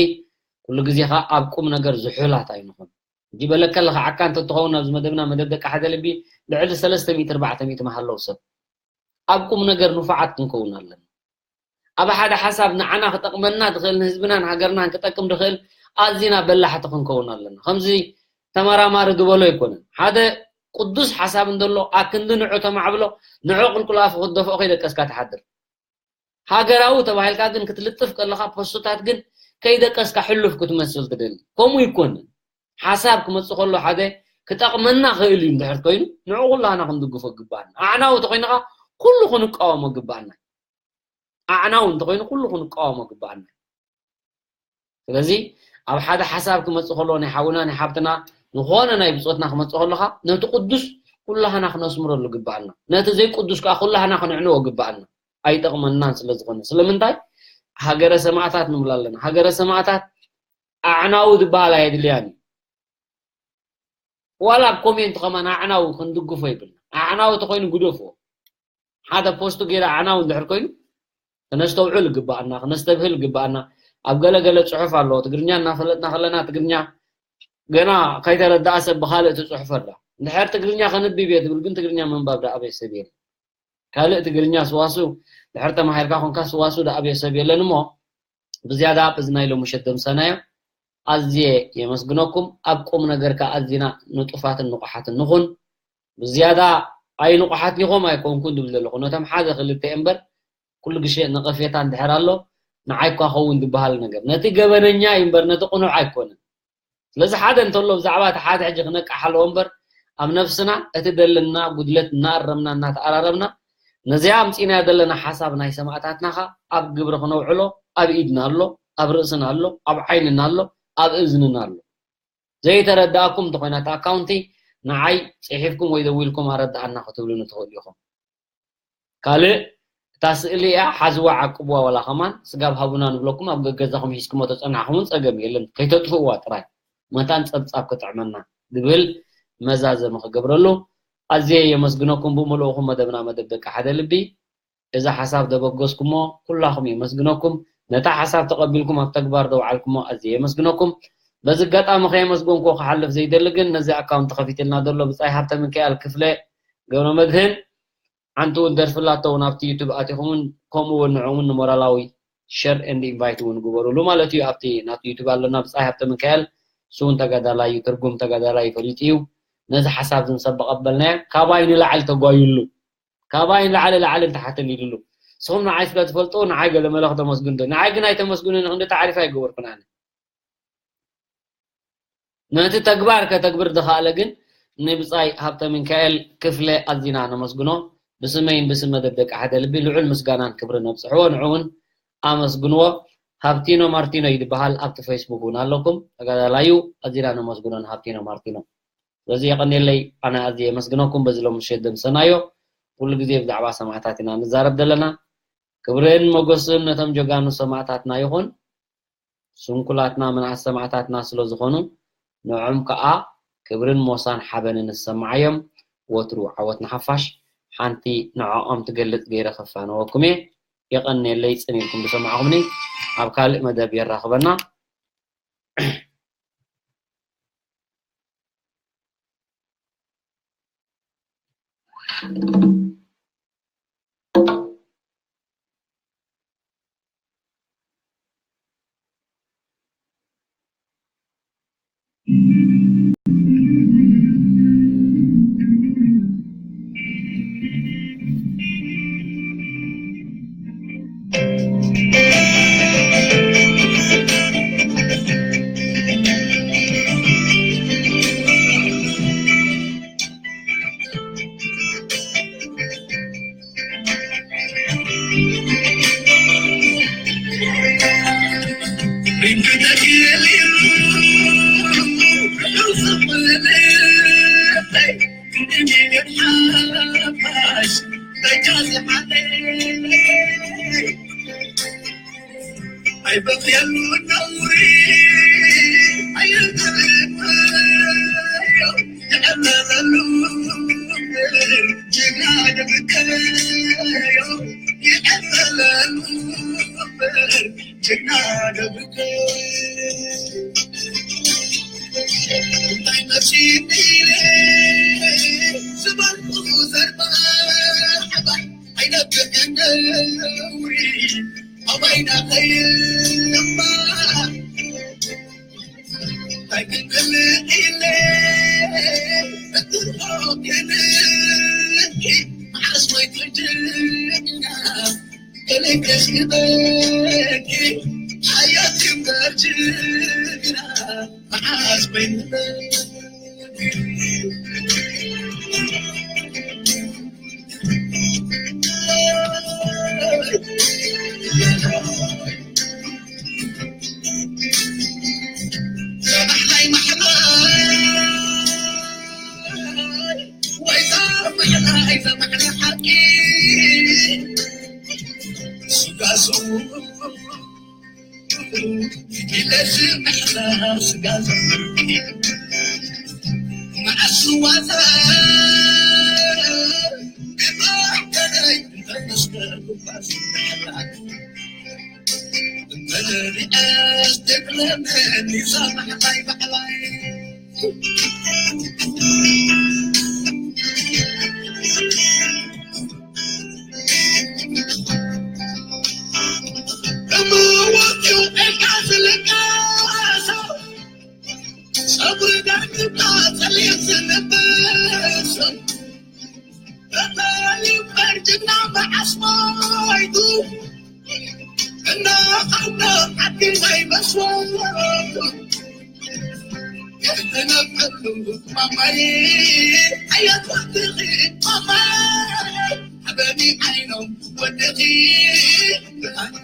ኩሉ ግዜ ኸኣ ኣብ ቁም ነገር ዝሑላት ኣይንኹን። ሕጂ በለከ ለኽዓካ እንተትኸውን ኣብዚ መደብና፣ መደብ ደቂ ሓደ ልቢ፣ ልዕሊ ሰለስተ ሚእቲ ኣርባዕተ ሚእቲ መሃለዉ ሰብ። ኣብ ቁም ነገር ንፉዓት ክንከውን ኣለና። ኣብ ሓደ ሓሳብ ንዓና ክጠቕመና ዝኽእል፣ ንህዝብናን ሃገርናን ክጠቅም ዝኽእል ኣዚና በላሕቲ ክንከውን ኣለና። ከምዚ ተመራማሪ ዝበሎ ኣይኮነን። ሓደ ቅዱስ ሓሳብ እንደሎ ኣክንዲ ንዑ ተማዕብሎ፣ ንዑ ቁልቁል ኣፉ ክትደፍኦ ከይደቀስካ ትሓድር። ሃገራዊ ተባሂልካ ግን ክትልጥፍ ከለኻ ፖስቶታት ግን ከይደቀስካ ሕሉፍ ክትመስል ትደሊ። ከምኡ ይኮንን። ሓሳብ ክመጽእ ከሎ ሓደ ክጠቕመና ክእል እዩ እንድሕር ኮይኑ ንዑ ኩላና ክንድግፎ ግባኣና። ኣዕናዊ ተኮይንኻ ኩሉ ክንቃወሞ ግባኣና። ኣዕናዊ እንተኮይኑ ኩሉ ክንቃወሞ ግባኣና። ስለዚ ኣብ ሓደ ሓሳብ ክመጽእ ከሎ ናይ ሓውና ናይ ሓብትና ዝኾነ ናይ ብጾትና ክመጽእ ከለኻ ነቲ ቅዱስ ኩላህና ክነስምረሉ ግባኣና። ነቲ ዘይቅዱስ ከኣ ኩላህና ክንዕንዎ ግባኣና። ኣይጠቕመናን ስለ ዝኾነ። ስለምንታይ? ሃገረ ሰማእታት ንብል ኣለና። ሃገረ ሰማእታት ኣዕናዊ ዝበሃል ኣየድልያን እዩ። ዋላ ኣብ ኮሜንት ከማን ኣዕናዊ ክንድግፎ ይብልና። ኣዕናዊ ተኮይኑ ግደፍዎ። ሓደ ፖስቱ ገይረ ኣዕናዊ እንድሕር ኮይኑ ክነስተውዕል ይግባኣና፣ ክነስተብህል ይግባኣና። ኣብ ገለ ገለ ጽሑፍ ኣሎ፣ ትግርኛ እናፈለጥና ከለና ትግርኛ ገና ከይተረድኣ ሰብ ብኻልእ ትጽሕፎ ኣላ። እንድሕር ትግርኛ ከንብብ እየ ትብል ግን ትግርኛ ምንባብ ደኣ ኣበይ ሰብ የለን። ካልእ ትግርኛ ስዋሱ ድሕር ተማሂርካ ኮንካ ስዋሱ ደኣ ኣበይ ሰብ የለን እሞ ብዝያዳ ኣብ እዝናይ ሎሚ ምሸት ደምሰናዮ። ኣዝየ የመስግነኩም። ኣብ ቁም ነገር ከኣ ኣዚና ንጡፋትን ንቑሓትን ንኹን። ብዝያዳ ኣይ ንቑሓት ዲኹም ኣይኮንኩን ድብል ዘለኹ። ነቶም ሓደ ክልተ እምበር ኩሉ ግዜ ነቐፌታ እንድሕር ኣሎ ንዓይ እኳ ኸውን ዝበሃል ነገር ነቲ ገበነኛ እዩ እምበር ነቲ ቅኑዕ ኣይኮነን። ስለዚ ሓደ እንተሎ ብዛዕባ እቲ ሓደ ሕጂ ክነቅሕ ኣለዎ እምበር ኣብ ነብስና እቲ ደለና ጉድለት እናኣረምና እናተኣራረምና ነዚኣ ኣምፂእናዮ ዘለና ሓሳብ ናይ ሰማእታትና ኸ ኣብ ግብሪ ክነውዕሎ ኣብ ኢድና ኣሎ፣ ኣብ ርእስና ኣሎ፣ ኣብ ዓይንና ኣሎ፣ ኣብ እዝንና ኣሎ። ዘይተረዳእኩም እንተኾይና እቲ ኣካውንቲ ንዓይ ፅሒፍኩም ወይ ደዊልኩም ኣረዳኣና ክትብሉኒ ትኽእሉ ኢኹም። ካልእ እታ ስእሊ እያ ሓዝዋ ዓቅብዋ ዋላ ከማን ስጋብ ሃቡና ንብለኩም ኣብ ገገዛኹም ሒዝኩሞ ተጸናዕኹም እውን ጸገም የለን ከይተጥፍእዋ ጥራይ መታን ጸብጻብ ክጥዕመና ዝብል መዛዘሚ ክገብረሉ ኣዝየ የመስግነኩም ብምልእኹም መደብና መደብ ደቂ ሓደ ልቢ እዛ ሓሳብ ደበገስኩሞ ኩላኹም የመስግነኩም ነታ ሓሳብ ተቐቢልኩም ኣብ ተግባር ደውዓልኩሞ ኣዝየ የመስግነኩም በዚ ኣጋጣሚ ከየመስገንኩ ክሓልፍ ዘይደሊ ግን ነዚ ኣካውንት ከፊትልና ዘሎ ብጻይ ሃብተ ሚካኤል ክፍለ ገብረ መድህን ሓንቲ እውን ደርፊ ኣላቶ እውን ኣብቲ ዩቱብ ኣቲኹም እውን ከምኡ እውን ንዕኡ እውን ንሞራላዊ share and invite እውን ግበሩሉ ማለት እዩ ኣብቲ ናቱ ዩቱብ ኣሎና ብፃይ ሃብተ ሚካኤል እሱ እውን ተጋዳላይ እዩ ትርጉም ተጋዳላይ ይፈልጥ እዩ ነዚ ሓሳብ ዝንሰብ በቐበልናዮ ካባይ ንላዕሊ ተጓዩሉ ካባይ ንላዕሊ ላዕልን ታሕትን ኢሉሉ ንስኹም ንዓይ ስለ ትፈልጡ ንዓይ ገለ መለ ክተመስግኑ ዶ ንዓይ ግን ኣይተመስግኑን ክንዲ ታዕሪፍ ኣይገበርኩን ኣነ ነቲ ተግባር ከተግብር ዝኸኣለ ግን ንብጻይ ሃብተ ሚካኤል ክፍለ ኣዚና ነመስግኖ። ብስመይን ብስም መደብ ደቂ ሓደ ልቢ ልዑል ምስጋናን ክብርን ኣብጽሕዎ። ንዑ እውን ኣመስግንዎ። ሃብቲኖ ማርቲኖ እዩ ዝበሃል ኣብቲ ፌስቡክ እውን ኣለኩም። ተጋዳላዩ ኣዚና ነመስግኖ ንሃብቲኖ ማርቲኖ። ስለዚ የቐንየለይ ኣነ ኣዝየ የመስግነኩም በዚ ሎም ምሸት ደምሰናዮ። ኩሉ ግዜ ብዛዕባ ሰማዕታት ኢና ንዛረብ ዘለና። ክብርን ሞገስን ነቶም ጀጋኑ ሰማዕታትና ይኹን። ስንኩላትና ምንኣስ ሰማዕታትና ስለ ዝኾኑ ንዖም ከኣ ክብርን ሞሳን ሓበንን ዝሰማዓዮም ወትሩ ዓወት ንሓፋሽ ሓንቲ ንዕኦም ትገልጽ ገይረ ከፋነወኩም እየ የቐንየለይ ጽን ኢልኩም ዝሰማዕኹምኒ ኣብ ካልእ መደብ የራኽበና ጸጉሪ ዳግምታ ጸሊም ዝለበስ፣ በተለይ በርጅና መዓስ ሞይቱ፣ እንዳ ኣንዳ ዓዲ ናይ መስዋእቱ። ክትነብዕሉ ማማይ፣ ኣያት ወድኺ ማማይ፣ ሓበኒ ዓይኖም ወድኺ፣ ብርሃን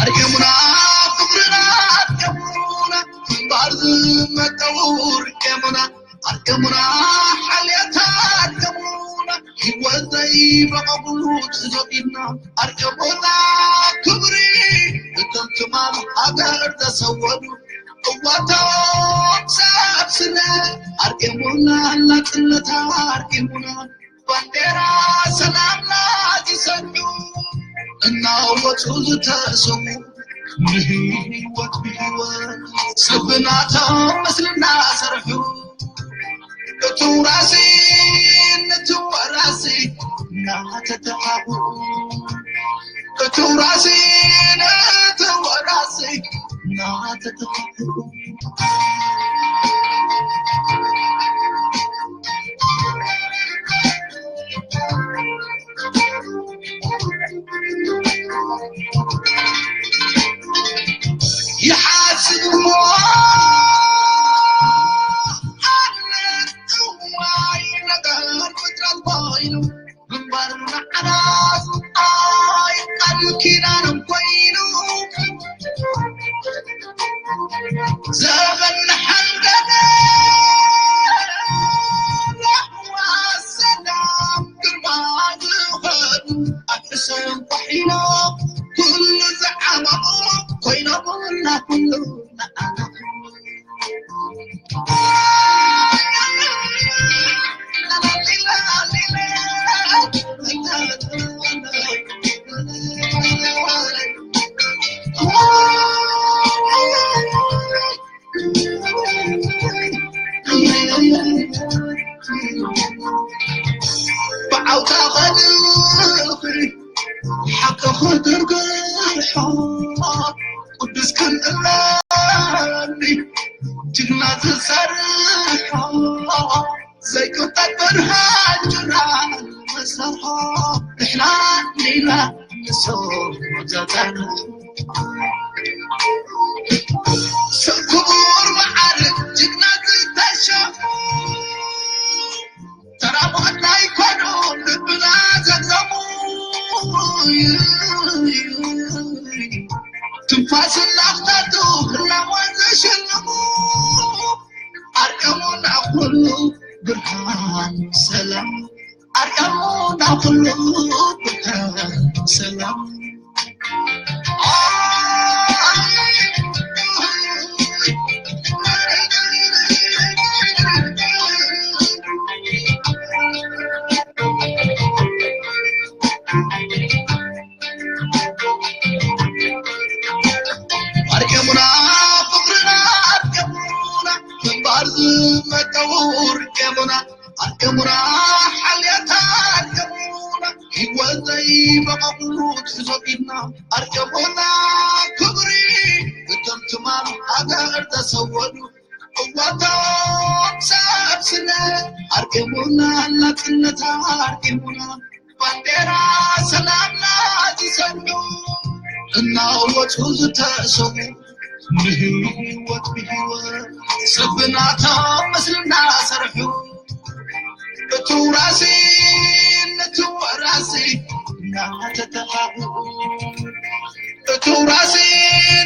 ኣርገሙና ፍቅርና ኣርገሙና፣ እምበኣር ዝመጠው ርገሙና። ኣርገሙና ሓልያት ኣርገሙና፣ ህይወት ዘይበቐቑ ትሕዞ ኢድና። ኣርገሙና ክብሪ እቶም ትማል ሃገር ዘሰወዱ፣ እዋቶም ሰብ ስለ ኣርገሙና፣ ናጽነት ኣርገሙና። ባንዴራ ሰላምና ዝሰንዑ፣ እናወጹ ዝተሰዉ፣ ንህይወት ብህይወት ሰብ ናቶም ምስልና ሰርሑ። እቱ ራሲ ነቱ ወራሲ እናተተሓቑ፣ እቱ ራሲ ነቱ ወራሲ እናተተሓቑ። ይሓስብ እሞ ኣነት እዋይ ነገር ፍጥረት ኮይኑ፣ ግንባር ንዓናስ ኣይ ቃል ኪዳኖም ኮይኑ፣ ዘበን ሓንገደ ራህዋ ሰላም ግርማ ዝኸዱ፣ ኣብ ሕሰም ኳሒኖም ኩሉ ዝዓመቑ ኮይኖምና ኩሉ ንዓና። ብዓውታ ኸድኺ ሓቂ ክትርግሖ፣ ቅዱስ ክንእለኒ ጅግና ዝሰርሖ፣ ዘይቅጠል ብርሃን ጅግና መሰርሖ፣ ንሕና ኔና ንሶም ዘጸንሑ። ሰብ ክቡር መዓርግ ጅግና ዝተሸሙ፣ ተራ ሞት ኣይኮኑ ልብና ዘግዘሙ። ትንፋስ እናኽተቱ ህላወ ዘሸለሙ፣ ኣርቀሙና ኩሉ ብርሃን ሰላም፣ ኣርቀሙና ኩሉ ብርሃን ሰላም። ኣርገሙና ፍቕርና ኣርገሙና ምንባር ዝመጠው ኣርገሙና ኣርገሙና ሓልያታ ኣርገሙና ህይወተይ በቐቑ ትሕዞ ኢድና ኣርገሙና ክብሪ እቶም ትማል ሃገር ተሰወዱ እዋቶም ሰብ ስለ ኣርገሙና ናጽነታ ኣርገሙና ባንዴራ ሰላምና ዝሰንዱ እናወፁ ዝተሰዉ ንህይወት ብህይወት ሰብ ናቶም ምስልና ሰርሑ እቱ ራሲ ነቱ ራሲ እናተተኻኽኡ እቱ ራሲ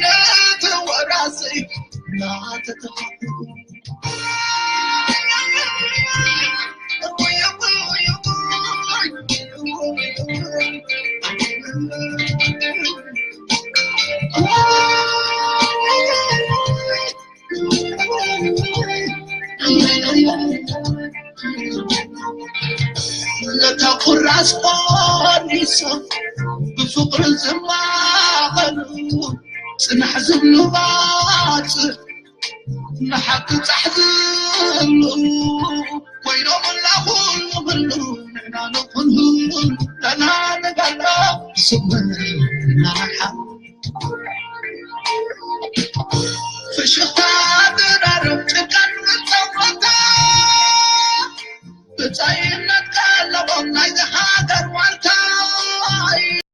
ነቱ ራሲ እናተተኻኽኡ ነታ ቁራስ ቆሪሶም ብፍቕሪ ዝማቐሉ ጽናሕ ዝብሉ ባጽዕ ንሓቂ ጻሕ ዝብሉ ኮይኖምና ኩሉ ኩሉ ንሕና ንኹሉ ተናንጋሎ ስምና ሓ ፍሽኽታ ተዳረብ